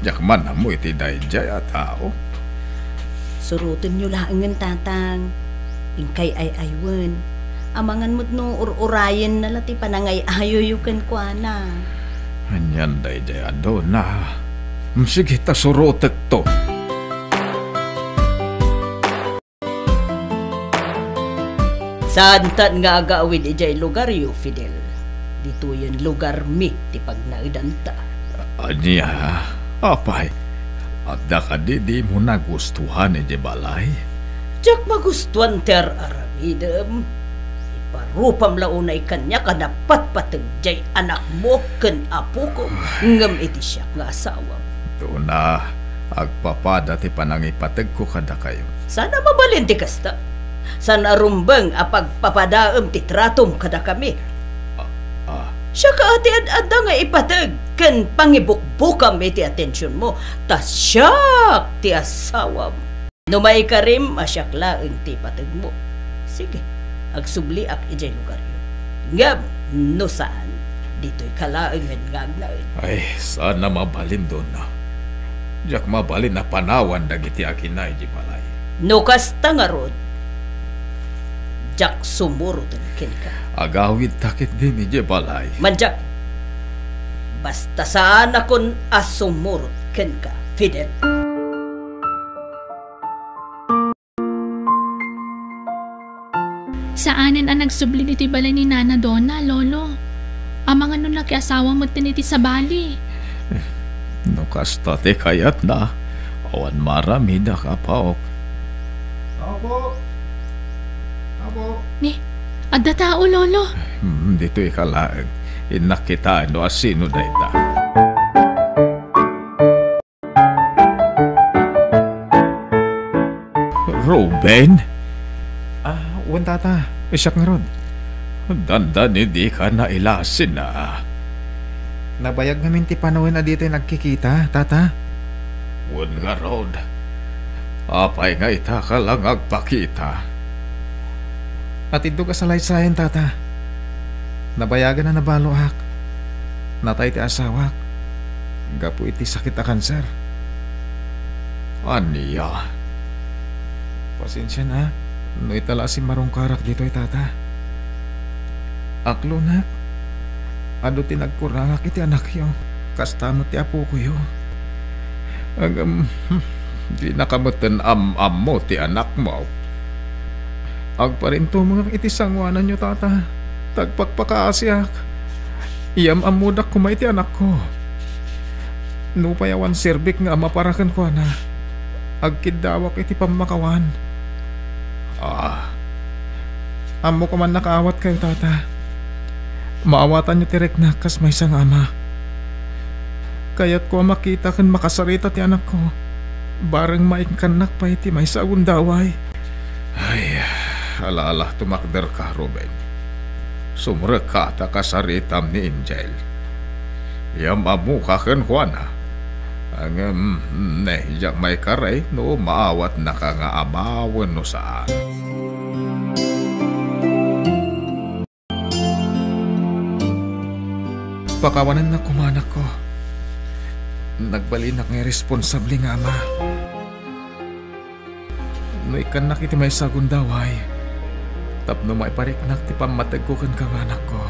Diak man ammo iti daydiay a tao. Surotenyo laengen, Tatang. Inkay ay-aywen. Amangan met no ur-urayenna la ti panangay-ayoyo kenkuana. Anian daydiay a Dona? Hmm, sige ta surotekto. Saantan nga agawid idiay lugaryo, Fidel. Ditoyen lugarmi ti pagnaedanta. Ania? Apay, adda kadi dimo nagustuhan idiay balay? Diak magustuhan ti ar-aramidem. Iparupam la unay kaniak a napatpateg diay anakmo ken apoko, ngem iti siak nga asawam. Dona, agpapada ti panangipategko kadakayo. Saan a mabalin ti kasta. Saan a rumbeng a pagpapadaem ti tratom kadakami. Ah, ah. Siak a ti ad-adda nga ipateg ken pangibukbukam iti atensionmo, ta siak ti asawam. No maikarim a siak laeng ti ipategmo, sige, agsubliak idiay lugaryo. Ngem no saan, ditoyka laengen nga agnaed. Ay, saan a mabalin, Dona. Diak mabalin a panawan dagiti agina idiay balay. No kasta ngarud, diak sumuroten kenka. Agawidta ketdin idiay balay. Mandiak. Basta saanakon a sumurot kenka, Fidel. Saanen a nagsubli ditoy balay ni Nana Dona, Lolo. Amangan no nakiasawa metten iti sabali. No kasta ti kayatna, awan maaramidak, Apok. Apo! Apo! Ni, adda tao, Lolo. Hmm, ditoy ka laeng. Innak kitaen no asino dayta. Ruben? Ah, wen, Tata. Siak ngarud. Dandani dika nailasin a. Nabayag ngamin ti panawen a ditoy nagkikita, Tata. Wen ngarud. Apay nga itaka la nga agpakita? Atiddog a salaysayan, Tata. Nabayagan a nabaloak. Natay ti asawak gapu iti sakit a kanser. Ania? Pasensian a no ita la a simmarungkarak ditoy, Tata. Aklonek, adu ti nagkurangak iti anakyo. Kasta met ti apokoyo. Ngem, dinaka metten am-ammo ti anakmo. Agparintumengak iti sangoananyo, Tata. Tagpakpakaasiak. Iyam-ammodak koma iti anakko. Nupay awan serbik nga ama para kenkuana, agkiddawak iti pammakawan. Ah. Ammok a mannakaawatkayo, Tata. Maawatanyo ti riknak kas maysa nga ama. Kayatko a makita ken makasarita ti anakko, bareng maikkannak pay ti maysa a gundaway. Ay, ala-ala, tumakderka, Ruben. Sumrekka ta kasaritam ni Angel. Iyam-ammoka kenkuana. Ngem, ne, diak maikaray no maawatnaka nga ama wenno saan. Pakawanennak koma, anakko. Nagbalinak nga iresponsable nga ama. No ikkannak iti maysa a gundaway, tapno maipariknak ti pammategko kenka nga anakko,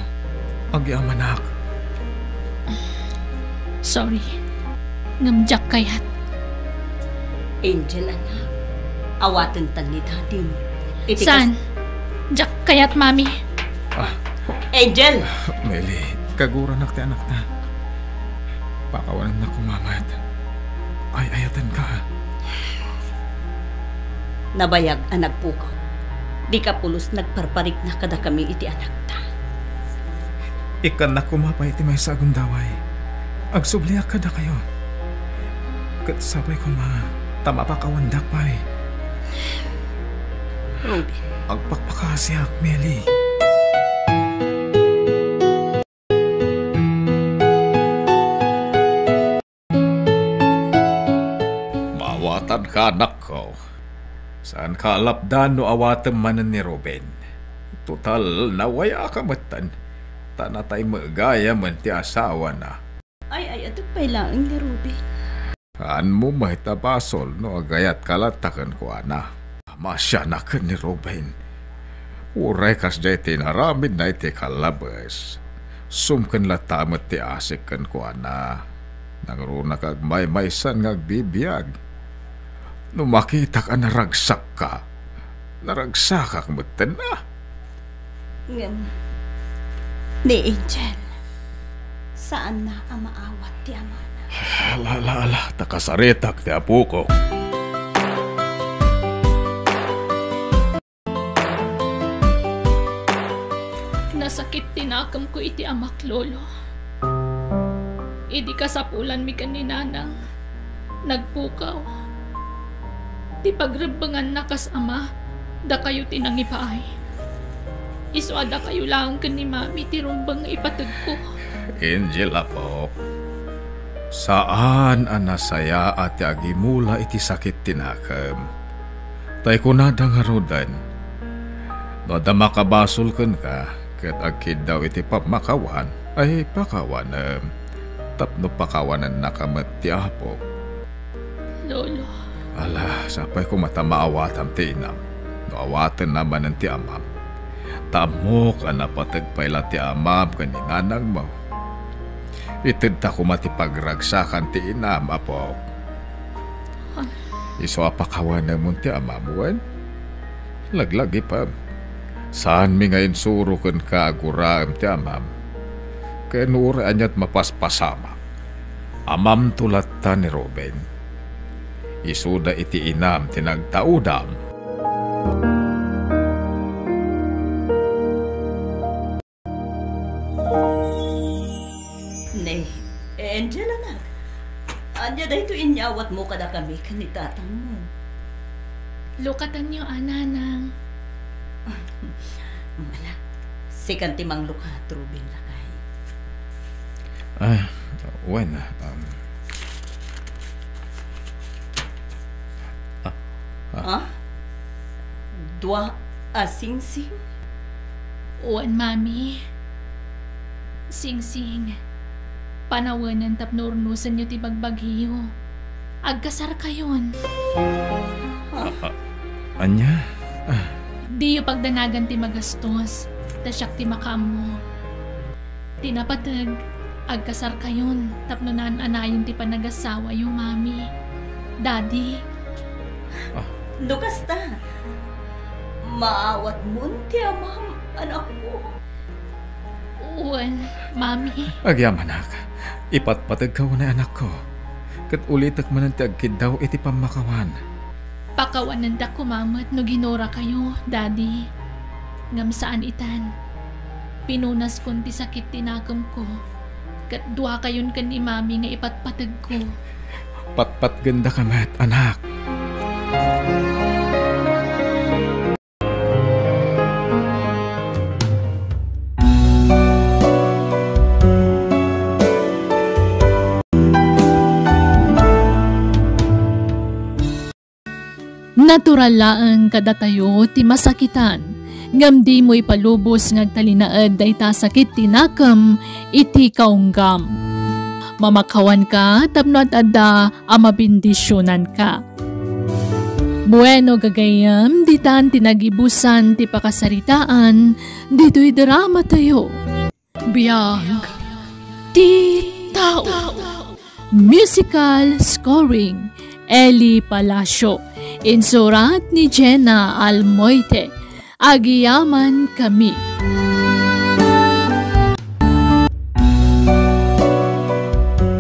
agyamanak. Sorry. Ngem diak kayat. Angel, anak, awatentan ni Dadim. Iti kas- Saan? Diak kayat, Mami. Ah. Angel! Meli, kaguranak ti anakta. Pakawanennak koma met. Ay-ayatenka. Nabayag a nagpukaw. Dika pulos nagparparikna kadakami iti anakta. Ikkannak koma pay iti maysa a gundaway. Agsubliak kadakayo. Ket sapay koma ta mapakawandak pay. Ruben. Agpakpakaasiak, Meli. Maawatanka, anakko. Saanka a lapdan no awatem manen ni Ruben. Total, nawayaaka metten, ta natay met gayamen ti asawana. Ay-ayatek pay laeng ni Ruben. Saanmo met a basol no agayatka latta kenkuana. Masianak ken ni Ruben. Uray kasdiay ti inaramidna iti kallabes, sumken latta met ti asik kenkuana. Nangruna ka agmaymaysan nga agbibiag. No makitak a naragsakka, naragsakak metten a. Ngem, ni Angel, saanna a maawat ti amana. Ala, ala, ala, ta kasaritak ti apoko. Nasakit ti nakemko iti amak, Lolo. Idi kasapulanmi ken ni Nanang, nagpukaw. Ti pagrebbenganna kas ama, dakayo ti nangipaay. Isu a dakayo laeng ken ni Mami ti rumbeng nga ipategko. Angel, apok, saan a nasayaat ti agimula iti sakit ti nakem. Tay kunada ngaruden, no adda makabasol kenka ket agkiddaw iti pammakawan, ay pakawanem, tapno pakawanennaka met ti Apo. Lolo. Ala, sapay koma ta maawatam ti inam, no awatenna manen ti amam. Ta ammok a napateg pay la ti amam ken ni nanangmo. Itedta koma ti pagragsakan ti inam, apok. Ah. Isu a pakawanemon ti amam, wen? Laglagipem. Saanmi nga insuro kenka a guraem ti amam. Ken uray aniat mapaspasamak, amamto latta ni Ruben. Isuda iti inam ti nagtaudam. Ne, Angel, anak. Ania daytoy inyawatmo kadakami ken ni tatangmo? Lukatanyo, a, nanang. Ala, sikan ti manglukat, Ruben, lakay. Ah, wen, um, ah, ah. Ah? Dua a singsing? Wen, Mami. Singsing, panawenen tapno urnosenyo ti bagbagiyo. Agkasarkayon. Ah, ah, ania? Ah. Diyo pagdanagan ti magastos, ta siak ti makaammo. Ti napateg, agkasarkayon tapno naan-anayon ti panagasawayo, Mami. Daddy. Ah. No kasta, maawatmon ti amam, anakko. Wen, Mami. Agyamanak, ipatpategka unay, anakko, ket ulitek manen ti agkiddaw iti pammakawan. Pakawanendak koma met no ginurakayo, Daddy. Ngem saan itan. Pinunaskon ti sakit ti nakemko, ket duakayon ken ni Mami nga ipatpategko. Patpatgendaka met, anak. Natural laeng kadatayo ti masakitan, ngem dimo ipalubos nga agtalinaed dayta sakit ti nakem iti kaunggam. Mamakawanka tapno ad-adda a mabendisiyonanka. Bueno, gagayyem, ditan ti nagibusan ti pakasaritaan ditoy dramatayo. Biag ti tao. Musical scoring, Eli Palacio. Insurat ni Jenna Almoite. Agyamankami.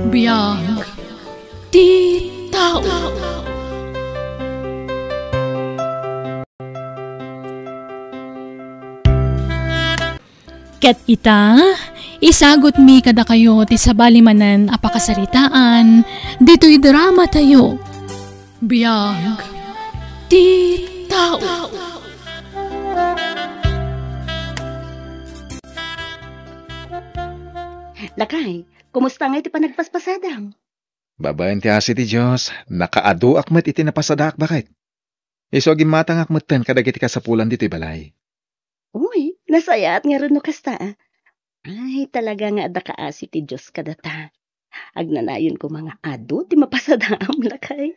Biag ti tao. Ket ita, isagutmi kadakayo ti sabali manen a pakasaritaan ditoy dramatayo. Biag ti tao. Lakay, kumusta ngay ti panagpaspasadam? Babaen ti asi ti Dios, nakaaduak met iti napasadaak, baket. Isu a gimmatangak metten kadagiti kasapulan ditoy balay. Uy, nasayaat ngarud no kasta, a. Ay, talaga nga adda kaasi ti Dios kadata. Agnanayon koma nga adu ti mapasadaam, lakay.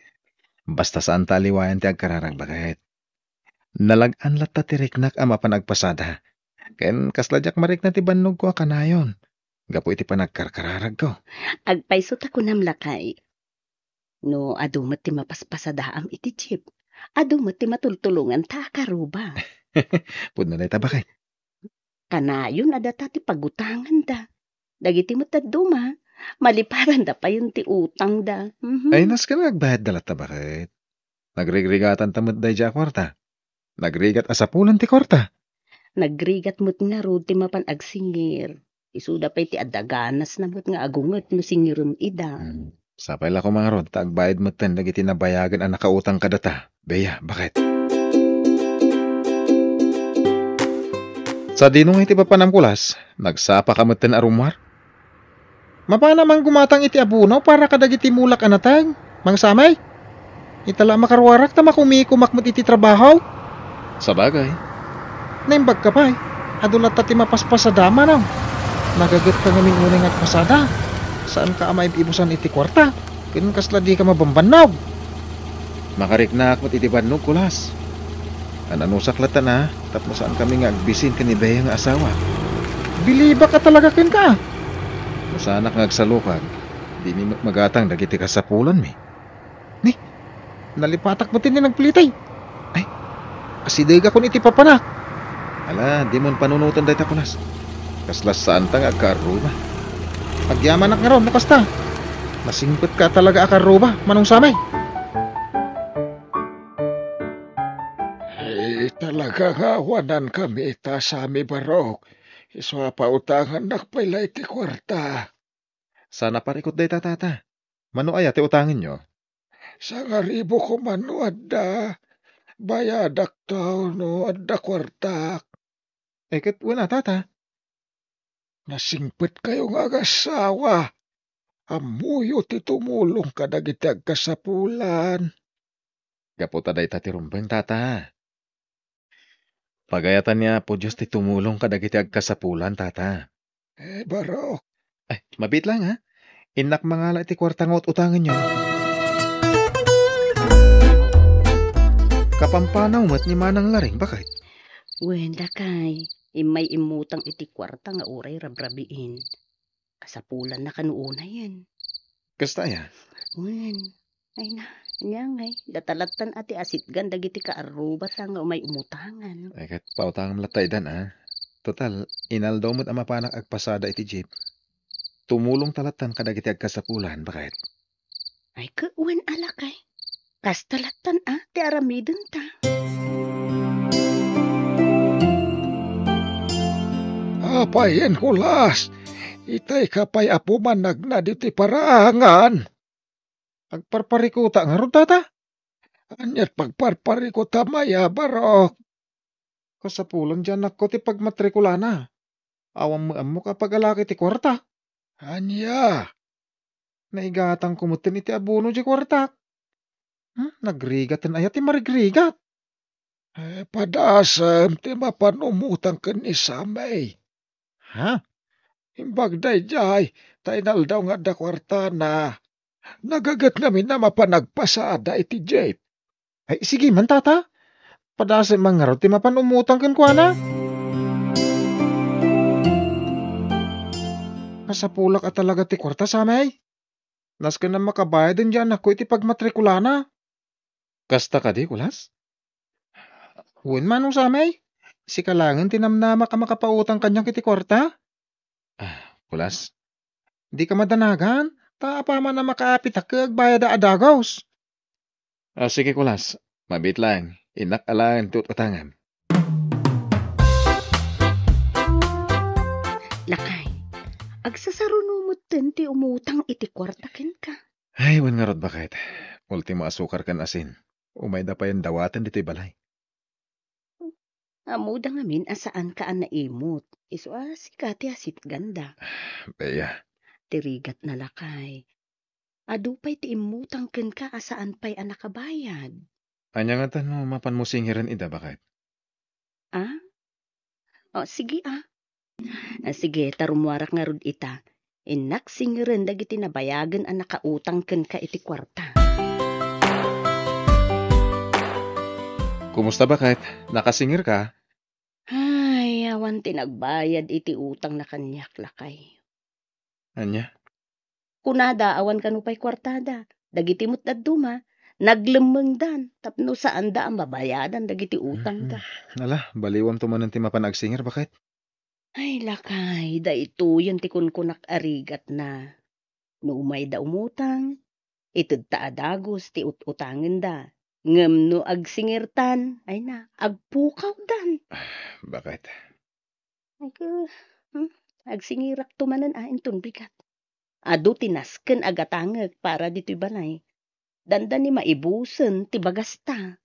Basta saanta a liwayan ti agkararag, baket. Nalag-an latta ti riknak a mapan agpasada. Ken kasla diak marikna ti bannogko a kanayon gapu iti panagkarkararagko. Agpayso ta kunam, lakay. No adu met ti mapaspasadaam iti jeep, adu met ti matultulonganta a karuba. Pudno dayta, baket. Kanayon a data ti pagutanganda. Dagiti met dadduma, maliparanda payen ti utangda. Mhm. Ay, nasken nga agbayadda latta, baket. Nagrigrigatanta met daydiay a kuarta. Nagrigat a sapulan ti kuarta. Nagrigat met ngarud ti mapan agsingir. Isuda pay ti adda ganasna met nga agunget no singirem ida. Hmm. Sapay la koma ngarud ta agbayad metten dagiti nabayagen a nakautang kadata. Bea, baket. Sadino nga iti papanam, Kulas? Nagsapaka metten a rummuar? Mapana man gumatang iti abono para kadagiti mulak a nateng, Mang Samay? Ita la a makaruarak ta makumikomak met iti trabaho. Sabagay. Naimbagka pay, adu latta ti mapaspasadam, a. Nagagetka ngamin unay nga agpasada. Saanka a maib-ibusan iti kuarta, ken kasla dika mabambannog. Makariknaak met iti bannog, Kulas. An-anusak latta, a, tapno saankami nga agbisin ken ni Bea nga asawa. Bilibak a talaga kenka. Saanak nga agsalukag, dimi met magatang dagiti kasapulanmi. Ni, nalipatak met ti nagpilitay. Ay, asidegakon iti papanak. Ala, dimon panunoten dayta, Kulas. Kasla saanta nga agkaarruba. Agyamanak ngarud no kasta. Nasingpetka talaga a kaarruba, Manong Samay. Ay, talaga nga awanankami ita, Sammy Barok. Isu a pautangannak pay la iti kuarta. Saan a parikut dayta, Tata. Mano aya ti utangenyo? Sangaribu koma no adda. Bayadakto no adda kuartak. Eh, ket wen a, Tata. Nasingpetkayo nga agassawa. Ammoyo ti tumulong kadagiti agkasapulan. Gapu ta dayta ti rumbeng, Tata. Pagayatan ni Apo Dios ti tumulong kadagiti agkasapulan, Tata. Eh, Barok. Eh, mabiit lang, ha? Innak mangala iti kuarta nga ut-utangenyo. Kapampanaw met ni Manang Laring, baket. Wen, lakay, immay immutang iti kuarta nga uray rabrabiin. Kasapulanna kano unayen. Kasta aya? Wen. Ay na, ania ngay, data lattan a ti asitgan dagiti kaarrubata nga umay umutangan. Ay, ket pautangem latta idan, a. Total, inaldaw met a mapanak agpasada iti jeep. Tumulong ta lattan kadagiti agkasapulan, baket. Ay, ket wen a, lakay. Kasta lattan a ti aramidenta. Apay, Kulas, itay ka pay a pumanagna ditoy paraangan. Agparparikuta ngarud, Tata? Aniat pagparparikutam aya, Barok? Kasapulan ti anakko ti pagmatrikulana. Awan met ammok a pagalaki ti kuarta. Ania? Naigatangko metten iti abono ti kuartak. Hmm, nagrigaten aya ti marigrigat? Eh, padasem ti mapan umutang ken ni Sammy. Ha? Imbag daydiay, ta inaldaw nga adda kuartana. Nagaget ngamin a mapan agpasada iti jeep. Ay, sige man, Tata. Padasem man ngarud ti mapan umutang kenkuana. Kasapulak a talaga ti kuarta, Sammy. Nasken a makabayaden ti anakko iti pagmatrikulana. Kasta kadi, Kulas? Wen, Manong Sammy. Sika laengen ti namnamak a makapautang kaniak iti kuarta. Ah, Kulas? Dika madanagan, ta apaman a makaapitak ket agbayad a dagus. Ah, sige, Kulas. Mabiit laeng. Innak alaen ti ut-utangem. Lakay, agsasaruno metten ti umutang iti kuarta kenka. Ay, wen ngarud, baket. Ultimo a sukar ken asin. Umayda payen dawaten ditoy balay. Ammoda ngamin a saanka a naimut. Isu a sika ti asitganda. Bea. Ti rigatna, lakay. Adu pay ti immutang kenka a saan pay a nakabayad. Ania ngata no mapanmo singeren ida, baket? Ah? O, sige, ah. Ah, sige, ta rummuarak ngarud ita. Innak singeren dagiti nabayagen a nakautang kenka iti kuarta. Kumusta, baket? Nakasingerka? Ay, awan ti nagbayad iti utangna kaniak, lakay. Ania? Kunada, awan kano pay kuartada. Dagiti met dadduma, naglemmengdan tapno saanda a mabayadan dagiti utangda. Mm-mm. Ala, baliwamto manen ti mapan agsinger, baket? Ay, lakay, daytoyen ti kunkunak a rigatna. No umayda umutang, itedta a dagus ti ut-utangenda. Ngem no agsingertan, ay na, agpukawdan. Baket? Ay, hmm, agsingerakto manen a inton bigat. Adu ti nasken a gatangek para ditoy balay. Dandani maibusen ti bagasta.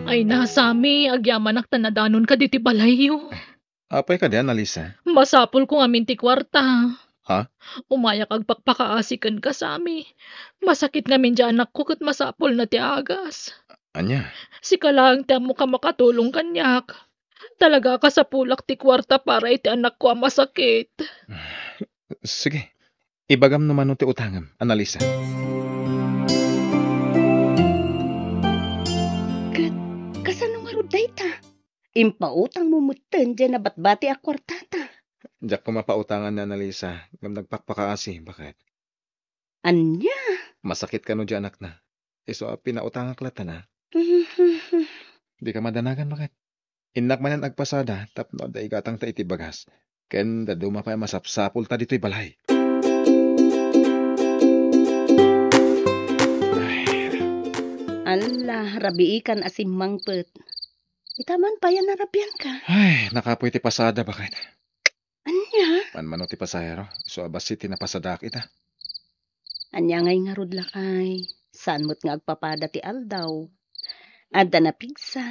Ay na, Sammy, agyamanak ta nadanonka ditoy balayyo. Apay kadi, Annalisa? Masapulko ngamin ti kuarta. Ha? Umayak agpakpakaasi kenka, Sammy. Masakit ngamin ti anakko ket masapulna ti agas. Ania? Sika laeng ti ammok a makatulong kaniak. Talaga a kasapulak ti kuarta para iti anakko a masakit. Sige. Ibagam no mano ti utangem, Annalisa. Ket kasano ngarud dayta? Impautangmo metten diay nabatbati a kuartata. Diak koma pautangan ni Annalisa, ngem nagpakpakaasi, baket. Ania? Masakit kano diay anakna. Isu a pinautangak lattan a. Dika madanagan, baket. Innak manen agpasada tapno adda igatangta iti bagas. Ken dadduma pay a masapsapulta ditoy balay. Ay. Alla, rabiikan a simmangpet. Ita man pay a narabianka. Ay, nakapoy ti pasada, baket. Ania? Manmano ti pasahero, isu a bassit ti napasadaak ita. Ania ngay ngarud, lakay? Saan met nga agpapada ti aldaw. Adda napigsa,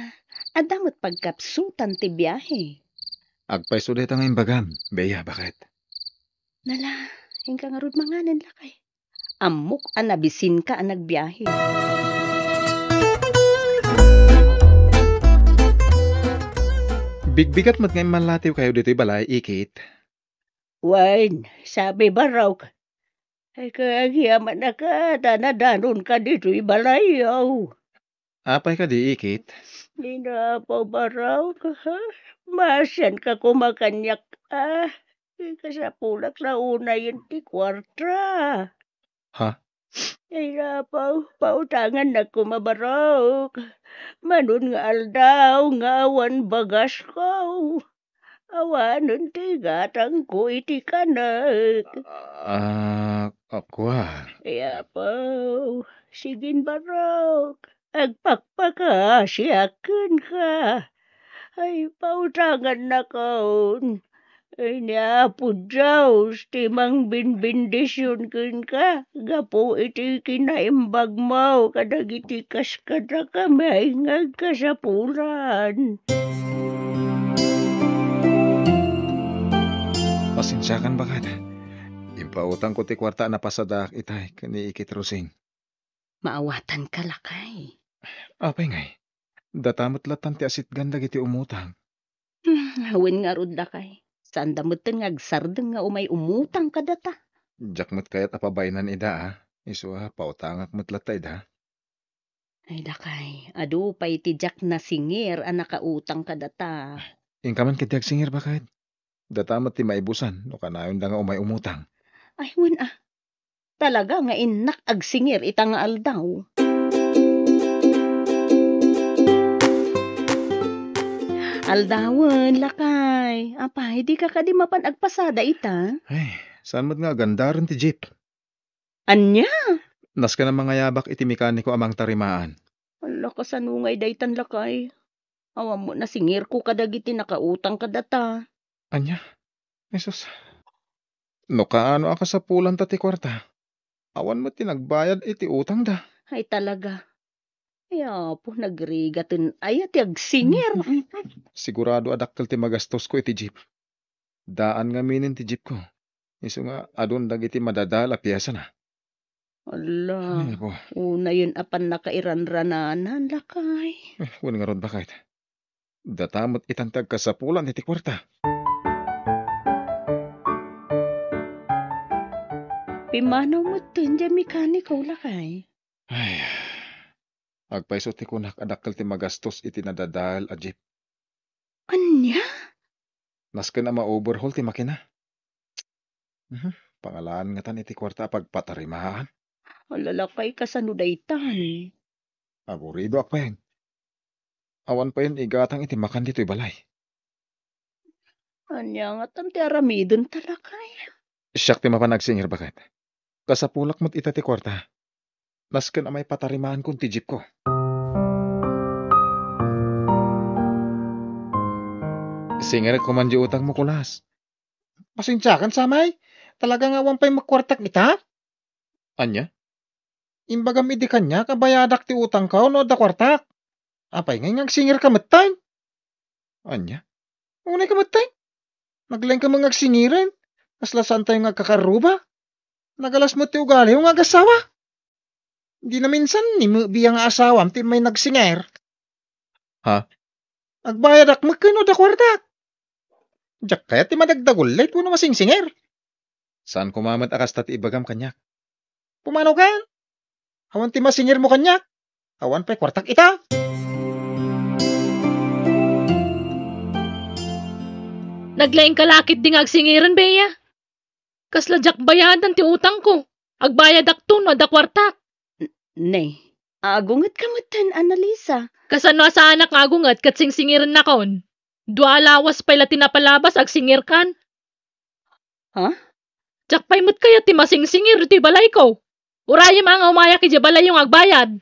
adda met pagkapsutan ti biahe. Agpayso dayta nga imbagam, Bea, baket. Nala, inka ngarud manganen, lakay. Ammok a nabisinka a nagbiahe. Bigbigat met nga immalatiwkayo ditoy balay, Ikit. Wen, sabi, Barok. Ay, kagyamanaka ta nadanonka ditoy balayyo. Apay kadi, Ikit? Dina pa, Barok, ha? Maasianka koma kaniak, a. Kasapulak la unayen ti kuarta. Ha? Ay, apaw, pautangannak koma, Barok. Manon nga aldaw nga awan bagasko. Awanen ti gatangko iti kanek. Ah, a, kua. Ay, apaw, sigin, Barok. Agpakpakaasiak kenka. Ay, pautangannakon. Ay, ni Apo Dios ti mangbinbindision kenka gapu iti kinaimbagmo kadagiti kaskadakami nga agkasapulan. Pasensiakan, baket. Impautangko ti kuarta a napasadaak itay ken ni Ikit Rosing. Maawatanka, lakay. Apay ngay? Data met lattan ti asitgan dagiti umutang. Hmm, wen ngarud, lakay. Saanda metten nga agsardeng nga umay umutang kadata. Diak met kayat a pabaenan ida, a. Isu a, pautangak met latta ida. Ay, lakay, adu pay ti diak nasingir a nakautang kadata. Inka man ketdi agsingir, baket. Data met ti maibusan no kanayonda nga umay umutang. Ay, wen a. Talaga nga innak agsingir ita nga aldaw. Aldawen, lakay. Apay, dika kadi mapan agpasada ita? Ay, saan met nga agandaren ti jeep? Ania? Nasken a mangayabak iti mekaniko a mangtarimaan. Ala, kasano ngay daytan, lakay? Awan met nasingirko kadagiti nakautang kadata. Ania? Jesus. No kaano a kasapulanta ti kuarta, awan met ti nagbayad iti utangda. Ay, talaga. Ay, Apo, nagrigaten aya ti agsingir. Sigurado a dakkel ti magastosko iti jeep. Daan ngaminen ti jeepko. Isu nga adun dagiti madadael a piesana. Ala, ay, Apo. Unayen a pannakairanrananan, lakay. Eh, wen ngarud, baket. Data met itan ti agkasapulan iti kuarta. Pimmanaw metten diay mekaniko, lakay. Ay, agpayso ti kunak a dakkel ti magastos iti nadadael a jeep. Ania? Nasken a ma-overhaul ti makina. Mhm. Pangalaan ngatan iti kuarta a pagpatarimaan. Ala, lakay, kasano daytan? Aburidoak payen. Awan payen igatang iti makan ditoy balay. Ania ngatan ti aramidenta, lakay? Siak ti mapan agsingir, baket. Kasapulak met ita ti kuarta. Nasken a maipatarimaanko ti jeepko. Singirek koman diay utangmo, kulas. Pasensiakan, samay. Talaga nga awan pay met kuartak ita? Ania? Imbagam idi kaniak a bayadak ti utangko no adda kuartak. Apay ngay nga agsingirka metten? Ania? Unayka metten? Naglaingka met nga agsingiren. Kasla saantayo nga agkakarruba. Nagalas met ti ugaliyo nga agassawa. Dina minsan ni Mebia nga asawam ti immay nagsingir. Ha? Agbayadak met ken no adda kuartak. Diak kayat ti madagdagullit wenno masingsingir. Saan koma met a kasta ti ibagam kaniak. Pumanaw ken? Awan ti masingirmo kaniak. Awan pay kuartak ita. Naglaingka la ketdi nga agsingiren, Bea. Kasla diak bayadan ti utangko. Agbayadakto no adda kuartak. N-, ne, agungetka metten, Annalisa. Kasano a saanak nga agunget ket singsingirennakon? Dua a lawas pay la ti napalabas, agsingirkan. Ha? Diak pay met kayat ti masingsingir iti balayko. Urayem a nga umayak idiay balayyo nga agbayad.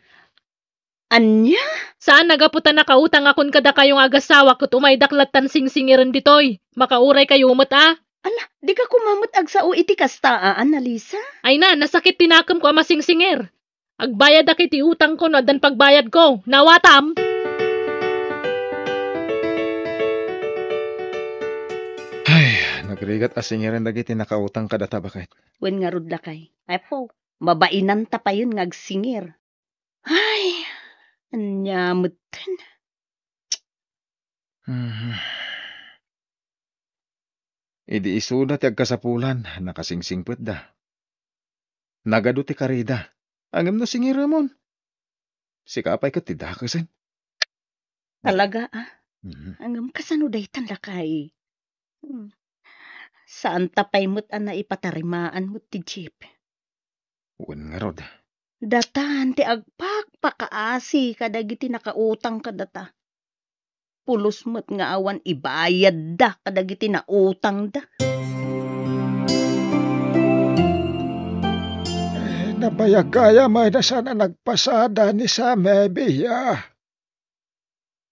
Ania? Saan a gapu ta nakautangakon kadakayo nga agassawa ket umaydak lattan singsingiren ditoy. Makauraykayo met a. Ala, dika koma met agsao iti kasta a, Annalisa? Ay na, nasakit ti nakemko a masingsingir. Agbayadak iti utangko no addan pagbayadko. Nawatam? Ay, nagrigat a singiren dagiti nakautang kadata, baket. Wen ngarud, lakay. Apo, mabainanta payen nga agsingir. Ay, ania metten? Mhm. Idi isuda ti agkasapulan, nakasingsingpetda. Nagadu ti karida. Ngem no singiremon, sika pay ket ti dakesen. Talaga, a? Mhm. Ngem kasano daytan, lakay? Hmm. Saanta pay met a naipatarimaan met ti jeep. Wen ngarud. Datan ti agpakpakaasi kadagiti nakautang kadata. Pulos met nga awan ibayadda kadagiti nautangda. Eh, nabayag gayam a saan a nagpasada ni Same, Bea.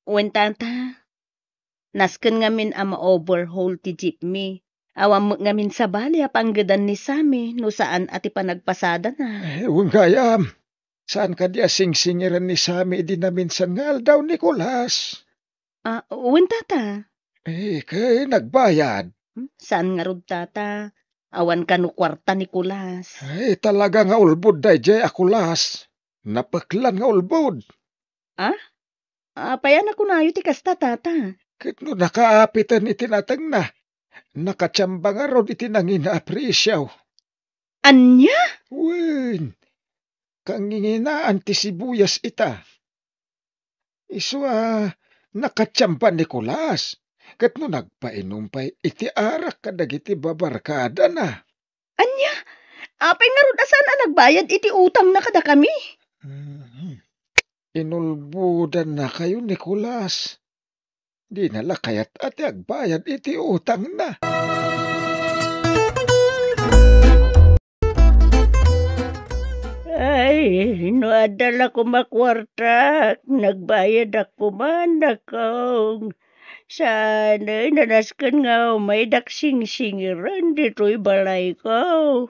Wen, tata. Nasken ngamin a ma-overhaul ti jeepmi. Awan met ngamin sabali a panggedan ni Sami no saan a ti panagpasadana. Eh, wen gayam. Saan kadi a singsingiren ni Sami idi naminsan nga aldaw, Nicolas? Ah, wen, tata. Eh, ket nagbayad? Hmm, saan ngarud, tata. Awan kano kuarta, Nicolas. Ay, talaga nga ulbod daydiay a Kulas. Napeklan nga ulbod. Ah? Apay a nakunayo ti kasta, tata? Ket no nakaapiten iti natengna, nakatiamba ngarud iti nangina a presio. Ania? Wen, kanginginaan ti sibuyas ita. Isu a nakatiamba ni Kulas, ket no nagpainum pay iti arak kadagiti babarkadana. Ania? Apay ngarud a saan a nagbayad iti utangna kadakami? Mhm. Inulbodannakayo ni Kulas. Dina la kayat a ti agbayad iti utangna. Ay, no adda la koma kuartak, nagbayadak koma, dakong. Saan, ay, nanasken nga umaydak singsingiren ditoy balayko.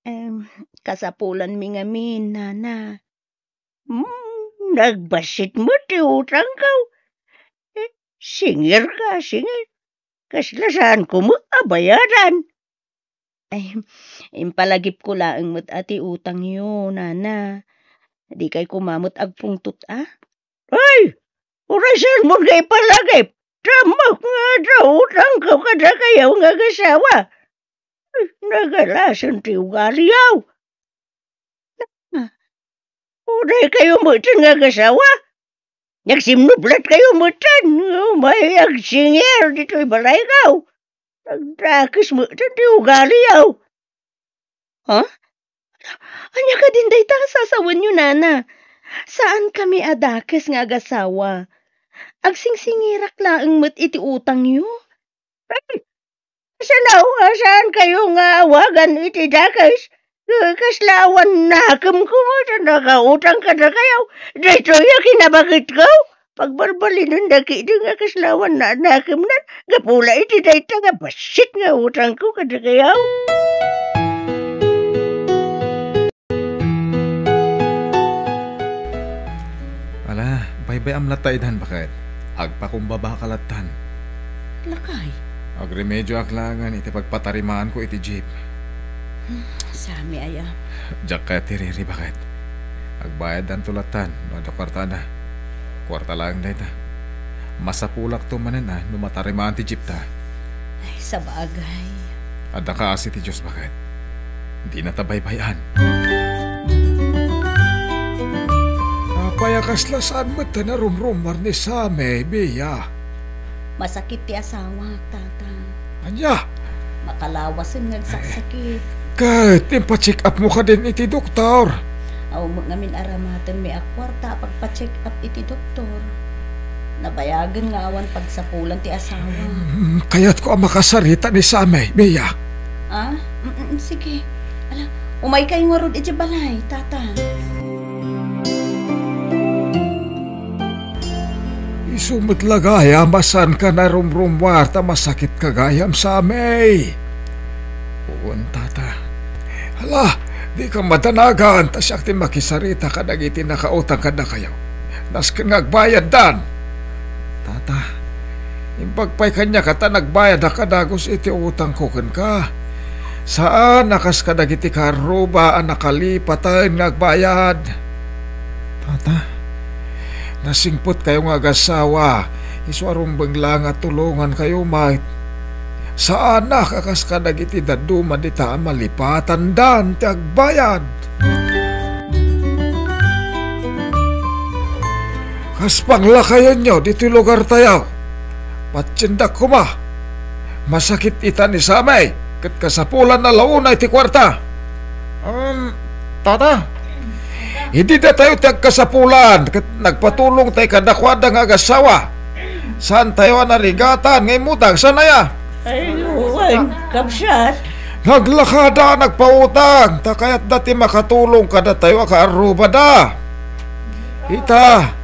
Em, kasapulanmi ngamin, nana. Hmm, nagbassit met ti utangko. Eh, singirka, singir. Kasla saanko met a bayadan. Ay, impalagipko laeng met a ti utangyo, nana. Dikay koma met agpungtot, a? Ay, uray saanmon nga ipalagip. Tammek nga adda utangko kadakayo nga agasawa. Nagalasen ti ugaliyo. Uray kayo metten nga agasawa. Nagsimnublat kayo metten. Umay agsingir ditoy balayko. Nagdakes metten ti ugaliyo. Ha? Ania kadin dayta a sasawenyo, nana? Saankami a dakes nga agasawa. Agsingsingirak laeng met iti utangyo. Ay, kasano a saankayo nga awagan iti dakes? Kasla awan nakemko met a nakautang kadakayo. Daytoy a kinabaketko. Pagbalbalinenda ketdi nga kasla awan nakemnan. Gapu la iti dayta nga bassit nga utangko kadakayo. Ala, baybay-am latta idan, baket. Agpakumbabaka lattan. Lakay. Agremedioak laengen iti pagpatarimaanko iti jeep. Hmm, sami aya. Diak kayat ti riri, baket. Agbayaddanto lattan no adda kuartana. Kuarta laeng dayta. Masapulakto manen a no matarimaan ti jeepta. Ay, sabagay. Adda kaasi ti Dios, baket. Dinata baybay-an. Apay a kasla saan met a narumrummuar ni Sami, Bea? Masakit ti asawak, tata. Ania? Makalawasen nga agsaksakit. Ket impacheck up mo kadin iti doktor? Aw, met ngamin aramatenmi a kuarta a pagpa-check up iti doktor. Nabayagen nga awan pagsapulan ti asawa. Mm, kayatko a makasarita ni Sammy, Mia. Ah? Mm, mm, sige. Ala, umaykayo ngarud iti balay, tata. Isu met la gayam a saanka narumrumuar ta masakitka gayam, Sammy. Wen, tata. Hala, dika madanagan, ta siak ti makisarita kadagiti nakautang kadakayo. Nasken nga agbayaddan. Tata, imbag pay kaniak ta nagbayadak a dagus iti utangko kenka. Saan a kas kadagiti kaarruba a nakalipaten nga agbayad. Tata, nasingpetkayo nga agasawa, isu a rumbeng la nga tulongankayo met. Saanak a kas kadagiti dadduma dita a malipatandan ti agbayad. Kas panglakayonyo ditoy lugartayo, patiendak koma. Masakit ita ni Sammy, ket kasapulanna la unay ti kuarta. Um, tata. Idi datayo ti agkasapulan, ket nagpatulongtayo kadakuada nga agasawa. Saantayo a narigatan nga immutang, saan aya? Ay, wen, kabsat. Naglakada a nagpautang, ta kayatda ti makatulong kadatayo a kaarrubada. Ita,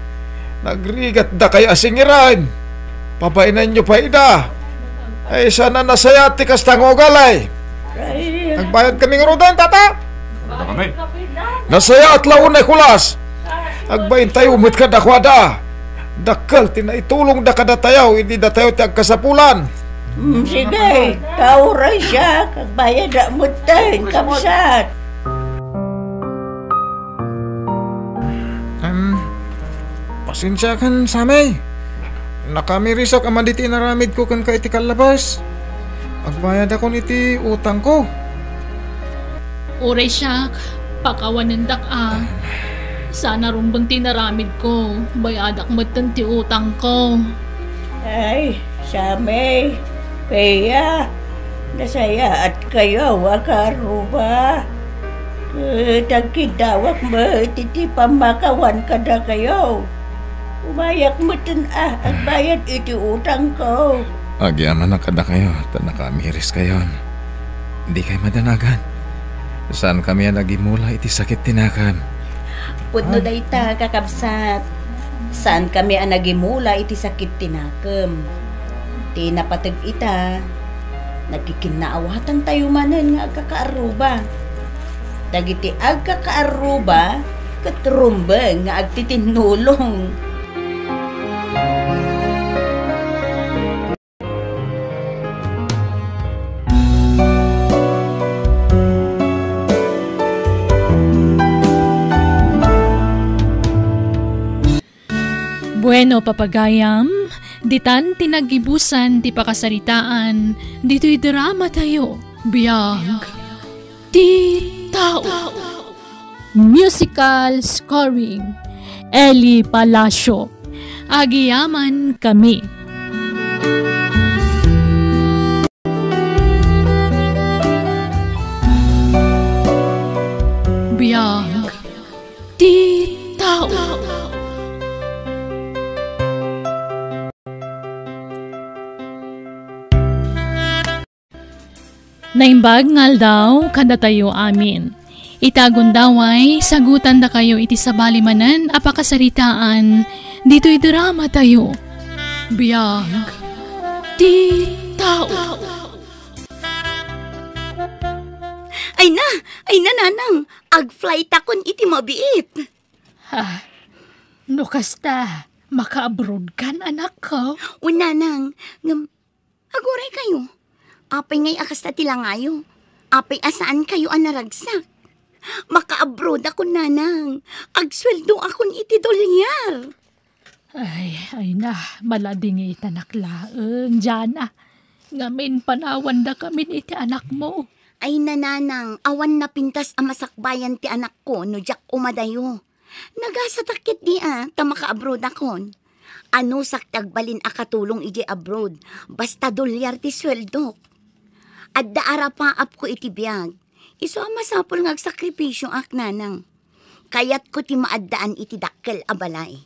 nagrigatdakayo a singiran. Pabainanyo pay ida. Ay, saan a nasayaat ti kasta nga ugali. Ay. Nagbayadkami ngaruden, tata? Nasayaat la unay kulas. Agbaintayo met kadakuada. Dakkel ti naitulongda kadatayo idi datayo ti agkasapulan. Mm, sige, kauray siak, agbayadak metten, kabsat. Em, pasensiakan, Sammy. Nakamirisek a madi ti inaramidko kenka iti kallabas. Agbayadakon iti utangko. Uray siak, pakawanendak a. Saan a rumbeng ti inaramidko. Bayadak metten ti utangko. Ay, Sammy, Pia, nasayaatkayo a kaarruba. Ket agkiddawak met iti pammakawan kadakayo. Umayak metten a agbayad iti utangko. Agyamanak kadakayo, ta nakamireskayon. Dikay madanagan. Saankami a nagimula iti sakit ti nakem. Pudno dayta, kakabsat. Saankami a nagimula iti sakit ti nakem. Ti napateg ita, nagkikinnaawatantayo manen nga agkakaarruba. Dagiti agkakaarruba ket rumbeng nga agtitinnulong. Bueno, papagayam, ditan ti naggibusan ti pakasaritaan ditoy drama tayo, Biag ti Tao. Musical scoring, Eli Palacio. Agyamankami. Biag ti Tao. Naimbag nga aldaw kadatayo amin. Ita a gundaway, sagutandakayo iti sabali manen a pakasaritaan ditoy drama tayo. Biag ti Tao. Ay na! Ay na, nanang! Ag-flight akon iti mabiit! Ah, no kasta, maka-abroad kan, anakko? O, nanang, ngem, aguray kayo. Apay ngay a kasta ti langayo? Apay a saan kayo a naragsak? Maka-abroad akon, nanang. Agsueldo akon iti dolyar. Ay, ay na, maladingitanak laeng, Jana. Ngamin, panawandakamin iti anakmo. Ay na, nanang, awan napintas a masakbayan ti anakko no diak umadayo. Nagasatak ketdi a, ta maka-abroad akon. Anusak ti agbalin a katulong idiay abroad, basta dolyar ti sueldok. Adda arapaapko iti biag. Isu a masapul nga agsakripisioak, nanang. Kayatko ti maaddaan iti dakkel a balay.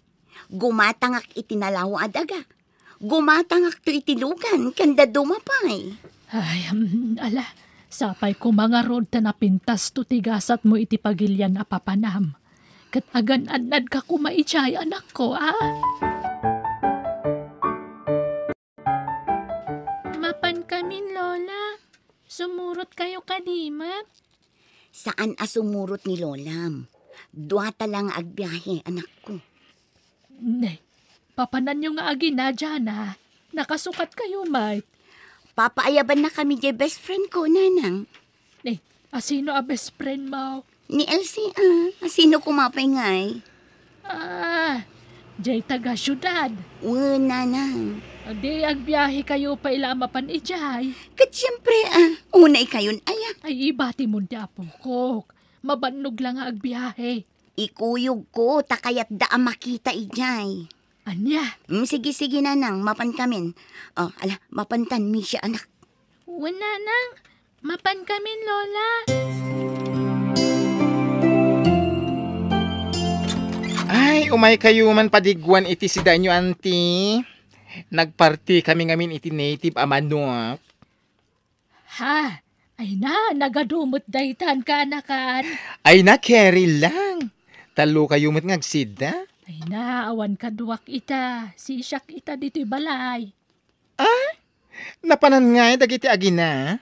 Gumatangak iti nalawa a daga. Gumatangakto iti lugan ken dadduma pay. Ay, hmm, ala, sapay koma ngarud ta napintasto ti gasatmo iti pagilian a papanam. Ket agan-annadka koma idiay, anakko, a? Mapankamin, Lola. Sumurotkayo kadi met? Saan a sumurot ni Lolam. Duata la nga agbiahe, anakko. Ne, papananyo nga agina, Jana. Nakasukatkayo met. Papaayabannakami diay best friend ko, nanang. Ne, asino a best friend mo? Ni Elsie, a. Asino koma pay ngay? Ah, diay taga-siudad. Wen, nanang. Di agbiahekayo pay la a mapan idiay. Ket siempre, a, unaykayon aya. Ay, ibatimon ti apokok. Mabannog la nga agbiahe. Ikuyogko ta kayatda a makita idiay. Ania? Mm, sige, sige, nanang, mapankamin. O, ala, mapantan, Misha, anak. Wen, nanang, mapankamin, Lola. Ay, umaykayo man padiguan iti sidayo, anti. Nagpartikami ngamin iti native a manok. Ha? Ay na, nagadu met daytan, kaanakan. Ay na, carry lang. Tallokayo met nga agsida. Ay na, awan kaduak ita. Sisiak ita ditoy balay. Ah? Napanan ngay dagiti agina?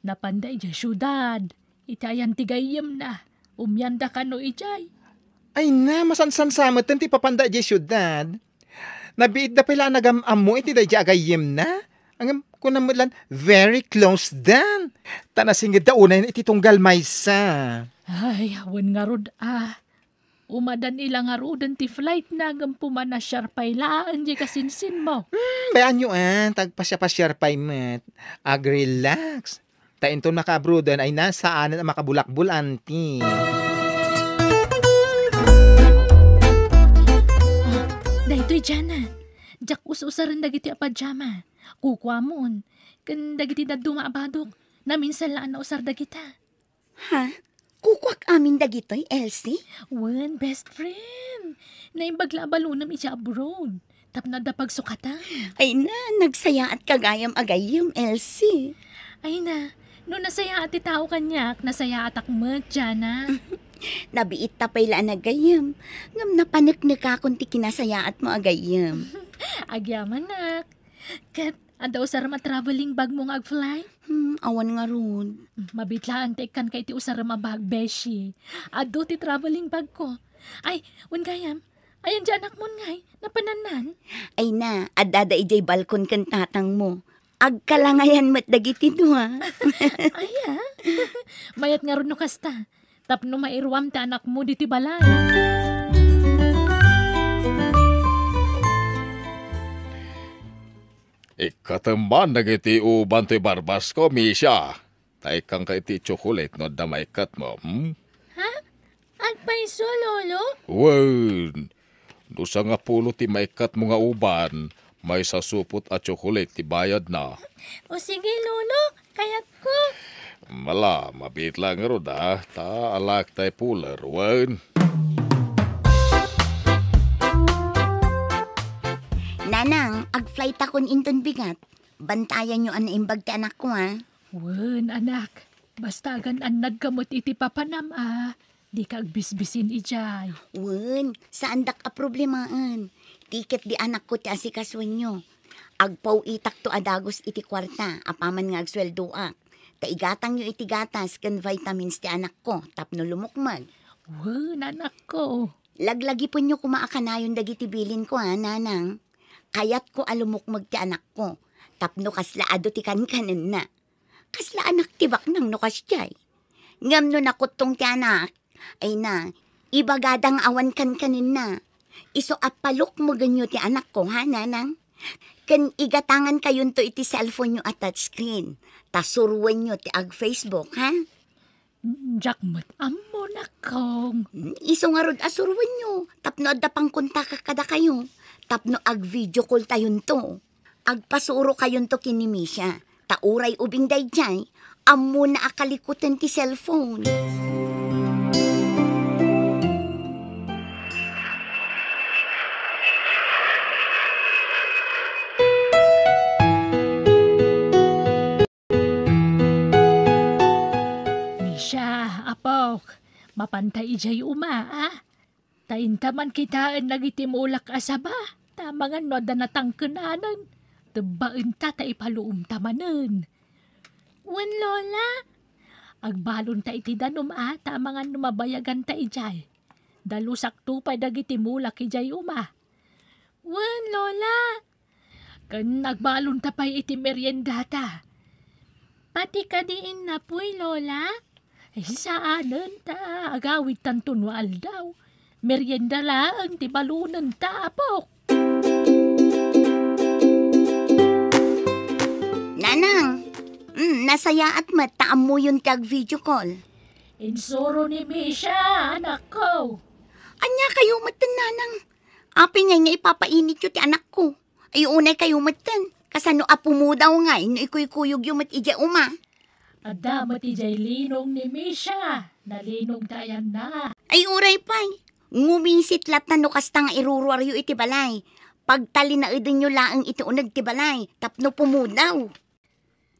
Napanda idiay siudad. Iti ayan ti gayyemna. Umianda kano idiay. Ay na, masansansa metten ti papanda idiay siudad. Nabiitda pay la a nagam-ammo iti daydiay a gayyemna. Ngem kunam met lan, very close dan. Ta nasingedda unayen iti tunggal maysa. Ay, awan ngarud a. Umadan ila ngaruden ti flightna ngem pumanasiar pay laeng diay kasinsinmo. Hmm, bayaanyo a, ta agpasiapasiar pay met. Agrelax. Ta inton makaabroaden ay na, saanen a makabulakbol, anti. Ah, daytoy, Jana. Diak us-usaren dagiti a pajama. Kukuamon. Ken dagiti dadduma a badok. Naminsan la a nausar dagita. Ha? Kukuak amin dagitoy, Elsie? Wen, best friend. Naimbag la a balonem idiay abroad. Tapno adda pagsukatan. Ay na, nagsayaatka gayam a gayyem, Elsie. Ay na, no nasayaat ti tao kaniak, nasayaatak met, Jana. Nabiitta pay la a naggayyem. Ngem napaneknekakon ti kinasayaatmo a gayyem. Agyamanak. Ket adda usarem a traveling bagmo nga ag-fly? Hmm, awan ngarud. Hmm, mabiit laeng ta ikkanka iti usarem a bag, beshi. Adu ti traveling bagko. Ay, wen gayam, ayan diay anakmon ngay? Napanannan? Ay na, addada idiay balkon ken tatangmo. Agkalangayan met dagiti dua. Aya? Mayat ngarud no kasta. Tapno mairuam ti anakmo ditoy balay. Ikkatem man dagiti uban toy barbasko, Misha. Ta ikkanka iti tsokolate no adda maikkatmo, hmm? Ha? Agpayso, Lolo? Wen, no sangapulo ti maikkatmo nga uban, maysa supot a tsokolate ti bayadna. O sige, Lolo, kayatko. Ala, mabiit laeng ngarud a, ta alaek tay puler, wen. Nanang, ag-flight akon inton bigat. Bantayanyo a naimbag ti anakko, a. Wen, anak. Basta agan-annadka met iti papanam a, dika agbisbisin idiay. Wen, saandak a problemaen. Ti ket di anakko ti asikasoenyo. Agpaw-itakto a dagus iti kuarta apaman nga agsueldoak. Ta igatangyo iti gatas ken vitamins ti anakko tapno lumukmeg. Wen, anakko. Laglagipenyo koma a kanayon dagiti bilinko, a, nanang. Kayatko a lumukmeg ti anakko tapno kasla adu ti kankanenna. Kasla anak ti baknang no kasdiay. Ngem no nakuttong ti anak, ay na, ibagada nga awan kankanenna. Isu a palukmegenyo ti anakko, ha, nanang? Ken igatangankayonto iti cellphone-yo a touchscreen, ta suroenyo ti ag-Facebook, ha? Diak met ammo, nakong. Hmm, isu ngarud a suroenyo, tapno adda pangkontakak kadakayo. tapno ag-video call tayonto. Agpasurokayonto ken ni Misha, ta uray ubing daydiay, ammona a kalikutan ti cellphone. Misha, apok, mapanta idiay uma, a? Ta inta man kitaen dagiti mulak a saba, ta amangan no adda natangkenanen, tebbaenta ta ipaluomta manen. Wen, Lola. Agbalonta iti danum a, ta amangan no mabayaganta idiay. Dalusakto pay dagiti mulak idiay uma. Wen, Lola. Ken agbalonta pay iti meriendata. Pati kadi innapoy, Lola? Ay, saanen ta agawidtanto no aldaw. Merienda laeng ti balonenta, apok. Nanang, mm, nasayaat met ta ammoyon ti ag-video call. Insuro ni Misha, anakko. Ania kayo metten, Nanang? Apay ngay nga ipapainityo ti anakko? Ay, unay kayo metten. Kasano a pumudaw ngay no ikuykuyogyo met idiay uma? Adda met idiay linong ni Misha. Nalinong ta ayanna. Ay, uray pay. Ngumisit latta no kasta nga iruruaryo iti balay. Pagtalinaedenyo laeng iti uneg ti balay tapno pumudaw.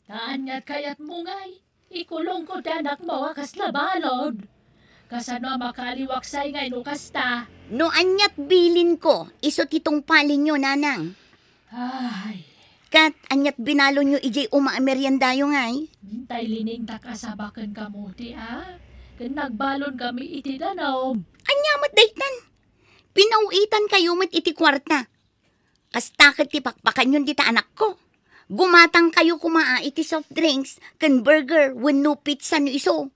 Ta aniat kayatmo ngay? Ikulongko ti anakmo a kasla balod. Kasano a makaaliwaksay ngay no kasta? No aniat bilinko, isu ti tungpalenyo, Nanang. Ay. Ket aniat binalonyo idiay uma a meriendayo ngay? Tay liningtak a saba ken kamote, a? Ken nagbalon kami iti danum. Ania met daytan? Pinaw-itankayo met iti kuarta. Kasta ket ti pakpakanyon dita anakko. Gumatangkayo koma a iti soft drinks ken burger wenno pizza no isu.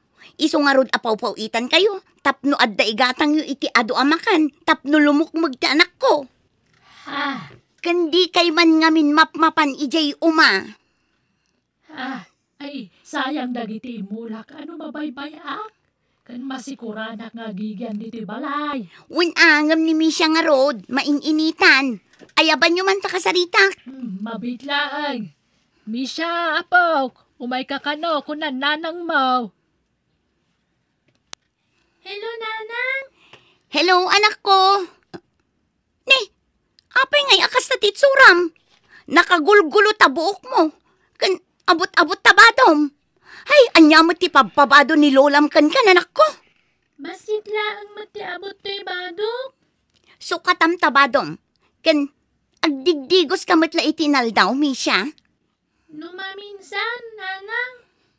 Isu ngarud a pawpaw-itankayo tapno adda igatangyo iti adu a makan tapno lumukmeg ti anakko. Ha? Ken dikay man ngamin mapmapan idiay uma. Ah, ay, sayang dagiti imulak a no mabaybay-ak. Ken masikuranak nga agigian ditoy balay. Wen a ngem ni Misha ngarud, main-initan. Ayabanyo man ta kasaritak. Hmm, mabiit laeng. Misha, apok, umayka kano, kunan nanangmo. Hello, Nanang. Hello, anakko. Ni, apay ngay a kasta ti itsuram? Nakagulgulo ta buokmo. Ken abut-abut ta badom. Hay, ania met ti pabpabado ni lolam kenka, anakko? Bassit laeng met ti abut toy badok. Sukatam ta badom. Ken agdigdigoska met la iti inaldaw, Misha. No maminsan, Nanang,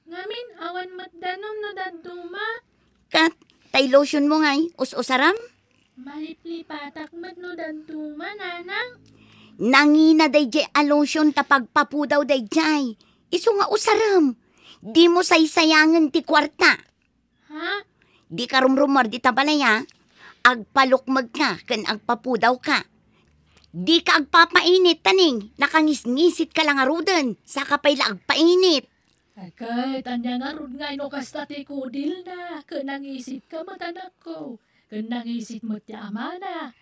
ngamin awan met danum no dadduma. Ket, tay lotionmo ngay, us-usaram? Maliplipatak met no dadduma, Nanang. Nangina daydiay a lotion ta pagpapudaw daydiay. Isu nga usarem. Dimo saysayangen ti kuarta. Ha? Dika rumrumuar dita balay, a. Agpalukmegka ken agpapudawka. Dika agpapainit, taning, nakangisngisitka la ngaruden, saka pay la agpainit. Ay, ket ania ngarud ngay no kasta ti kudilna, ket nangisitka met anakko, ket nangisit met ti amana.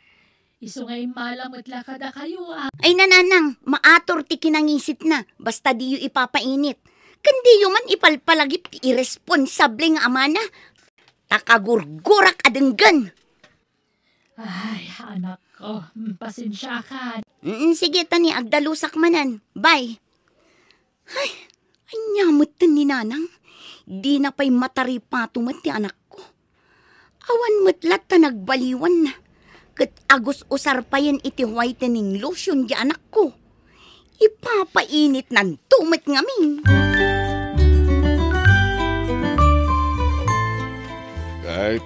Isu nga immala met la kadakayo, a. Ay, nanang, maator ti kinangisitna, basta diyo ipapainit. Ken diyo man ipalpalagip ti irresponsable nga amana. Ta kagurgurak a denggen. Ay, anakko, mm, pasensiakan. Mm, sige, tani, agdalusak manen. Bye. Ay, ania metten ni nanang? Dina pay mataripato met ti anakko. Awan met latta nagbaliwanna. Ket agus-usar payen iti whitening lotion ti anakko. Ipapainitnanto met ngamin. Ket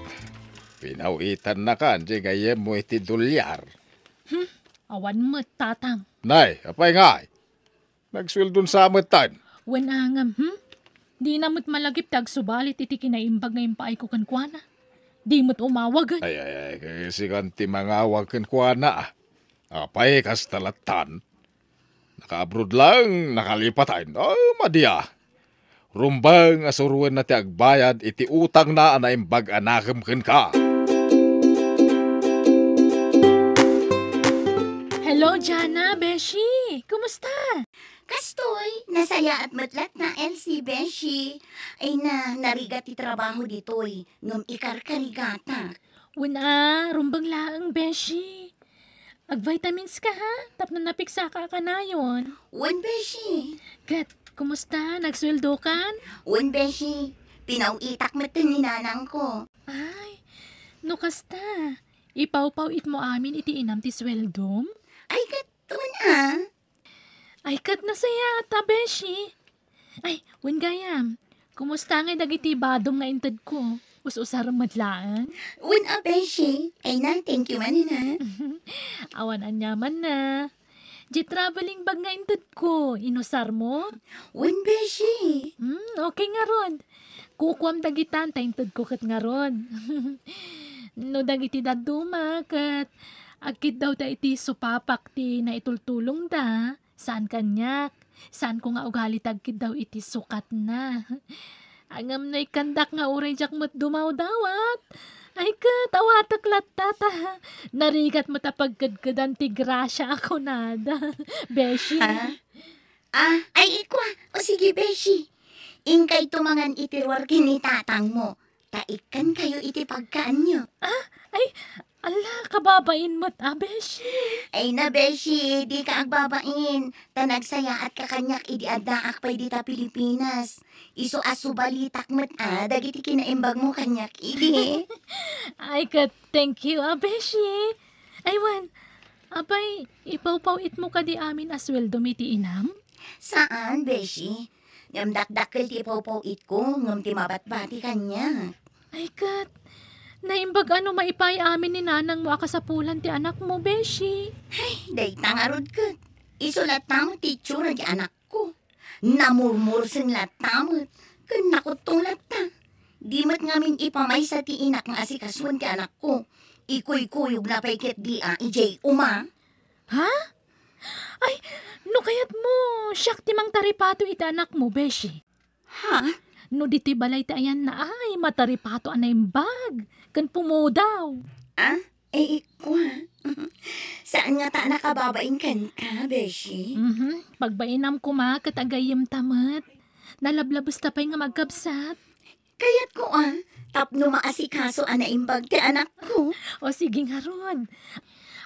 pinawitannakan ti gayyemmo iti dolyar. Hmm, awan met, Tatang. Nay, apay ngay? Nagsueldon sa metten. Wen a ngem, hmm? Dina met malagip ti agsubalit iti kinaimbag nga impaayko kenkuana. Di met umawagen. Ay, ay, ay, kasikan ti mangawag kenkuana, a. Apay, kasta lattan? Naka-abroad lang, nakalipatan. Oh, madi, a. Rumbeng a suroenna ti agbayad iti utangna a naimbag a nakem kenka. Jana, beshi, kumusta? Kastoy, nasayaat met latta, Elsie, beshi. Ay na, narigat ti trabaho ditoy, ngem ikarkarigatak. Wen a, rumbeng laeng, beshi. Ag-vitamins ka, ha? Tapno napiksaka a kanayon. Wen, beshi. Ket, kumusta? Nagsueldokan? Wen, beshi. Pinaw-itak met ni nanangko. Ay, no kasta, ipawpaw-itmo amin iti inam ti sueldom? Ay, ket, wen a. Ay, ket nasayaat a, beshi. Ay, wen gayam, kumusta ngay dagiti badom nga intedko? Us-usarem met laeng? Wen a, beshi. Ay na, thank you manen a. Awan aniamanna. Di traveling bag nga intedko, inusarmo? Wen, beshi. Hmm, okay ngarud. Kukuam dagitan ta intedko ket ngarud. No dagiti dadduma ket agkiddawda iti supapak ti naitultulongda, saan kaniak. Saanko nga ugali ti agkiddaw iti sukatna. Ngem no ikkandak nga uray diak met dumawdawat, ay ket awatek latta ta narigat met a pagkedkedan ti grasia a kunada, beshi. Ha? Ah, ay ikua. O sige, beshi. Inkay tumangan iti ruar ken ni tatangmo. Ta ikkankayo iti pagkaanyo. Ah, ay, ala, kababain met a, beshi. Ay na, beshi, dika agbabain. Ta nagsayaatka kaniak idi addaak pay dita Pilipinas. Isu a subalitak met a dagiti kinaimbagmo kaniak idi. Ay, ket thank you a, beshi. Ay, wen, apay, ipawpaw-itmo kadi amin a sueldom iti inam? Saan, beshi. Ngem dakdakkel ti ipawpaw-itko, ngem ti mabatbati kaniak. Ay, ket, naimbag a no maipaay amin ni nanangmo a kasapulan ti anakmo, beshi. Ay, dayta ngarud ket. Isu latta met ti itsura ti anakko. Namurmurseng latta met, ken nakuttong latta. Di met ngamin ipamaysa ti inak nga asikasoen ti anakko. Ikuykuyogna pay ketdi a idiay uma. Ha? Ay, no kayatmo, siak ti mangtaripato iti anakmo, beshi. Ha? No ditoy balay ti ayanna ay mataripato a naimbag ken pumudaw. Ah? Eh, ikua. Saan ngata a nakababain kenka, beshi? Mhm. Pagbainam koma ket agayyemta met. Nalablabesta pay nga magkabsat. Kayatko a, tapno maasikaso a naimbag ti anakko. O sige ngarud.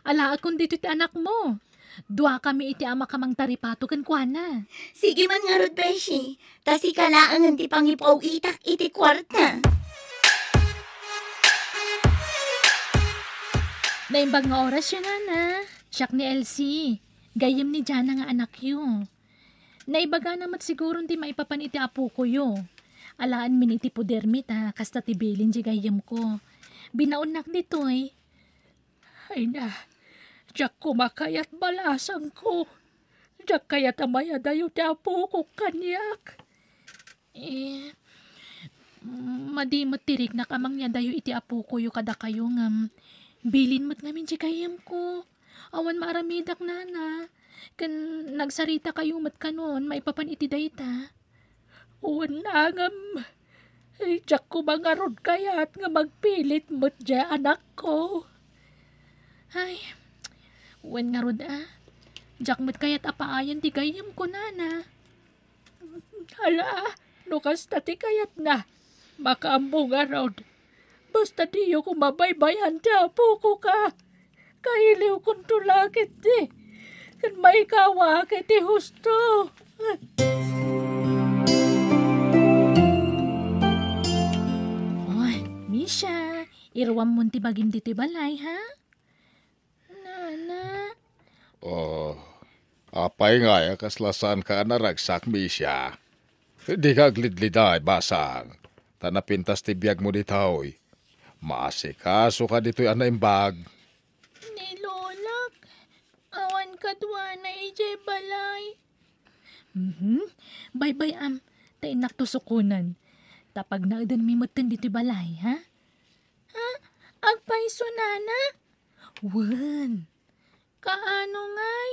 Alaekon ditoy ti anakmo. Duakami iti ama ka mangtaripato kenkuana. Sige man ngarud, beshi. Ta sika laengen ti pangipaw-itak iti kuarta. Naimbag nga orasyo, nana. Siak ni Elsie. Gayyem ni Jana nga anakyo. Naibagana met siguron ti maipapan iti apokoyo. Alaenmin iti podermi ta kasta ti bilin ti gayyemko. Binaonnak ditoy. Ay na, diak koma kayat balasangko. Diak kayat a mayadayo ti apokok kaniak. Eh, madi met ti riknak a mangyadayo iti apokoyo kadakayo ngem bilin met ngamin ti gayyemko. Awan maaramidak, nana. Ken nagsaritakayo met kanon maipapan iti dayta. Wen nangem, diak koma ngarud kayat nga magpilit met diay anakko. Ay, wen ngarud a, diak met kayat a paayen ti gayyemko, nana. Ala, no kasta ti kayatna, makaammo ngarud. Basta diyo koma baybay-an ti apokoka. Kailiwkonto la ketdi, ken maikawak iti husto. Oy, Misha, iruammon ti bagim ditoy balay, ha? Nana. Oh, apay ngay a kasla saanka a naragsak, Misha? Dika aglidliday, basang, ta napintas ti biagmo ditoy. Maasikasoka ditoy a naimbag. Ni Lolak, awan kaduana idiay balay. Mhm. Baybay-am, ta innak tusukonen. Ta pagnaedenmi metten ditoy balay, ha? Ha? Agpayso, nana? Wen. Kaano ngay?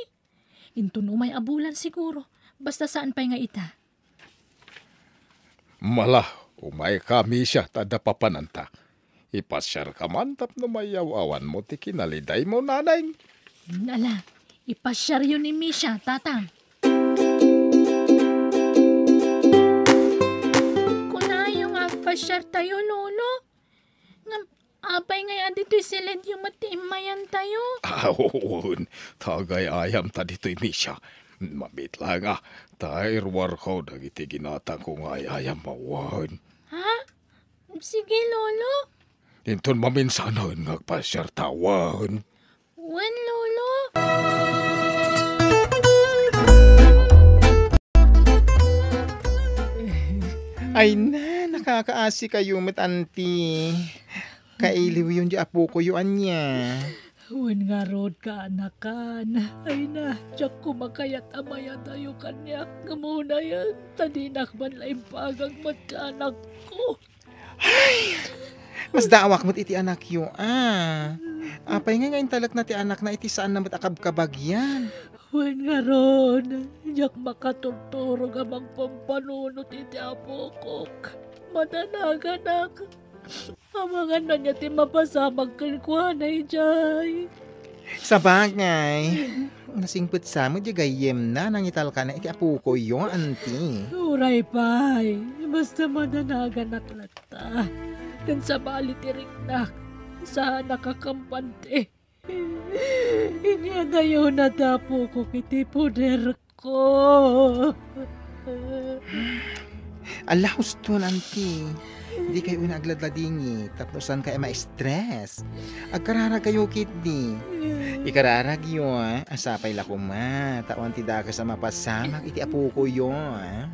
Inton umay a bulan siguro, basta saan pay nga ita. Mala, umayka, Misha, ta adda papananta. Ipasiarka man tapno mayaw-awanmo ti kinalidaymo, nanay. Ala, Ipasiaryo ni Misha, Tatang. Kunayo nga agpasiartayo, Lolo. Ngem apay ngay a ditoy siledyo met ti immayantayo? Awan, tagay-ayam ta ditoy, Misha. Mamit la nga, ta iruarko dagiti ginatangko nga ay-ayam awan. Ha? Sige, Lolo. Inton maminsanen nga agpasiartawen. Wen, Lolo. Ay na, nakakaasi kayo met, Auntie. Kailiwyon di apokoyo, ania? Wen ngarud, kaanakan. Ay na, diak koma kayat a mayadayo kaniak, ngem unayen, ta dinak man la impagang met ti anakko. Ay, masdaawak met iti anakyo, a. Apay nga, nga intalekna ti anakna iti saanna met a kabkabagyan? Wen ngarud, diak makaturturog a mangpampanunot iti apokok. Madanaganak. Amangan ania ti mapasamak kenkuana idiay. Sabagay, nasingpet sa met di gayyemna nangitalkana iti apokoyo, Auntie. Uray pay, basta madanaganak latta. Ken sabali ti riknak, saanak a kampante. Inyadayona ti apokok iti poderko. Ala, huston, Auntie. Dikay unay agladladingit tapno saan kayo ma-stress. Agkararag kayo ketdi. Ikararagyo, a. Sapay la koma, ta awan ti dakes a mapasamak iti apokoyo, a.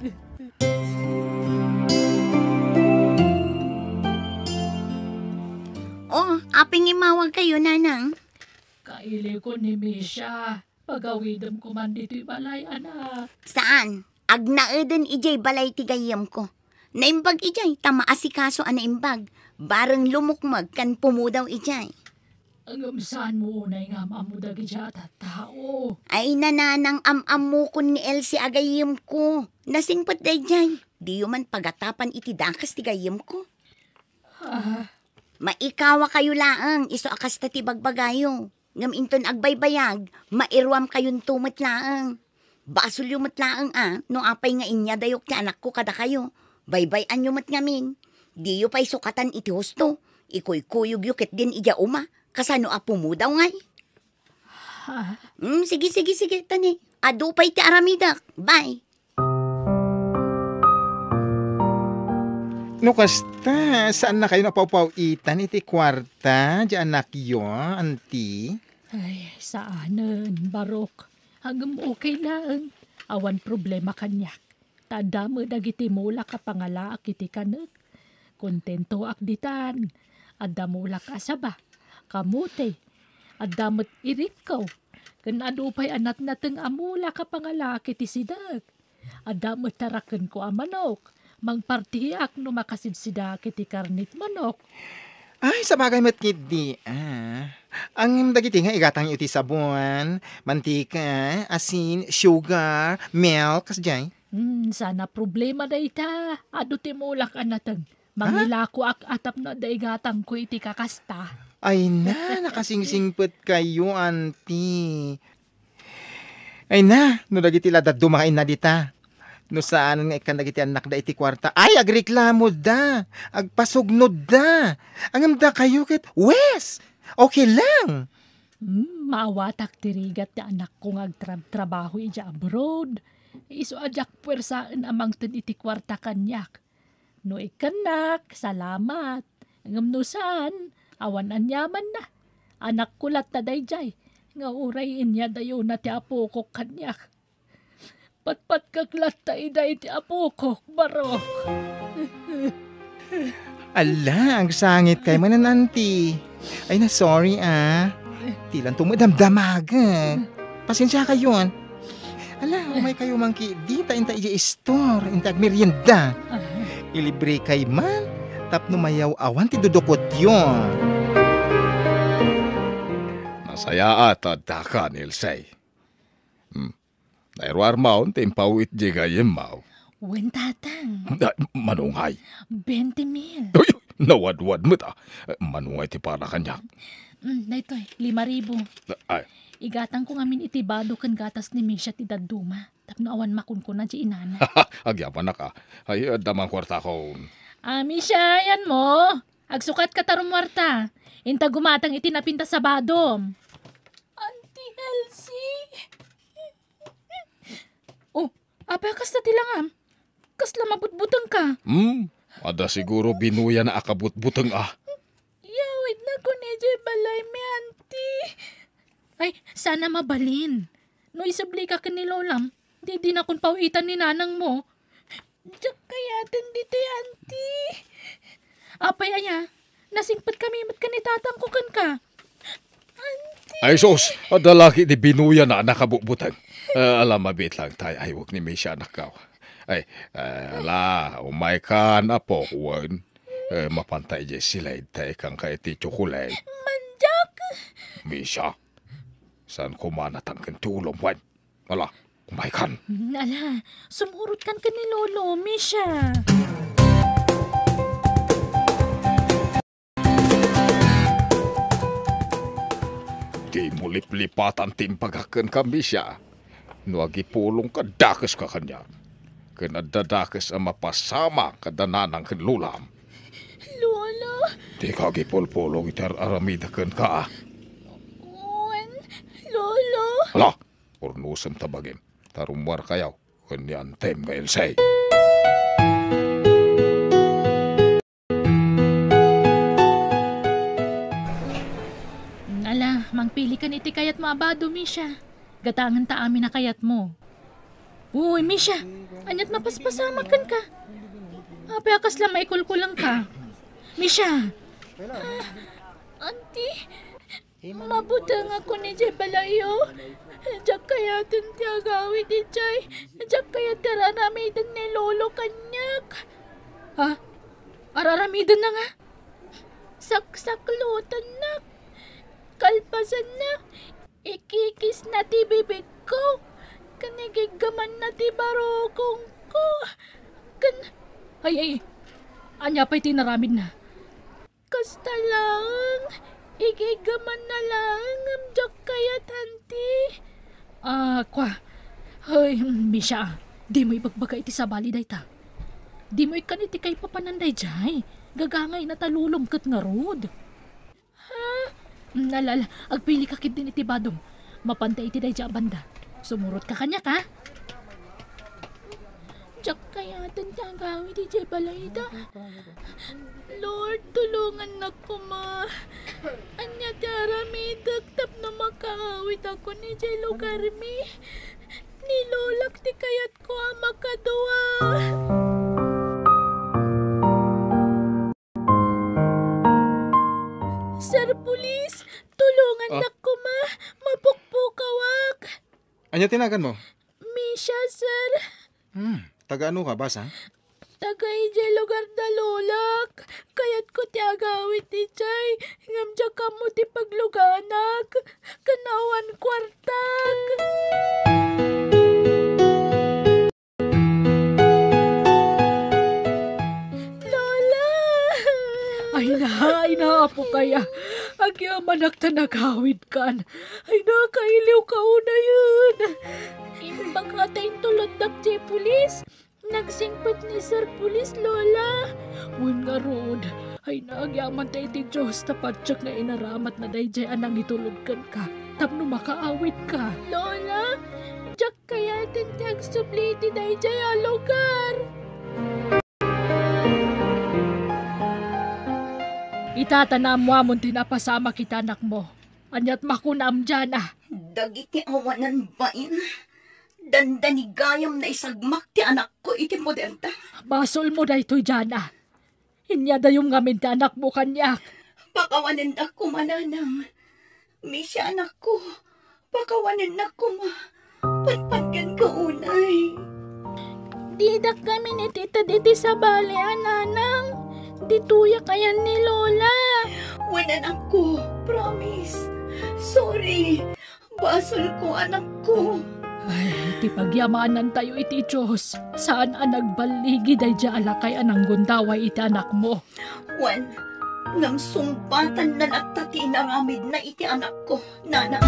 Oh, apay nga immawag kayo, Nanang? Kailiwko ni Misha. Pagawidem koman ditoy balay, anak. Saan? Agnaeden idiay balay ti gayyemko. Naimbag idiay ta maasikaso a naimbag. Bareng lumukmeg ken pumudaw idiay. Ngem saanmo unay nga am-ammo dagidiay a tattao? Ay, Nanang, am-ammokon ni Elsie a gayyemko. Nasingpet daydiay. Diyo man pagatapan iti dakes ti gayyemko. Ah. Maikawakayo laeng, isu a kasta ti bagbagayo. Ngem inton agbaybayag, mairuamkayonto met laeng. Basolyo met laeng a no apay nga inyadayok ti anakko kadakayo. Baybay-anyo met ngamin. Diyo pay sukatan iti husto. Ikuykuyogyo ketdin idiay uma. Kasano a pumudaw ngay? Ah. Mm, sige, sige, sige, tani. Adu pay ti aramidek. Bye. No kasta, saannakayon a pawpaw-itan iti kuarta, di anakyo, Auntie? Ay, saanen, Barok. Ngem okay laeng. Awan problema kaniak. Ta adda met dagiti mulak a pangalaak iti kanek. Kontentoak ditan. Adda mulak a saba, kamote. Adda met irikko. Ken adu pay a natnateng a mulak a pangalaak iti sideg. Adda met tarakenko a manok. Mangpartiak no makasidsidaak iti karnit manok. Ay, sabagay met ketdi, a. Ngem dagiti nga igatangyo iti sabon, mantika, asin, sugar, milk, kasdiay? Hmm, saan a problema dayta. Adu ti mulak a nateng. Ha? Mangilakoak a tapno adda igatangko iti kakasta. Ay na, nakasingsingpet kayo, Auntie. Ay na, no dagiti la dadduma nga inna dita. No saan nga ikkan dagiti annakda iti kuarta, ay, agreklamoda, agpasugnodda. Ngem dakayo ket, wes! Okay lang. Hmm, maawatak ti rigat ti anakko nga agtrabtrabaho idiay abroad. Isu a diak puersaen a mangted iti kuarta kaniak. No ikkannak, salamat. Ngem no saan, awan aniamanna. Anakko latta daydiay, nga uray inyadayona ti apokok kaniak. Patpatkek latta ida iti apokok, Barok. Ala, agsangitkay manen, Auntie. Ay na, sorry, a. Dilanto madamdamagek. Pasensiakayon. Ala, umaykayo man ketdi ta inta idiay istor, inta agmerienda. Ilibrekay man, tapno mayaw-awan ti dudukotyo. Nasayaat a addakan, Ilsay. Hmm. Nairuarmon ti impaw-it diay gayyemmo. Wen, Tatang. Ah, mano ngay? Bente mil. Uy, nawadwad met, a. Mano ngay ti para kaniak? Mm, daytoy, lima ribu. Ay, Igatangko ngamin iti bado ken gatas ni Misha ti dadduma, tapno awan makunkuna diay inana. Agyamanak a. Ay, adda man kuartakon. Ah, Misha, yanmo. Agsukatka ta rummuarta. Inta gumatang iti napintas a badom. Auntie Elsie. Oh, apay a kasta ti langam? Kasla mabutbutengka? Hmm, adda siguro binuyana a kabutbuteng a. Yawidna kon idiay balaymi, Auntie. Ay, saan a mabalin. No isublika ken ni Lolam, didinakon paw-itan ni nanangmo. Diak kayaten ditoy, Auntie. Apay aya, nasingpetkami met ken ni tatangko kenka. Auntie. Ay sus, adda lagi ti binuyana a nakabutbuteng. Eh, ala, mabiit lang tay, ay, wag ni Misha, anakko. Ay, eh, ala, umaykan, apo, wen. Eh, mapanta idiay siled, ta ikanka iti tsukulay. Mandiak. Misha, saan koma natangken ti ulom, wen? Ala, umaykan. Mm, ala, sumurotkan ken ni Lolo, Misha. Dimo liplipatan ti imbagak kenka, Misha. No agipulongka, dakeska kaniak. Ken adda dakes a mapasamak kada nanang ken lolam. Lolo. Dika agipulpulong iti ar-aramidek kenka, a. Wen, Lolo. Ala, urnosem ta bagim. Ta rummuarkayo ken ni Antem nga Ilse. Ala, mangpilikan iti kayatmo a bado, Misha. Gatangen ta amin a kayatmo. Uy, Misha, aniat mapaspasamak kenka? Apay a kasla maikulkulengka? Misha! Ah, Auntie, mabutengakon idiay balayyo. Diak kayaten ti agawid idiay. Diak kayat ti ar-aramiden ni Lolo kaniak. Ha? Ar-aramidenna nga? Saksaklotennak. Kalpasanna, ikikisna ti bibigko. Ken igiggamanna ti barukongko. Ken, ay, ay, ania pay ti inaramidna? Kasta laeng, igiggamanna laeng ngem diak kayat, Auntie. Ah, kua. Ay, Misha, dimo ibagbaga iti sabali dayta. Dimo ikkan iti kaipapanan daydiay. Gagangayna ta lolom ket ngarud. Ha? Ala, ala, agpilika ketdin iti badom. Mapanta iti daydiay a banda. Sumurotka kaniak, ha? Diak kayaten ti agawid idiay balayda. Lord, tulongannak koma. Ania ti aramidek tapno makaawidakon idiay lugarmi? Ni Lolak ti kayatko a makadua. Sir Police, tulongannak koma. Mapukpukawak. Ania ti naganmo? Misha, sir. Hmm, taga ano ka, basa? Taga idiay lugar da Lolak. Kayatko ti agawid idiay, ngem diak ammo ti pagluganak. Ken awan kuartak. Lola! Ay na, ay na, apo kaya. Agyamanak ta nagawidkan. Ay na, kailiw ka unayen. Imbag ta intuloddak ti pulis. Nagsingpet ni Sir Police, Lola. Wen ngarud, ay nagyaman ta iti Dios ta patiek nga inaramatna daydiay a nangitulod kenka tapno makaawidka. Lola, diak kayaten ti agsubli iti daydiay a lugar. Ita, ta naammoamon ti napasamak iti anakmo. Aniat makunam, Jana? Dagiti awanan bain, dandanigayam naisagmak ti anakko iti poderda. Basolmo daytoy, Jana. Inyadayom ngamin ti anakmo kaniak. Pakawanendak koma, nanang. Misha, anakko, pakawanennak koma. Patpatgenka unay. Didak ngamin itited iti sabali a nanang. Ditoyak ayan ni Lola. Wen, anakko, promise. Sorry. Basolko, anakko. Ay, ti pagyamanantayo iti Dios, saan a nagballigi daydiay a lakay a nanggundaway iti anakmo. Wen, ngem sungbatanna latta ti inaramidna iti anakko, nanang.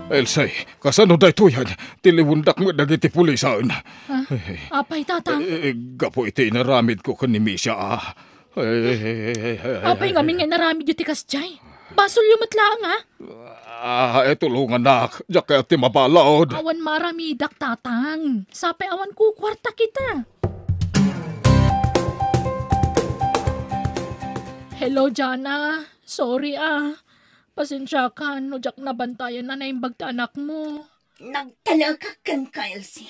Elsie, kasano daytoyen? Tiliwendak met dagiti pulisan. Ha? Apay, Tatang? Eh, eh, gapu iti inaramidko ken ni Misha, a. Eh, eh, eh, eh, eh, Apay eh, ngamin nga inaramidyo ti kasdiay? Basolyo met laeng, a. Ah, eh, tulongannak. Diak kayat ti mabalud. Awan maaramidak, Tatang. Sapay awan kukuarta kita. Hello, Jana. Sorry, a. Pasensiakan no diak nabantayan a naimbag ti anakmo. Nagtalekak kenka, Elsie.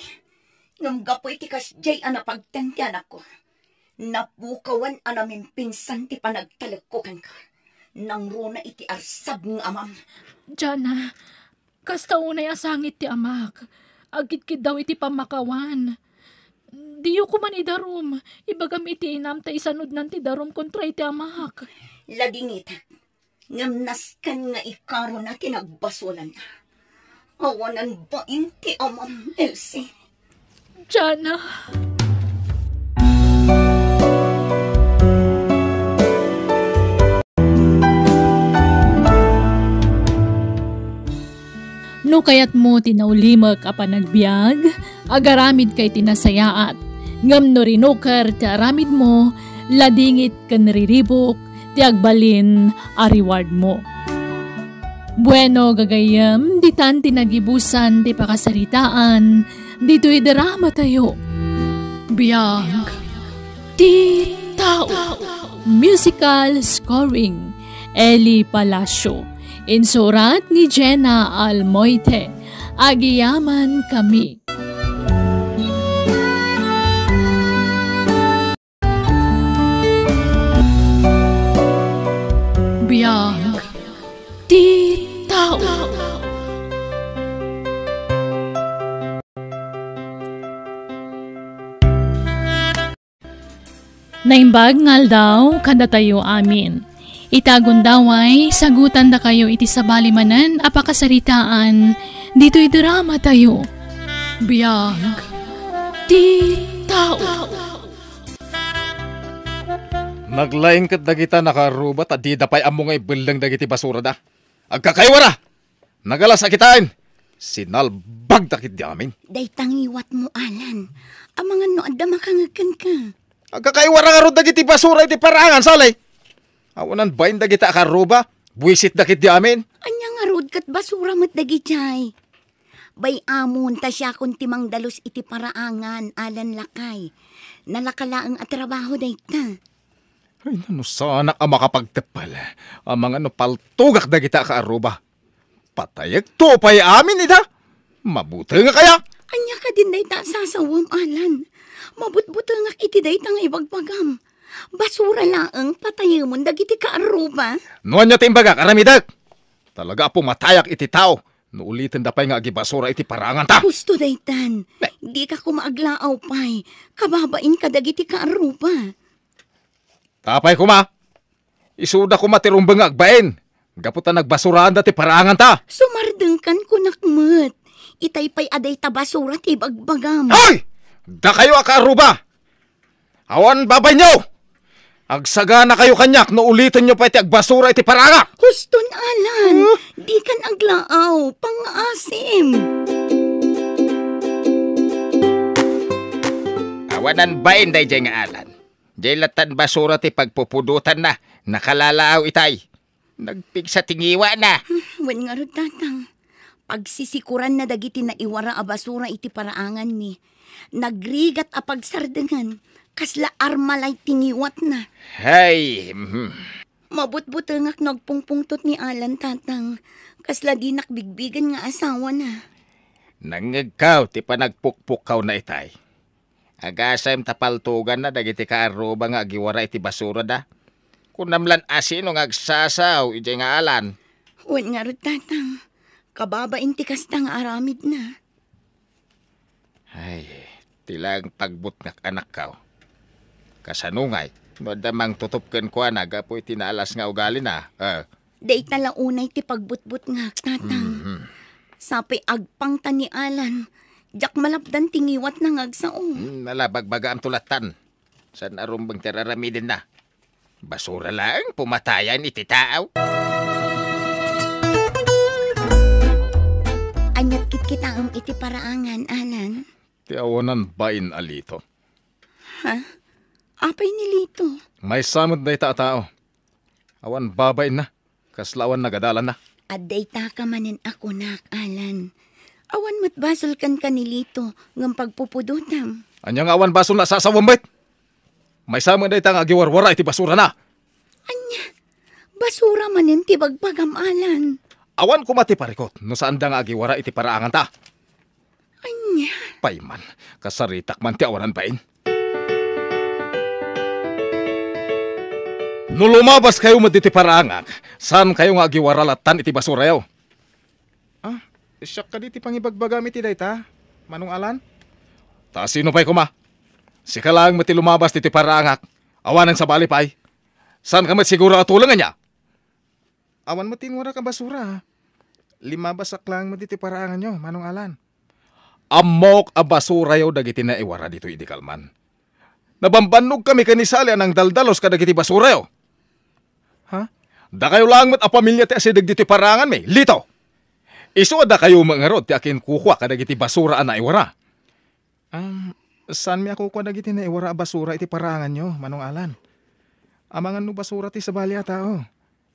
Ngem gapu iti kasdiay a napagteng ti anakko, napukawan a namimpinsan ti panagtalekko kenka. Nangruna iti arsab nga amam. Jana, kasta unay a sangit ti amak. Agkidkiddaw iti pammakawan. Diyo koman idarum. Ibagam iti inam ta isanudnan ti darum kontra iti amak. Ladingitek. Ngem nasken nga ikarona ti nagbasulanna. Awanan bain ti amam, Elsie. Jana. No kayatmo ti naulimek a panagbiag, agaramidka iti nasayaat. Ngem no rinuker ti aramidmo, ladingit ken riribuk ti agbalin a rewardmo. Bueno, gagayyem, ditan ti nagibusan ti pakasaritaan ditoy dramatayo. Biag ti tao. Musical scoring, Eli Palacio. Insurat ni Jenna Almoite. Agyamankami. Biag ti tao. Naimbag nga aldaw kadatayo amin. Ita gundaway, sagutandakayo iti sabali manen a pakasaritaan ditoy dramatayo. Biag ti tao. Naglaing ket dagita nakaarruba ta dida pay ammo nga ibelleng dagiti basurada. Agkakaiwara! Nagalas a kitaen! Sinalbagda ketdi amin. Dayta ngiwatmo, Alan. Amangan no adda makangeg kenka. Agkakaiwara ngarud dagiti basura iti paraangan, Sally. Awanan bain dagita a kaarruba. Buisitda ketdi amin. Ania ngarud ket basura met dagidiay? Bay-amon ta siakon ti mangdalus iti paraangan, Alan lakay. Nalaka laeng a trabaho dayta. Ay, no sanak a makapagteppel. Amangan no paltogak dagita a kaarruba. Patayekto pay amin ida. Mabutengak aya? Ania kadin dayta a sasawem, Alan? Mabutbutengak iti dayta nga ibagbagam. Basura laeng patayemon dagiti kaarruba. No ania ti imbagak, aramidek. Talaga a pumatayak iti tao no ulitenda pay nga agibasura iti paraanganta. Husto daytan. Ne- Dika koma aglaaw pay. Kababain kadagiti kaarruba. Apay koma, isuda koma ti rumbeng nga agbain, gapu ta nagbasuraanda ti paraanganta. Sumardengkan kunak met. Itay pay a dayta basura ti ibagbagam. Ay! Dakayo a kaarruba! Awan babainyo! Agsaganakayo kaniak no ulitenyo pay ti agbasura iti paraangak! Huston, Alan! Huh? Dikan aglaaw, pangngaasim! Awanan bain daydiay nga Alan. Diay lattan basura ti pagpupudotanna, nakalalaaw itay. Nagpigsa ti ngiwana. Hmm, wen ngarud, Tatang. Pagsisikuranna dagiti naiwara a basura iti paraanganmi. Nagrigat a pagsardengan, kasla armalay ti ngiwatna. Hay, mhm. Mabutbutengak no agpungpungtot ni Alan, Tatang. Kasla dinak bigbigen nga asawana. Nangngegkaw ti panagpukpukkawna itay. Agasem ta paltoganna dagiti kaarruba nga agiwara iti basurada. Kunam lan a sino nga agsasaw idiay nga Alan. Wen ngarud, Tatang. Kababain ti kasta nga aramidna. Ay, ti laeng pagbutngak, anakkaw. Kasano ngay, no adda mangtutup kenkuana gapu iti naalas nga ugalina? Ah. Dayta la unay ti pagbutbutngak, Tatang. Mhm. Sapay agpangta ni Alan, diak malapdan ti ngiwatna nga agsao. Hmm, nalabagbagaam to lattan. Saan a rumbeng ti raramidenna? Basura laeng pumatayan iti tao. kitaem iti paraangan, Alan. Ti awanan bain a Lito. Ha? Apay ni Lito? Maysa met dayta a tao. Awan babainna. Kasla awan nagadalanna. Adda itaka manen a kunak, Alan. Awan met basol kenka ni Lito ngem pagpupudotam. Ania nga awan basolna a sasawem met? Maysa met dayta nga agiwarwara iti basurana. Ania? Basura manen ti bagbagam, Alan. Awan koma ti parikut no saanda nga agiwara iti paraanganta. Ania? Payman, kasaritak man ti awanan bain. No lumabaskayo met ditoy paraangak, saankayo nga agiwara lattan iti basurayo. Ah, siak kadi ti pangibagbagam iti dayta, Manong Alan? Ta sino pay koma? Sika laeng met ti lumabas ditoy paraangak. Awanen sabali pay. Saanka met siguro a tuleng, ania? Awan met ti inwarak a basura, a. Limabasak laeng met iti paraanganyo, Manong Alan. Ammok a basurayo dagiti naiwara ditoy idi kalman. Nabambannogkami ken ni Sally a nangdaldalus kadagiti basurayo. Ha? Dakayo laeng met a pamilia ti asideg ditoy paraanganmi, Lito. Isu a dakayo met ngarud ti akinkukua kadagiti basura a naiwara. Am, saanmi a kukua dagiti naiwara a basura iti paraanganyo, Manong Alan. Amangan no basura ti sabali a tao.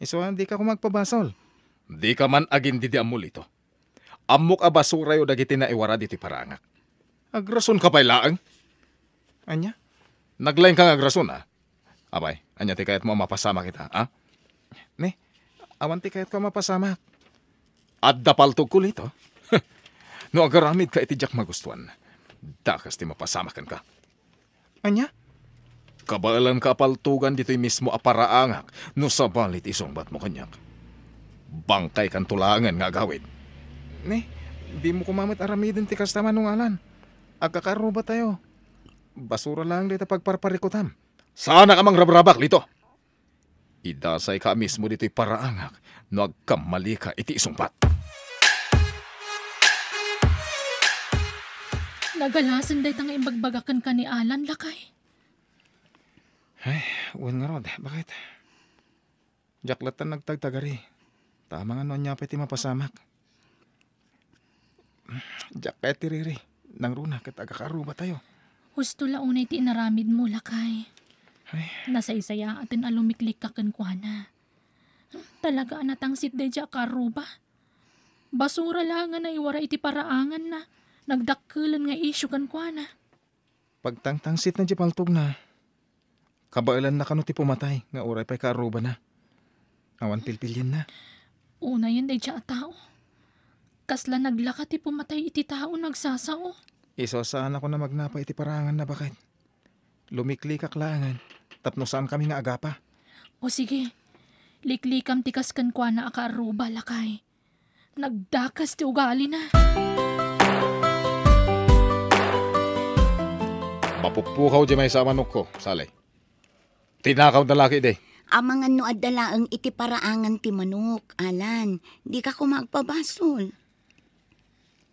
Isu a, dika koma agpabasol. Dika man agindidiammo, Lito. Ammok a basurayo dagiti naiwara ditoy paraangak. Agrasonka pay laeng? Ania? Naglaingka nga agrason, a. Apay, ania ti kayatmo a mapasamak ita, a? Ne, awan ti kayatko a mapasamak. Adda paltogko, Lito. No agaramidka iti diak magustuan, dakas ti mapasamak kenka. Ania? Kabaelanka a paltogan ditoy mismo a paraangak no sabali ti isungbatmo kaniak. Bangkaykanto laengen nga agawid. Ne, dimo koma met aramiden ti kasta, Manong Alan. Agkakaarrubatayo. Basura laeng dayta pagparparikutam. Saanak a mangrabrabak, Lito. Idasayka a mismo ditoy paraangak no agkammalika iti isungbat. Nagalasen dayta nga imbagbagak kenka ni Alan, lakay. Ay, wen ngarud, bakit? Diak latta nagtagtagari. Ta amangan no ania pay ti mapasamak. Diak kayat ti riri. Nangruna ket agkakaarrubatayo. Husto la unay ti inaramidmo, lakay. Ay. Nasaysayaaten a lumiklikka kenkuana. Talaga a natangsit daydiay a kaarruba. Basura laeng nga naiwara iti paraanganna. Nagdakkelen nga isyu kenkuana. Pagtangtangsit na di paltogna. Kabaelanna kano ti pumatay nga uray pay kaarrubana. Awan pilpilienna. Unayen daydiay a tao. Kasla naglaka ti pumatay iti tao no agsasao. Isu a saanakon a magnapa iti paraanganna, baket. Lumiklikak laengen tapno saankami nga agapa. O sige, liklikam ti kas kenkuana a kaarruba, lakay. Nagdakas ti ugalina. Mapuppukaw diay maysa a manokko, Sally. Tinakawda la ketdi. Amangan no adda laeng iti paraangan ti manok, Alan. Dika koma agpabasol.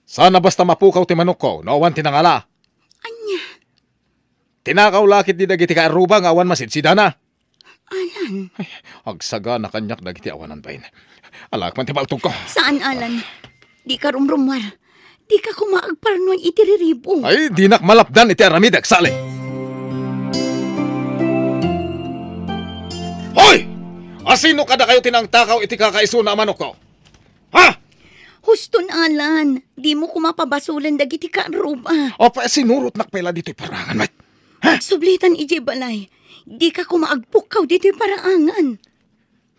Saan a basta mapukaw ti manokko no awan ti nangala. Ania? Tinakaw la ketdi dagiti kaarruba nga awan masidsidana. Alan. Ay, agsagana kaniak dagiti awanan bain. Alaek man ti paltogko. Saan, Alan. Dika rumrummuar. Dika koma agparnuay iti riribo. Ay, dinak malapdan iti aramidek, Sally. Hoy! Asino kadakayo ti nangtakaw iti kakaisuna a manokko? Ha? Huston, Alan. Dimo koma pabasolen dagiti kaarruba. Apay, sinurotnak pay la ditoy paraangan met. Ha? Sublitan idiay balay. Dika koma agpukkaw ditoy paraangan.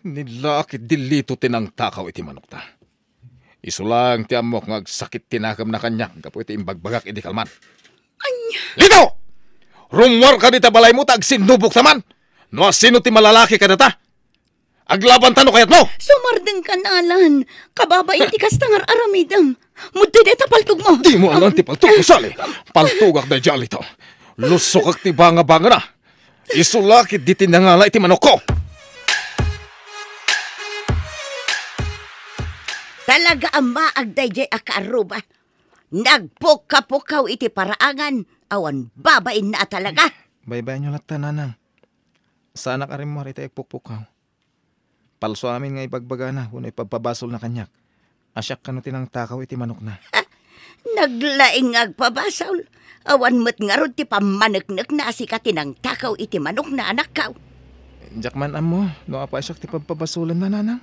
Ni la ketdi Lito ti nangtakaw iti manokta. Isu laeng ti ammok nga agsakit ti nakemna kaniak gapu iti imbagbagak idi kalman. Ania? Lito! Rummuarka dita balaymo ta agsinnubokta man! No asino ti malalaki kadata? Aglabanta no kayatmo! Sumardengkan, Alan. Kababain ti kasta nga ar-aramidem. Mudtoy dayta paltogmo. Dimo alan ti paltogko, Sally. Paltogak daydiay, Lito. Lusokak ti bangabangana. Isu la ketdi ti nangala iti manokko. Talaga a maag daydiay a kaarruba. Nagpukkapukaw iti paraangan, awan babainna a talaga. Baybayanyo latta, Nanang. Saanak a rimmuar iti agpukpukaw. Palso amin nga ibagbagana wenno ipabpabasolna kaniak a siak kano ti nangtakaw iti manokna. Naglaing nga agpabasol. Awan met ngarud ti pammaneknekna a sika ti nangtakaw iti manokna, anakko. Diak man ammo no apay siak ti pagpabasolenna, nanang.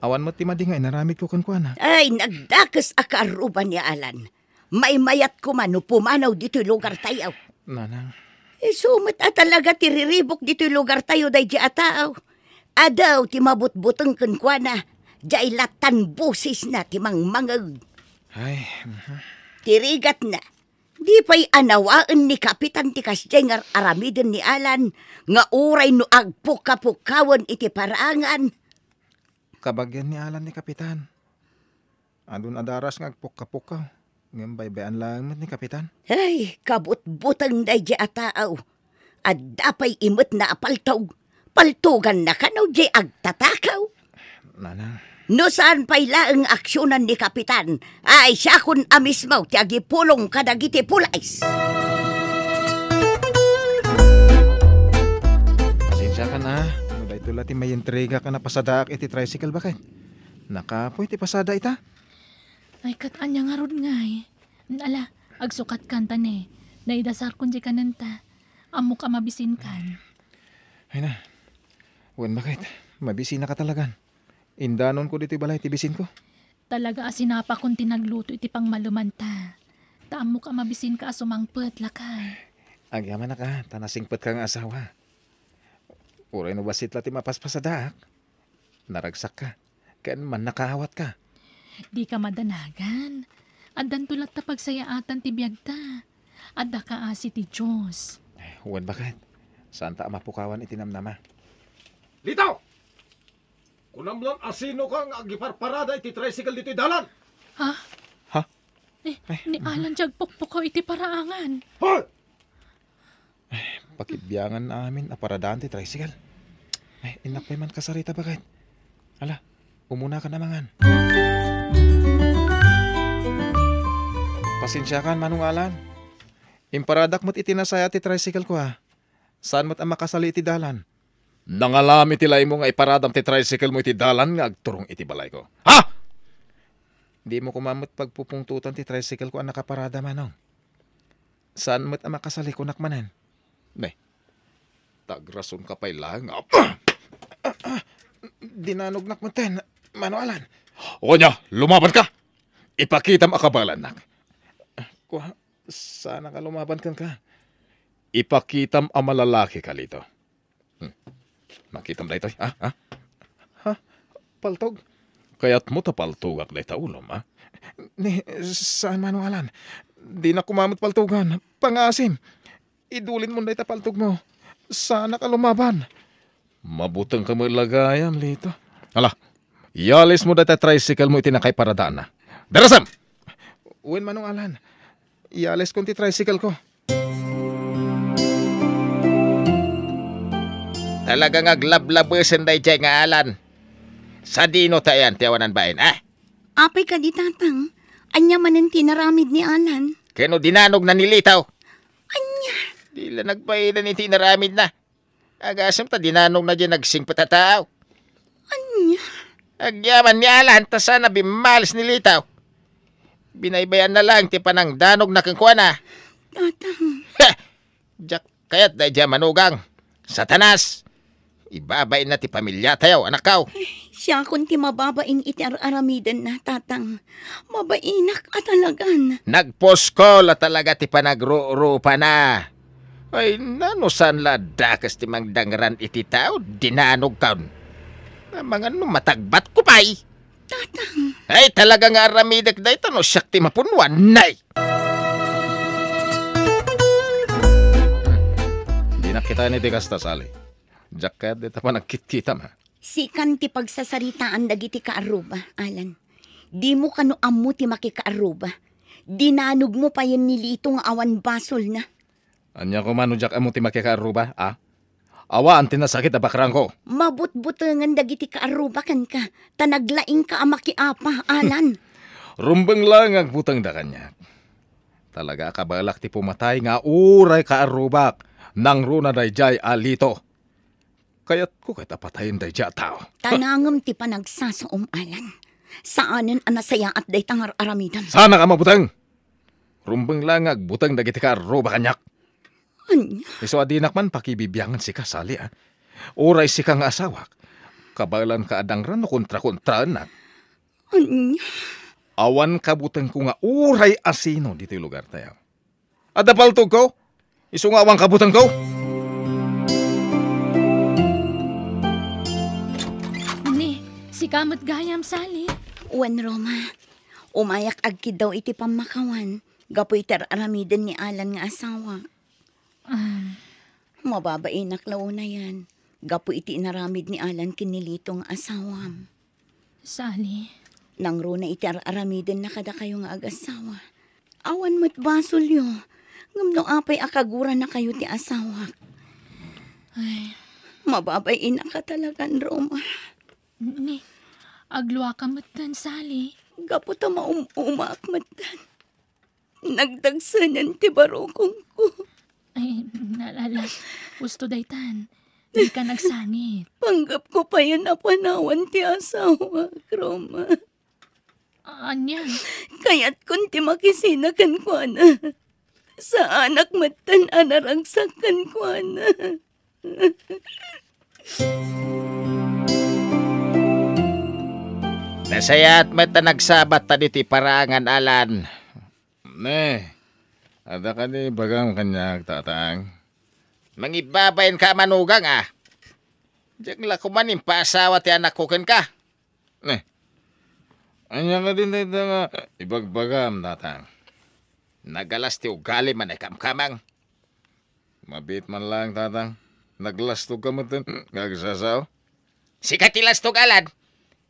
Awan met ti madi nga inaramidko kenkuana. Ay, nagdakes a kaarruba ni Alan. Maymayat koma no pumanaw ditoy lugartayo. Nanang. Isu met a talaga ti riribuk ditoy lugartayo daydi a tao. Adu ti mabutbuteng kenkuana, diay lattan bosesna ti mangmangeg. Ay, mhm. Ti rigatna, di pay anawaen ni Kapitan ti kasdiay nga ar-aramiden ni Alan nga uray no agpukapukkawen iti paraangan. Kabagian ni Alan ni Kapitan. Adun adaras nga agpukka-pukka, ngem baybay-an laeng met ni Kapitan. Ay, kabutbuteng daydi a tao. Adda pay imetna a paltog. Paltoganna kano diay agtatakaw. Nanang. No saan pay laeng aksionan ni Kapitan, ay siakon a mismo ti agipulong kadagiti pulis. Pasensiakan a, no daytoy la ti maintrigaak a napasadaak iti tricycle, baket. Nakapoy ti pasada ita. Ay, ket ania ngarud ngay? Ala, agsukatkan ta ne. Naidasarkon diay kanenta. Ammok a mabisinkan. Ay na. Wen, baket. Mabisinaka talagan. Indanonko ditoy balay ti bisinko. Talaga a sinapakon ti nagluto iti pangmalumanta. Ta ammok a mabisinka a sumangpet, lakay. Agyamanak a, ta nasingpetka nga asawa. Uray no bassit la ti mapaspasadaak, naragsakka, ken mannakaawatka. Dika madanagan. Addanto latta pagsayaatan ti biagta. Adda kaasi ti Dios. Wen, baket. Saanta a mapukawan iti namnama. Lito! Kunam lang a sinoka nga agiparparada iti tricycle ditoy dalan? Ha? Ha? Eh, ni Alan ti agpukpukaw iti paraangan. Hoy! Pakibiangan amin a paradaan ti tricycle. Ay, innak pay man kasarita, baket. Ala, umuna ka na mangan. Pasensiakan, Manong Alan. Imparadak met iti nasaya ti tricycle ko, ha. Saan met a makasali iti dalan? Nangalam iti laymo nga iparadam ti tricycle mo iti dalan nga agturong iti balayko. Ha? Dimo koma met pagpupungtotan ti tricycle ko a nakaparada, Manong. Saan met a makasali, kunak manen. Ne, tagrasonka pay laeng nga dinanognak metten, Manong Alan. O ania, lumabanka! Ipakitam a kabaelannak. Kua, saanak a lumaban kenka. Ipakitam a malalakika, Lito. Hmm. Makitam daytoy, ha? Ha? Ha? Paltog? Kayatmo ta paltogak dayta ulom, ha? Ni, saan, Manong Alan. Dinak koma met paltogan. Pangaasim. Idulinmon dayta paltogmo. Saanak a lumaban. Mabutengka met la gayam, Lito. Ala, ialismo dayta tricycle mo iti nakaiparadaanna. Darasem! Wen, Manong Alan. Ialiskon ti tricycle ko. Talaga nga aglablabesen daydiay nga Alan. Sadino ta ayan ti awanan bain, a? Apay kadi, Tatang? Ania manen ti inaramid ni Alan? Ken no dinanogna ni Lito? Ania? Di la nagbainan iti inaramidna. Agasem ta dinanogna diay nagsingpet a tao. Ania? Agyaman ni Alan ta saan a bimmalis ni Lito. Binaybayanna laeng ti panangdanogna kenkuana. Tatang. Heh! Diak kayat daydiay a manugang. Satanas! Ibabainna ti pamiliatayo, anakko. Siakon ti mababain iti ar-aramidenna, Tatang. Mabainak a talagan. Nagpuskol a talaga ti panagrurupana. Ay, nano saan la a dakes ti mangdangran iti tao, dinanogkon. Amangan no matagbatko pay. Tatang. Ay, talaga nga aramidek dayta no siak ti mapunwan, nay! Dinak kitaen iti kasta, Sally. Diak kayat dayta panagkitkitam, ha? Sikan ti pagsasaritaan dagiti kaarruba, Alan. Dimo kano ammo ti makikaarruba. Dinanogmo payen ni Lito nga awan basolna. Ania koma no diak ammo ti makikaarruba, a? Awan ti nasakit a bakrangko. Mabutbutengen dagiti kaarruba kenka, ta naglaingka a makiapa, Alan. Rumbeng laeng nga agbutengda kaniak. Talaga a kabaelak ti pumatay nga uray kaarrubak, nangruna daydiay a Lito. Kayatko ket a patayen daydiay a tao. Tanangem ti panagsasaom, Alan. Saanen a nasayaat dayta nga ar-aramidem. Saanak a mabuteng! Rumbeng la nga agbuteng dagiti kaarruba kaniak. Ania? Isu a dinak man pakibibiangan sika, Sally, a. Uray sika nga asawak, kabaelanka a dangran no kontra-kontraennak. Ania? Awan kabutengko nga uray asino ditoy lugartayo. Adda paltogko, isu nga awan kabutengko. Ni, sika met gayam, Sally. Wen, Roma. Umayak agkiddaw iti pammakawan gapu iti ar-aramiden ni Alan nga asawa. Ah. Mababainak la unayen gapu iti inaramid ni Alan ken ni Lito nga asawam. Sally. Nangruna iti ar-aramidenna kadakayo nga agassawa. Awan met basolyo, ngem no apay a kaguranakayo ti asawak. Ay. Mababainak a talagan, Roma. Ni, agluaka metten, Sally. Gapu ta maum-umaak metten. Nagdagsenen ti barukongko. Ay, nalala. Husto daytan. Dika nagsangit. Panggepko payen a panawan ti asawak, Roma. Ania? Kayatkon ti makisina kenkuana. Saanak metten a naragsak kenkuana. Nasayaat met a nagsabatta ditoy paraangan, Alan. Ne, adda kadi ibagam kaniak, Tatang? Mangibabainka a manugang, a. Diak la koma impaasawa ti anakko kenka. Ne, ania kadi dayta nga ibagbagam, Tatang? Nagalas ti ugalim a naikamkamang. Mabiit man laeng, Tatang. Naglastogka metten nga agsasao. Sika ti lastog, Alan.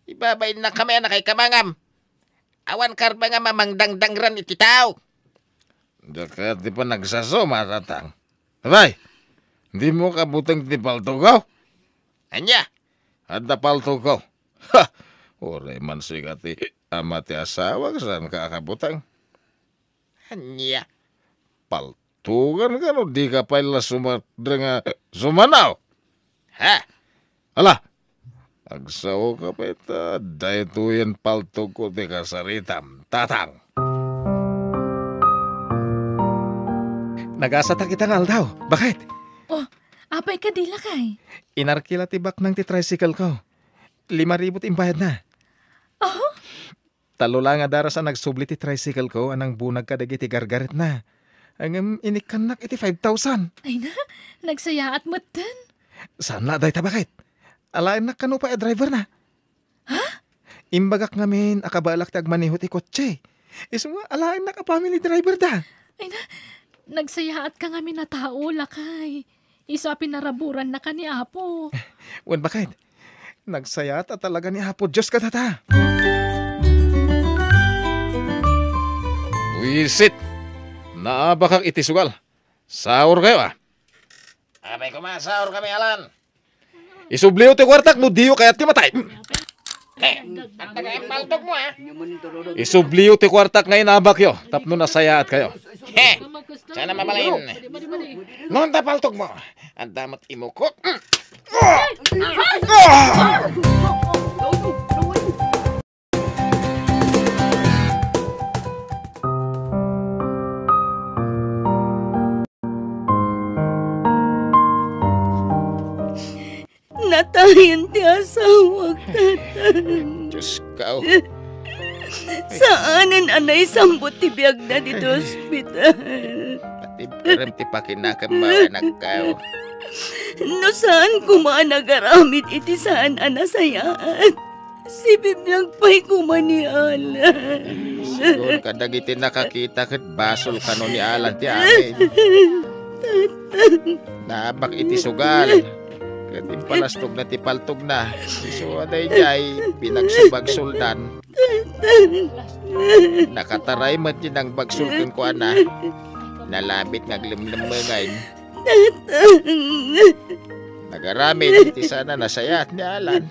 Ibabainnak kami a nakaikamangam. Awan karbengam a mangdangdangran iti tao. Diak kayat ti panagsasao, Tatang. Abay, dimo kabuteng ti paltogko? Ania? Adda paltogko. Ha! Uray man sika ti ama ti asawak, saanka a kabuteng. Ania? Paltogan kano dika pay la sumadre nga sumanaw? Ha? Ala, agsaoka pay ta daytoyen paltogko ti kasaritam, Tatang. Nagasatak ita nga aldaw. Baket? Oh, apay kadi, lakay? Inarkila ti baknang ti tricycle ko. Lima ribu ti imbayadna. Oh? Tallo la nga daras a nagsubli ti tricycle ko a nangbunag kadagiti gargaretna. Ngem inikkannak iti five thousand. Ay na, nagsayaat metten. Saan la dayta, baket? Alaennak kano pay a driver na. Ha? Imbagak ngamin a kabaelak ti agmaneho ti kotse. Isu nga alaennak a family driver da. Ay na, nagsayaatka ngamin a tao, lakay. Isu a pinaraburannaka ni Apo. Wen, baket, nagsayaat a talaga ni Apo Dios kadata. Buisit! Naabakak iti sugal. Saorkayo, a. Apay koma, saorkami, Alan. Isubliyo ti kuartak no diyo kayat ti matay. Eh, agtaga ang paltog mo, ha? Isubliyo ti kuartak nga inabakyo tapno nasayaatkayo. He, sana mabalin. Noon ta paltog mo, adda met imukot. Natayen ti asawak, Tatang. Diyos ko. Saanen a naisambut ti biagna ditoy ospital. Pati barem ti pakinakem, anak ko. No saan koma a nagaramid iti saan a nasayaat, sibibiag pay koma ni Alan. Siguro kadagiti nakakita ket basol kano ni Alan ti amin. Naabak iti sugal. Ket impalastogna ti paltogna. Isu a daydiay, pinagsubagsoldan. Nakataray met ti nangbagsol kenkuana. Nalabit nga aglemlemmengay. Nagaramid ti saan a nasayaat ni Alan.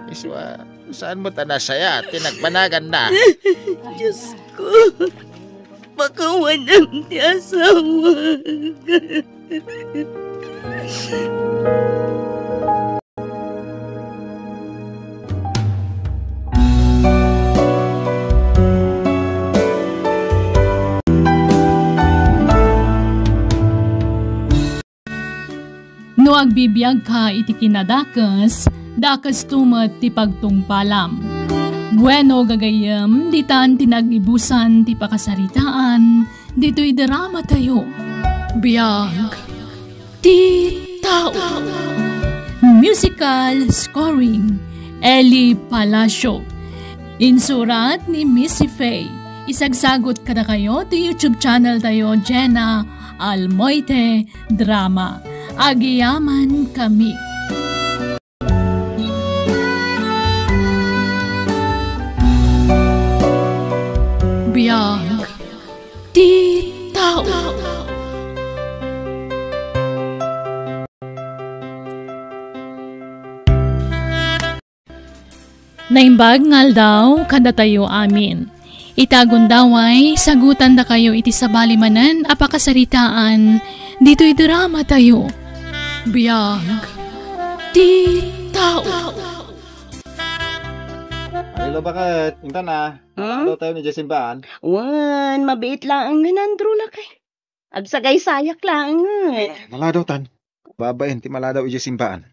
Isu a, saan met a nasayaat ti nagbanaganna. Diyos ko, pakawanem ti asawak. Agbibiagka iti kinadakes, dakesto met ti pagtungpalam. Bueno, gagayyem, ditan ti nagibusan ti pakasaritaan ditoy drama tayo. Biag ti tao. Musical scoring, Eli Palacio. Insurat ni Missy Faye. Isagsagot kadakayo ti YouTube channel tayo, Jenna Almoite Drama. Agiyaman kami. Biag ti tao. Naimbag nga aldaw kadatayo amin. Ita gundaway, sagutandakayo iti sabali manen a pakasaritaan ditoy drama tayo. Biag ti tao. Hello, bakit? Intan na. Huh? Ano tayo ni Jessimbaan? Wan, mabiit laeng nga nandro lakay. Agsagaysayak laeng, eh. Maladaw tan. Babaen ti maladaw idiay simbaan.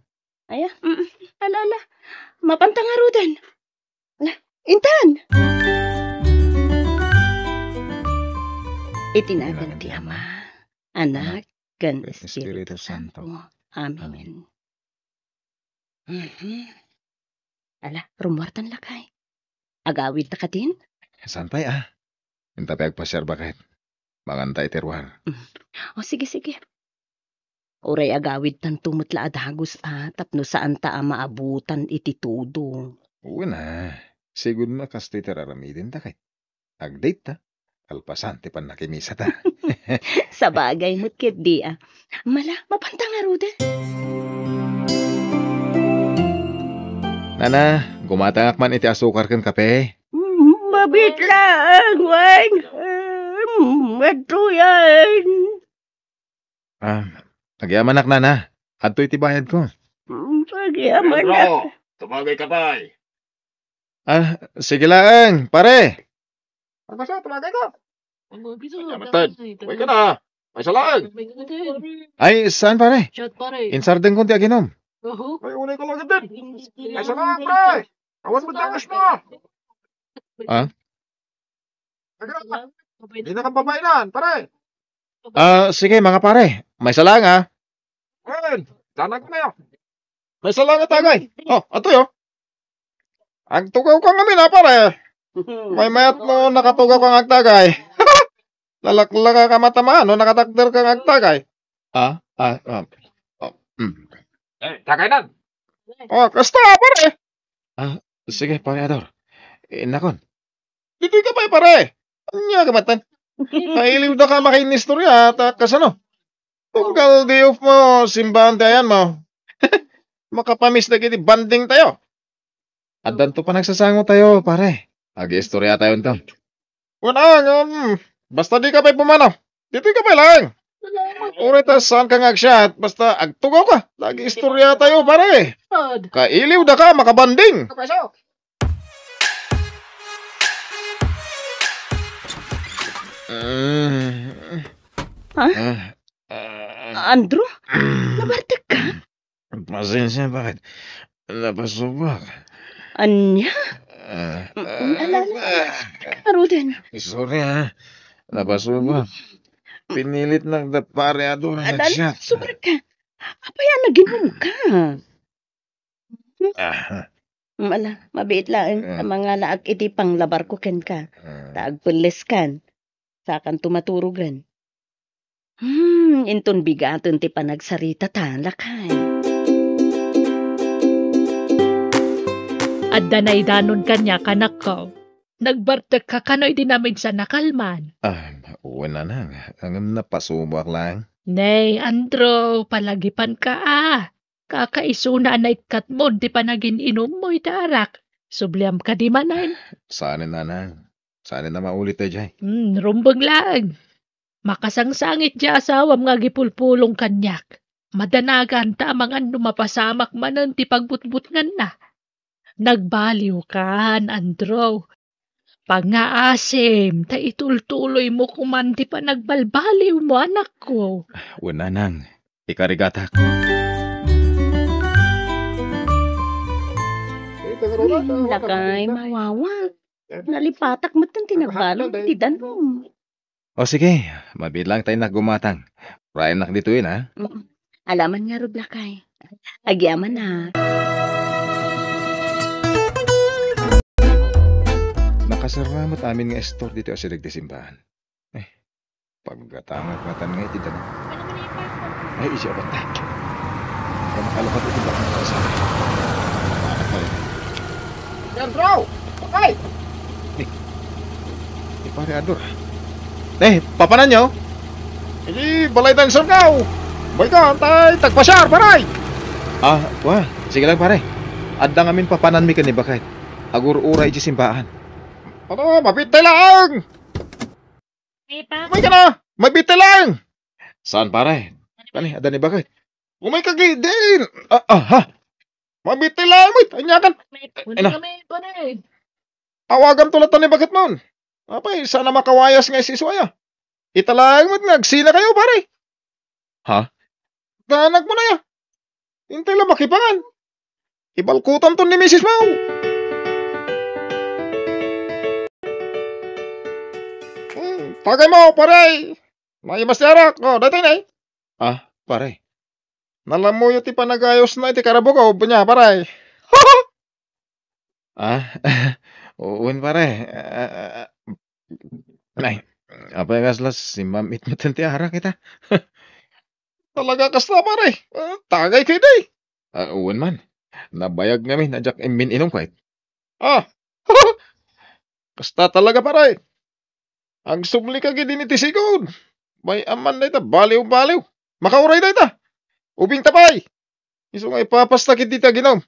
Aya, mm, ala, ala. Mapanta ngaruden. Ala, intan. Iti nagan ti Ama, Anak, ken Espiritu Santo. Amen. Mhm. Ala, rummuartan lakay. Agawidta kadin? Saan pay, ah? Inta pay agpasiar baket. Manganta iti ruar. Mm. O, sige, sige. Uray agawidtanto met la a dagus, ah, tapno saanta a maabutan iti tudong. Wen a, sigud no a kastoy ti raramidenta ket agdate ta, kalpasan ti pannakimisata. Sabagay met ketdi, ah. Mala, mapanta ngaruden. Nana, gumatangak man iti asukar ken kape. Mm, mabiit laeng, wen. Mm, adtoyen. Ah, agyamanak, nana. Adtoy ti bayadko. Mm, agyamanak. Pedro, tumagayka pay. Ah, sige laeng, pare. Ano ba siya? Tumagayka. Ano ba siya? Agyamanak. Uy ka na. Maysa laeng. Ay, saan, pare? Chat, pare. Insardengko ti aginom. Oho. Ay, unay ko lang din. Maysa laeng, pare. Awan mo dakas na. Ah? Di na kababainan, pare. Ah, sige, mga pare. Maysa lang, ah. Wen, danag na. Maysa lang, tagay. Oh, adtoy, oh. Agtugaw ka ngamin, ah, pare. Maymayat no nakatugaw kang agtagay. Lalaklaka ka matamaan no nakatakder kang agtagay. Ah, ah, ah. Oh, mm. Eh, tagay nan. Oh, kasta, pare. Ah, sige, pare Ador. Innakon. Ditoy ka pay, pare. Ania ka matan? Kailiw da ka makainistorya, ta kasano? Tunggal di mo simbahan ti ayan mo. Makapamiss dagiti banding tayo. Addanto panagsasango tayo, pare. Agiistorya tayo nto. Wen a, ngem, basta di ka pay pumanaw. Ditoy ka pay laeng. Uray ta saan ka nga agsiat, basta agtugaw ka. Agiistorya tayo, pare. Kailiw da ka, makabanding. Ah. Ah, ah, Andrew? Nabartek ka? Pasensya, bakit? Napasubak. Ania? Ah, mm, ala, ala, ala. Ah. Karuden. Sorry, ha. Napasubak. Pinilit lang da pare Ador nga nag-chat. Ala, ala, sobra ka. Apay a naginom ka? Ah. Mm, ala, mabiit laeng ta mangalaak iti panglabarko kenka. Ah. Ta agpelles kan. Sakanto maturogen. Hmm, inton bigaten ti panagsaritata, lakay. Adda naidanon kaniak, anakko. Nagbartek ka kano idi naminsan a kalman? Ah, wen, nanang. Ngem napasubak lang. Nay, Andrew, palagipan ka, ah. Kakaisuna a naikkatmo ti panagin-inummo iti arak. Subliam kadi manen? Saanen, nanang. Saanen a maulit daydiay. Hmm, rumbeng laeng. Makasangsangit ti asawam nga agipulpulong kaniak. Madanagan ta amangan no mapasamak manen ti pagbutbutnganna. Nagbaliw kan, Andrew. Pangngaasim, ta itultuloymo koman ti panagbalbaliwmo, anakko. Wen, nanang, ikarigatak. Hmm, lakay, mawawa. Nalipatak met ti nagbalon iti danum. O sige, mabiit lang ta innak gumatang. Urayennak ditoyen, ha? Mm. Alaman ngarud, lakay. Agyamanak. Nakaserra met amin nga istor ditoy asideg ti simbahan. Eh, paggatangak ngatan nga iti danum. Ay, isya batta. Kamakalakad iti baknang kalsada. Anak tayo. Yan, bro! Patay! Eh, ni Pare Ador. Eh, papananyo? Iti balay tayo, Surkaw! Bay ka, tay, tagpasiar, paray! Ah, wa, sige lang, pare. Adda ngamin papananmi ken ni Bakay. Agur-uray iti simbaan. Ano, mabiit tayo lang! May pa- Umay ka na! Mabiit tayo lang! Saan, pare? Kani, adda ni Bakay. Umay ka, gi-, din! Ah, ah, ha? Mabiit tayo lang, wait! Anya kan? May Ay, na. Kami, pare. Awagan to lang ni Bakay mo. Apay, sana makawayas nga isisuaya. Ita lang met nga agsina kayo, pare. Ha? Danag mo na ya. Intay lang makipangan. Ibalkutan to ni misis mo. Hmm, tagay mo, pare. May mas yarak. Oh, dati na eh. Ah, pare. Nalamuyo ti panagayos na iti karabuko, bunya, pare. Ah, wen, pare. Ah, ah, ah. Ay, apay kasla simmam-it met ti arak ita? Talaga kasta, pare. Ah, tagay kayo, day. Ah, wen man. Nabayag ngamin a diak immin-inum, kay. Ah, kasta talaga, pare. Agsubli ka gidin iti sigud. Bay-am man dayta, baliw-baliw. Makauray dayta. Ubing ta pay. Isu nga ipapasta ket dita ginum.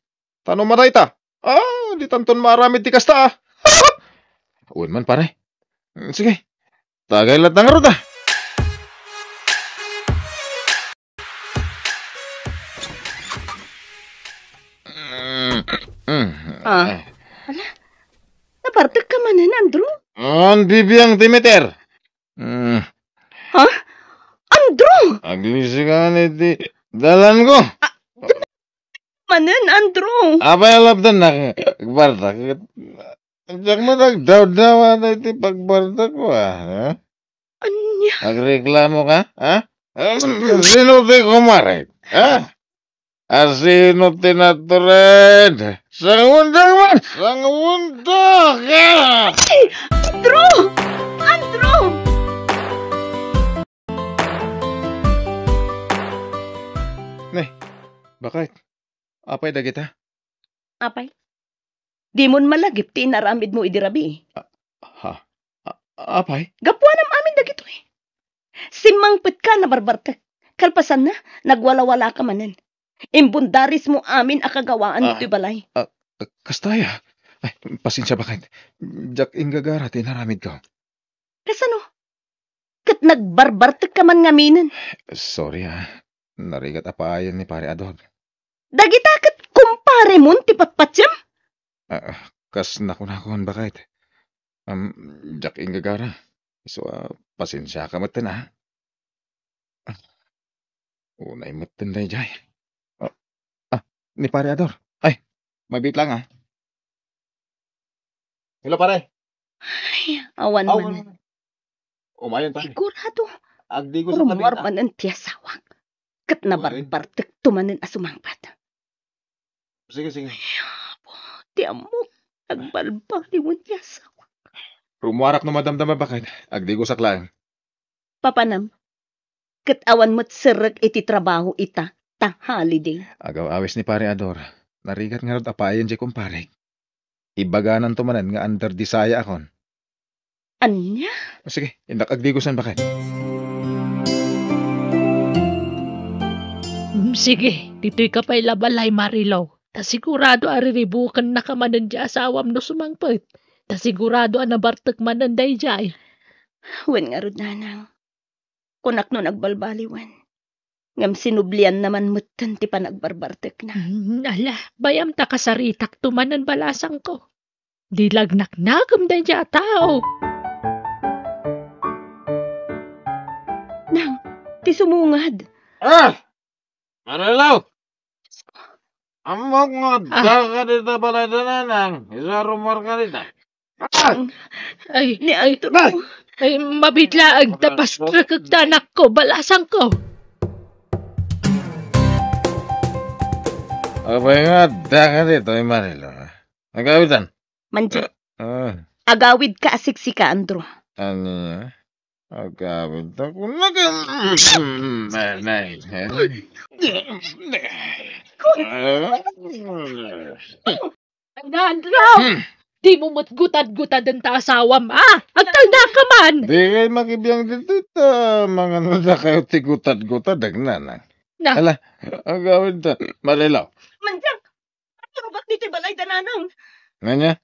Tano madayta. Ah, di tanton maaramid ti kasta, ah. Wen man, pare. Mm, sige. Tagay latang ruda. Mm, mm, Ah. eh. Ala, nabartek ka manen, Andrew? An bibiang ti meter. Mm. Ha? Andrew! Aglisi ka nga iti dalan ko. Ah, manen, Andrew. Apay a lapdan na, agbartak. Diak man agdawdawa na iti pagbartak ko, ah, ha? Anya? Agreklamo ka, ha? Sino ti kumaret, ha? Asino ti natured? Sangunda man! Sangunda ka! Ay! Andrew! Andrew! Ne, bakit? Apay dagita? Apay? Dimon malagip ti inaramidmo idi rabii. Ah, ha? Ah, apay? Gapuanam amin dagitoy. Simmangpetka, nabarbartek. Kalpasanna, nagwalawalaka manen. Imbundarismo amin a kagawaan Ah, ditoy balay. Ah, kastaya. Ay, pasensia, bakit? Diak inggagara ti inaramidko. Kasano? Ket nagbarbartek ka man ngaminen. Sorry, ah. Narigat a paayen ni Pare Ador. Dagita ket kumpare mon ti patpatiam? Ah, kas nakunakon, bakit? Am, diak inggagara. Isu a, pasensiaka metten, ah. Ah, unay metten daydiay. Ah, ah, ni Pare Ador. Ay, mabiit lang, ah. Hello, pare. Ay, awan Aw, man. Umayon, pare. Sigurado. Agdi ko sa Rumuar tabi, ta. Manen ti asawak. Ket Uy. Nabarbartek to manen a sumangpet. Sige, sige. Ay, apo, ti ammok. Nagbalbaliwen ti asawak. Rumuarak no madamdama, bakit? Agdi ko saklang. Papanam. Ket awan met serrek iti trabaho ita, ta holiday. Agaw-awis ni Pare Ador. Narigat ngarud a paayen diay kumparek. Ibagananto manen nga under the saya akon. Ania? O, sige, indak agdigosan, bakit? Mm, sige, ditoy ka pay la balay, Marilou. Ta sigurado a riribukennaka manen ti asawam no sumangpet. Ta sigurado a nabartek manen daydiay. Wen ngarud, nanang. Kunak no nagbalbaliwen. Ngem sinublianna man metten ti panagbarbartekna. Mm, ala, bay-am ta kasaritakto manen balasangko. Di lagnaknakem daydiay a tao. Nang, ti sumungad. Ah! Marilou! Ammok nga Ah. adda ka dita balay da nanang. Isu a rummuarka dita. Ay, Ni ay, Antonio. Ay, mabitlaeng ta pastrekek ta anakko, balasangko. Apay nga adda ka dita, Marilo? Agawidan. Manjak. Ah. Agawid ka a siksika, Andrew. Ania? Agawid ta kunaka. Nay, nay. Ay, Andrew! Hmm. Dimo met gutad-gutaden ta asawam, a? Agtalna ka man! Di kay makibiang ditoy ta mangano dakayo ti gutad-gutad, agnana. Na. Ala, agawid ta. Marilo. Manjak! Agturogak ditoy balay da nanang. Ania?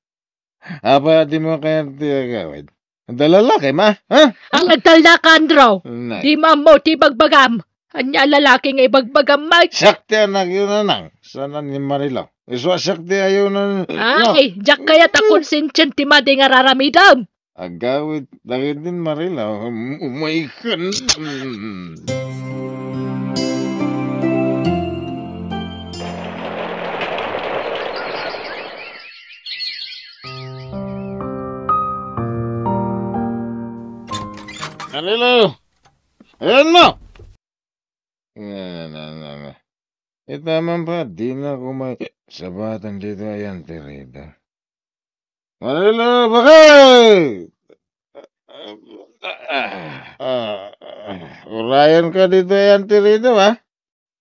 Apay a dimo kayat ti agawid? Adda lalaki, ma? Ha? Agtalna ka, Andrew. Nay. Dimo ammo ti ibagbagam. Ania a lalaki nga ibagbagam, Mike? Siak ti anakyo, nanang. Saan ni Marilo? Isu a siak ti ayonen. Ay, diak kayat a konsensien ti madi nga raramidem. Agawid dagiti Marilo, um, umaykan. Marilo! Ayan mo! Nga, nga, nga, nga. Ita man pa, di na ko may sabatan dito, ayan, tirida. Marilo, bakit? Ah, ah, urayan ka dito, ayan, tirida, ha?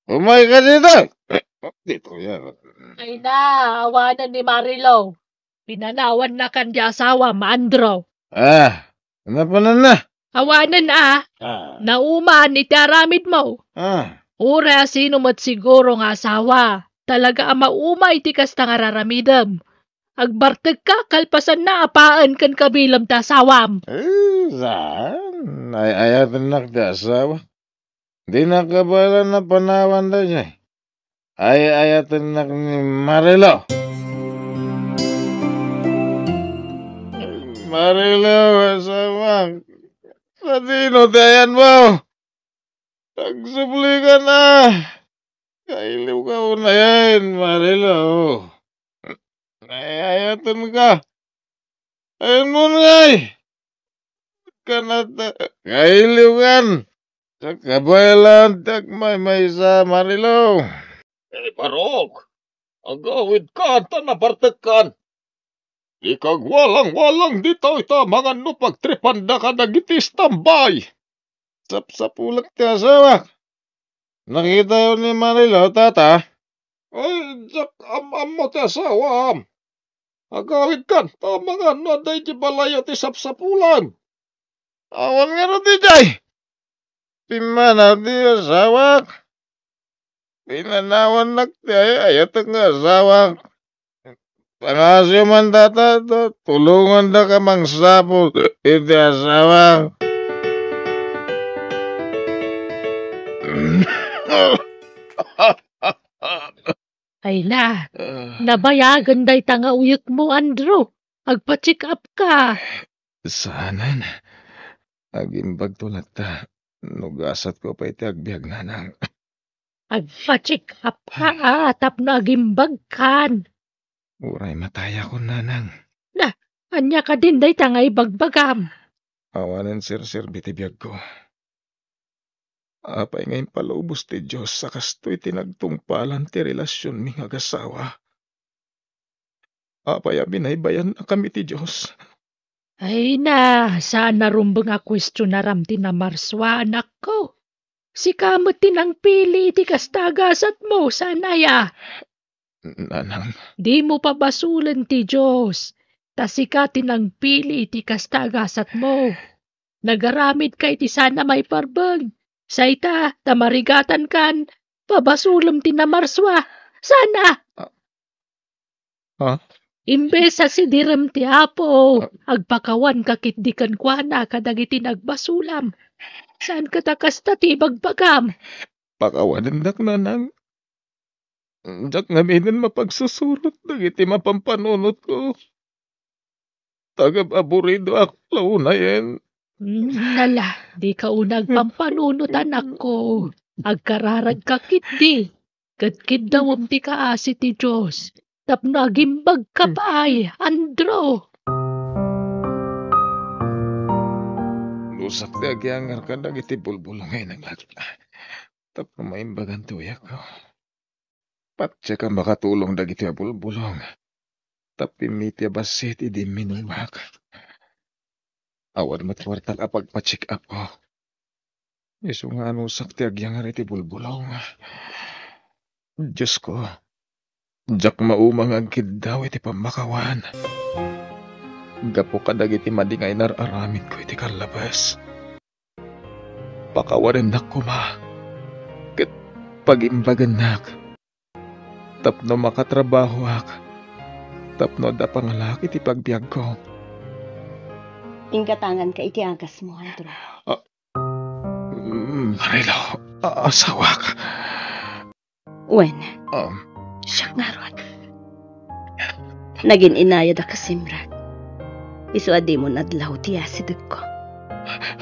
Umay ka dito! Dito, yan. Ay na, awanen ni Marilo. Pinanawan na kan di asawa, Andrew. Ah, napanan na. Awanen a, Ah. nauman iti aramid mo. Ah. Uray a sino met siguro nga asawa, talaga a maumay ti kasta nga raramidem. Agbartek ka, kalpasan na apaen ken kabilem ti asawam. Eh, saan? Ay-ayatennak ti asawa. Di nakabaelan a panawan daydiay. Ay-ayatennak ni Marilo. Marilo, asawak. Sadino ti ayanmo? Agsubli ka na. Kailiw ka unayen, Marilo. Ay-ayaten ka. Ayanmo ngay. Kanata, kailiw kan. Sa kabaelan ti agmaymaysa, Marilo. Eh, Barok, agawid ka ta nabartek kan. Di ka agwalang-walang ditoy ta mangan no pagtripan da kadagiti istambay. Sapsapulek ti asawak. Nakitayo ni Marilo, tata? Ay, diak am-ammo ti asawam. Agawid kan, ta mangan no adda iti balayo ti sapsapulan. Awan ngarud idiay. Pimmanaw ti asawak. Pinanawannak ti ay-ayatek nga asawak. Pangasyo man, tata, ta tulongandaka mangsapul iti asawak. Ay na, Ah. nabayagen dayta nga uyekmo, Andrew. Agpa-check up ka. Saanen. Agimbagto latta no gasatko pay ti agbiag, nanang. Agpa-check up ka, a, tapno agimbagkan. Uray matayakon, nanang. Na, ania kadin dayta nga ibagbagam? Awanen serserbi ti biagko. Apay nga impalubos ti Dios a kastoy ti nagtungpalan ti relasionmi nga agasawa? Apay a binaybay-annakami ti Dios? Ay na, saan a rumbeng a kuestionaram ti namarsua, anakko. Sika met ti nangpili iti kasta a gasatmo, saan aya? Nanang. Dimo pabasolen ti Dios, ta sika ti nangpili iti kasta a gasatmo. Nagaramidka iti saan a maiparbeng. Sa ita, ta marigatankan, pabasolem ti namarsua. Saan a? Ah? Ah? Imbes a sidirem ti Apo, Ah. agpakawanka ketdi kenkuana kadagiti nagbasolam. Saan ket a kasta ti ibagbagam? Pakawanendak, nanang. Diak ngaminen mapagsusurot dagiti mapampanunotko. Tagab-aburidoak la unayen. Hmm, nala, dika unay agpampanunot, anakko. Agkararagka ketdi. ket kiddawem ti kaasi ti Dios tapno agimbagka pay, Andrew. Lusak ti agiangar kadagiti bulbulong nga inangak tapno maimbagan ti uyakko. Patiek a makatulong dagitoy a bulbulong tapno immiti a bassit idi imminubak. Awan met kuartak a pagpa-check-upko. Isu nga anusak ti agiangar iti bulbulong. Diosko, diak mauma nga agkiddaw iti pammakawan. Gapu kadagiti madi nga inar-aramidko iti kallabes, pakawanennak koma ket pagimbagennak tapno makatrabahoak, tapno adda pangalaak iti pagbiagko. Inggatanganka iti agasmo, Andrew. Ah, mm, Marilo, a-, asawak. Wen, Um, siak ngarud. Nagin-inayad a kasimrek. Isu a dimon adlaw ti asidegko.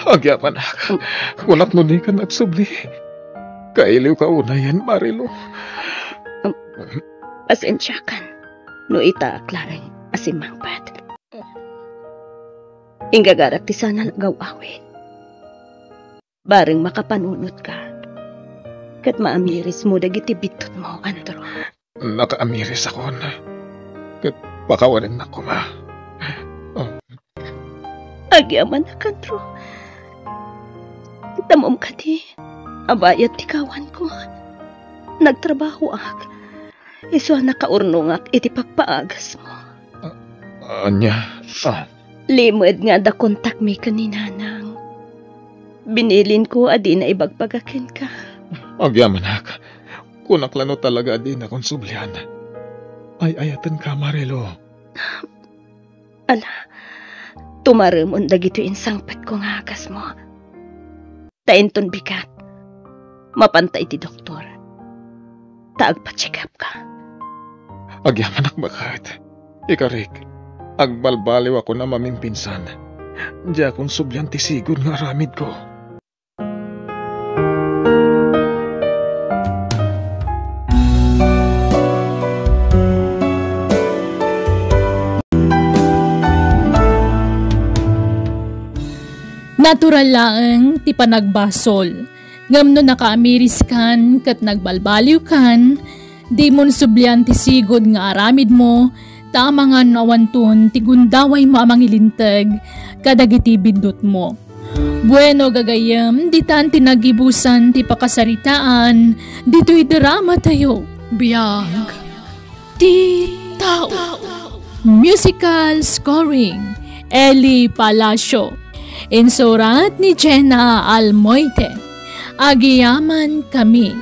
Agyamanak, kunak no dikan agsubli. Kailiwka unayen, Marilo. Um, pasensiakan no itaak laeng a simmangpet. Inggagarak ti saan a nagaw-awid. Bareng makapanunotka ket maamirismo dagiti biddutmo, Andrew. Nakaamirisakon ket pakawanennak koma. Oh. Agyamanak, Andrew. Itam kadi a bayat ti kawanko. Nagtrabahoak. Isu a nakaurnongak iti pagpaagasmo. A-, ania? Ah. Limed nga adda kontakmi ken ni Nanang. Binilinko a dina ibagbaga kenka. Agyamanak, kunak la no talaga a dina konsublian. Ay-ayatenka, Marilo. Ala, tumaremon dagitoy insangpetko nga agasmo. Ta inton bigat, mapanta iti doktor. Ta agpa-check-up ka. Agyamanak baket. Ikarik, agbalbaliwakon a mamimpinsan. Diakon sublian ti sigud nga aramidko. Natural laeng ti panagbasol, ngem no nakaamiriskan ket nagbalbaliwkan, dimon sublian ti sigud nga aramidmo, ta amangan no awanton ti gundawaymo a mangilinteg kadagiti biddutmo. Bueno, gagayyem, ditan ti nagibusan ti pakasaritaan ditoy dramatayo. Biag ti tao. Musical scoring, Eli Palacio. Insurat ni Jenna Almoite. Agyamankami.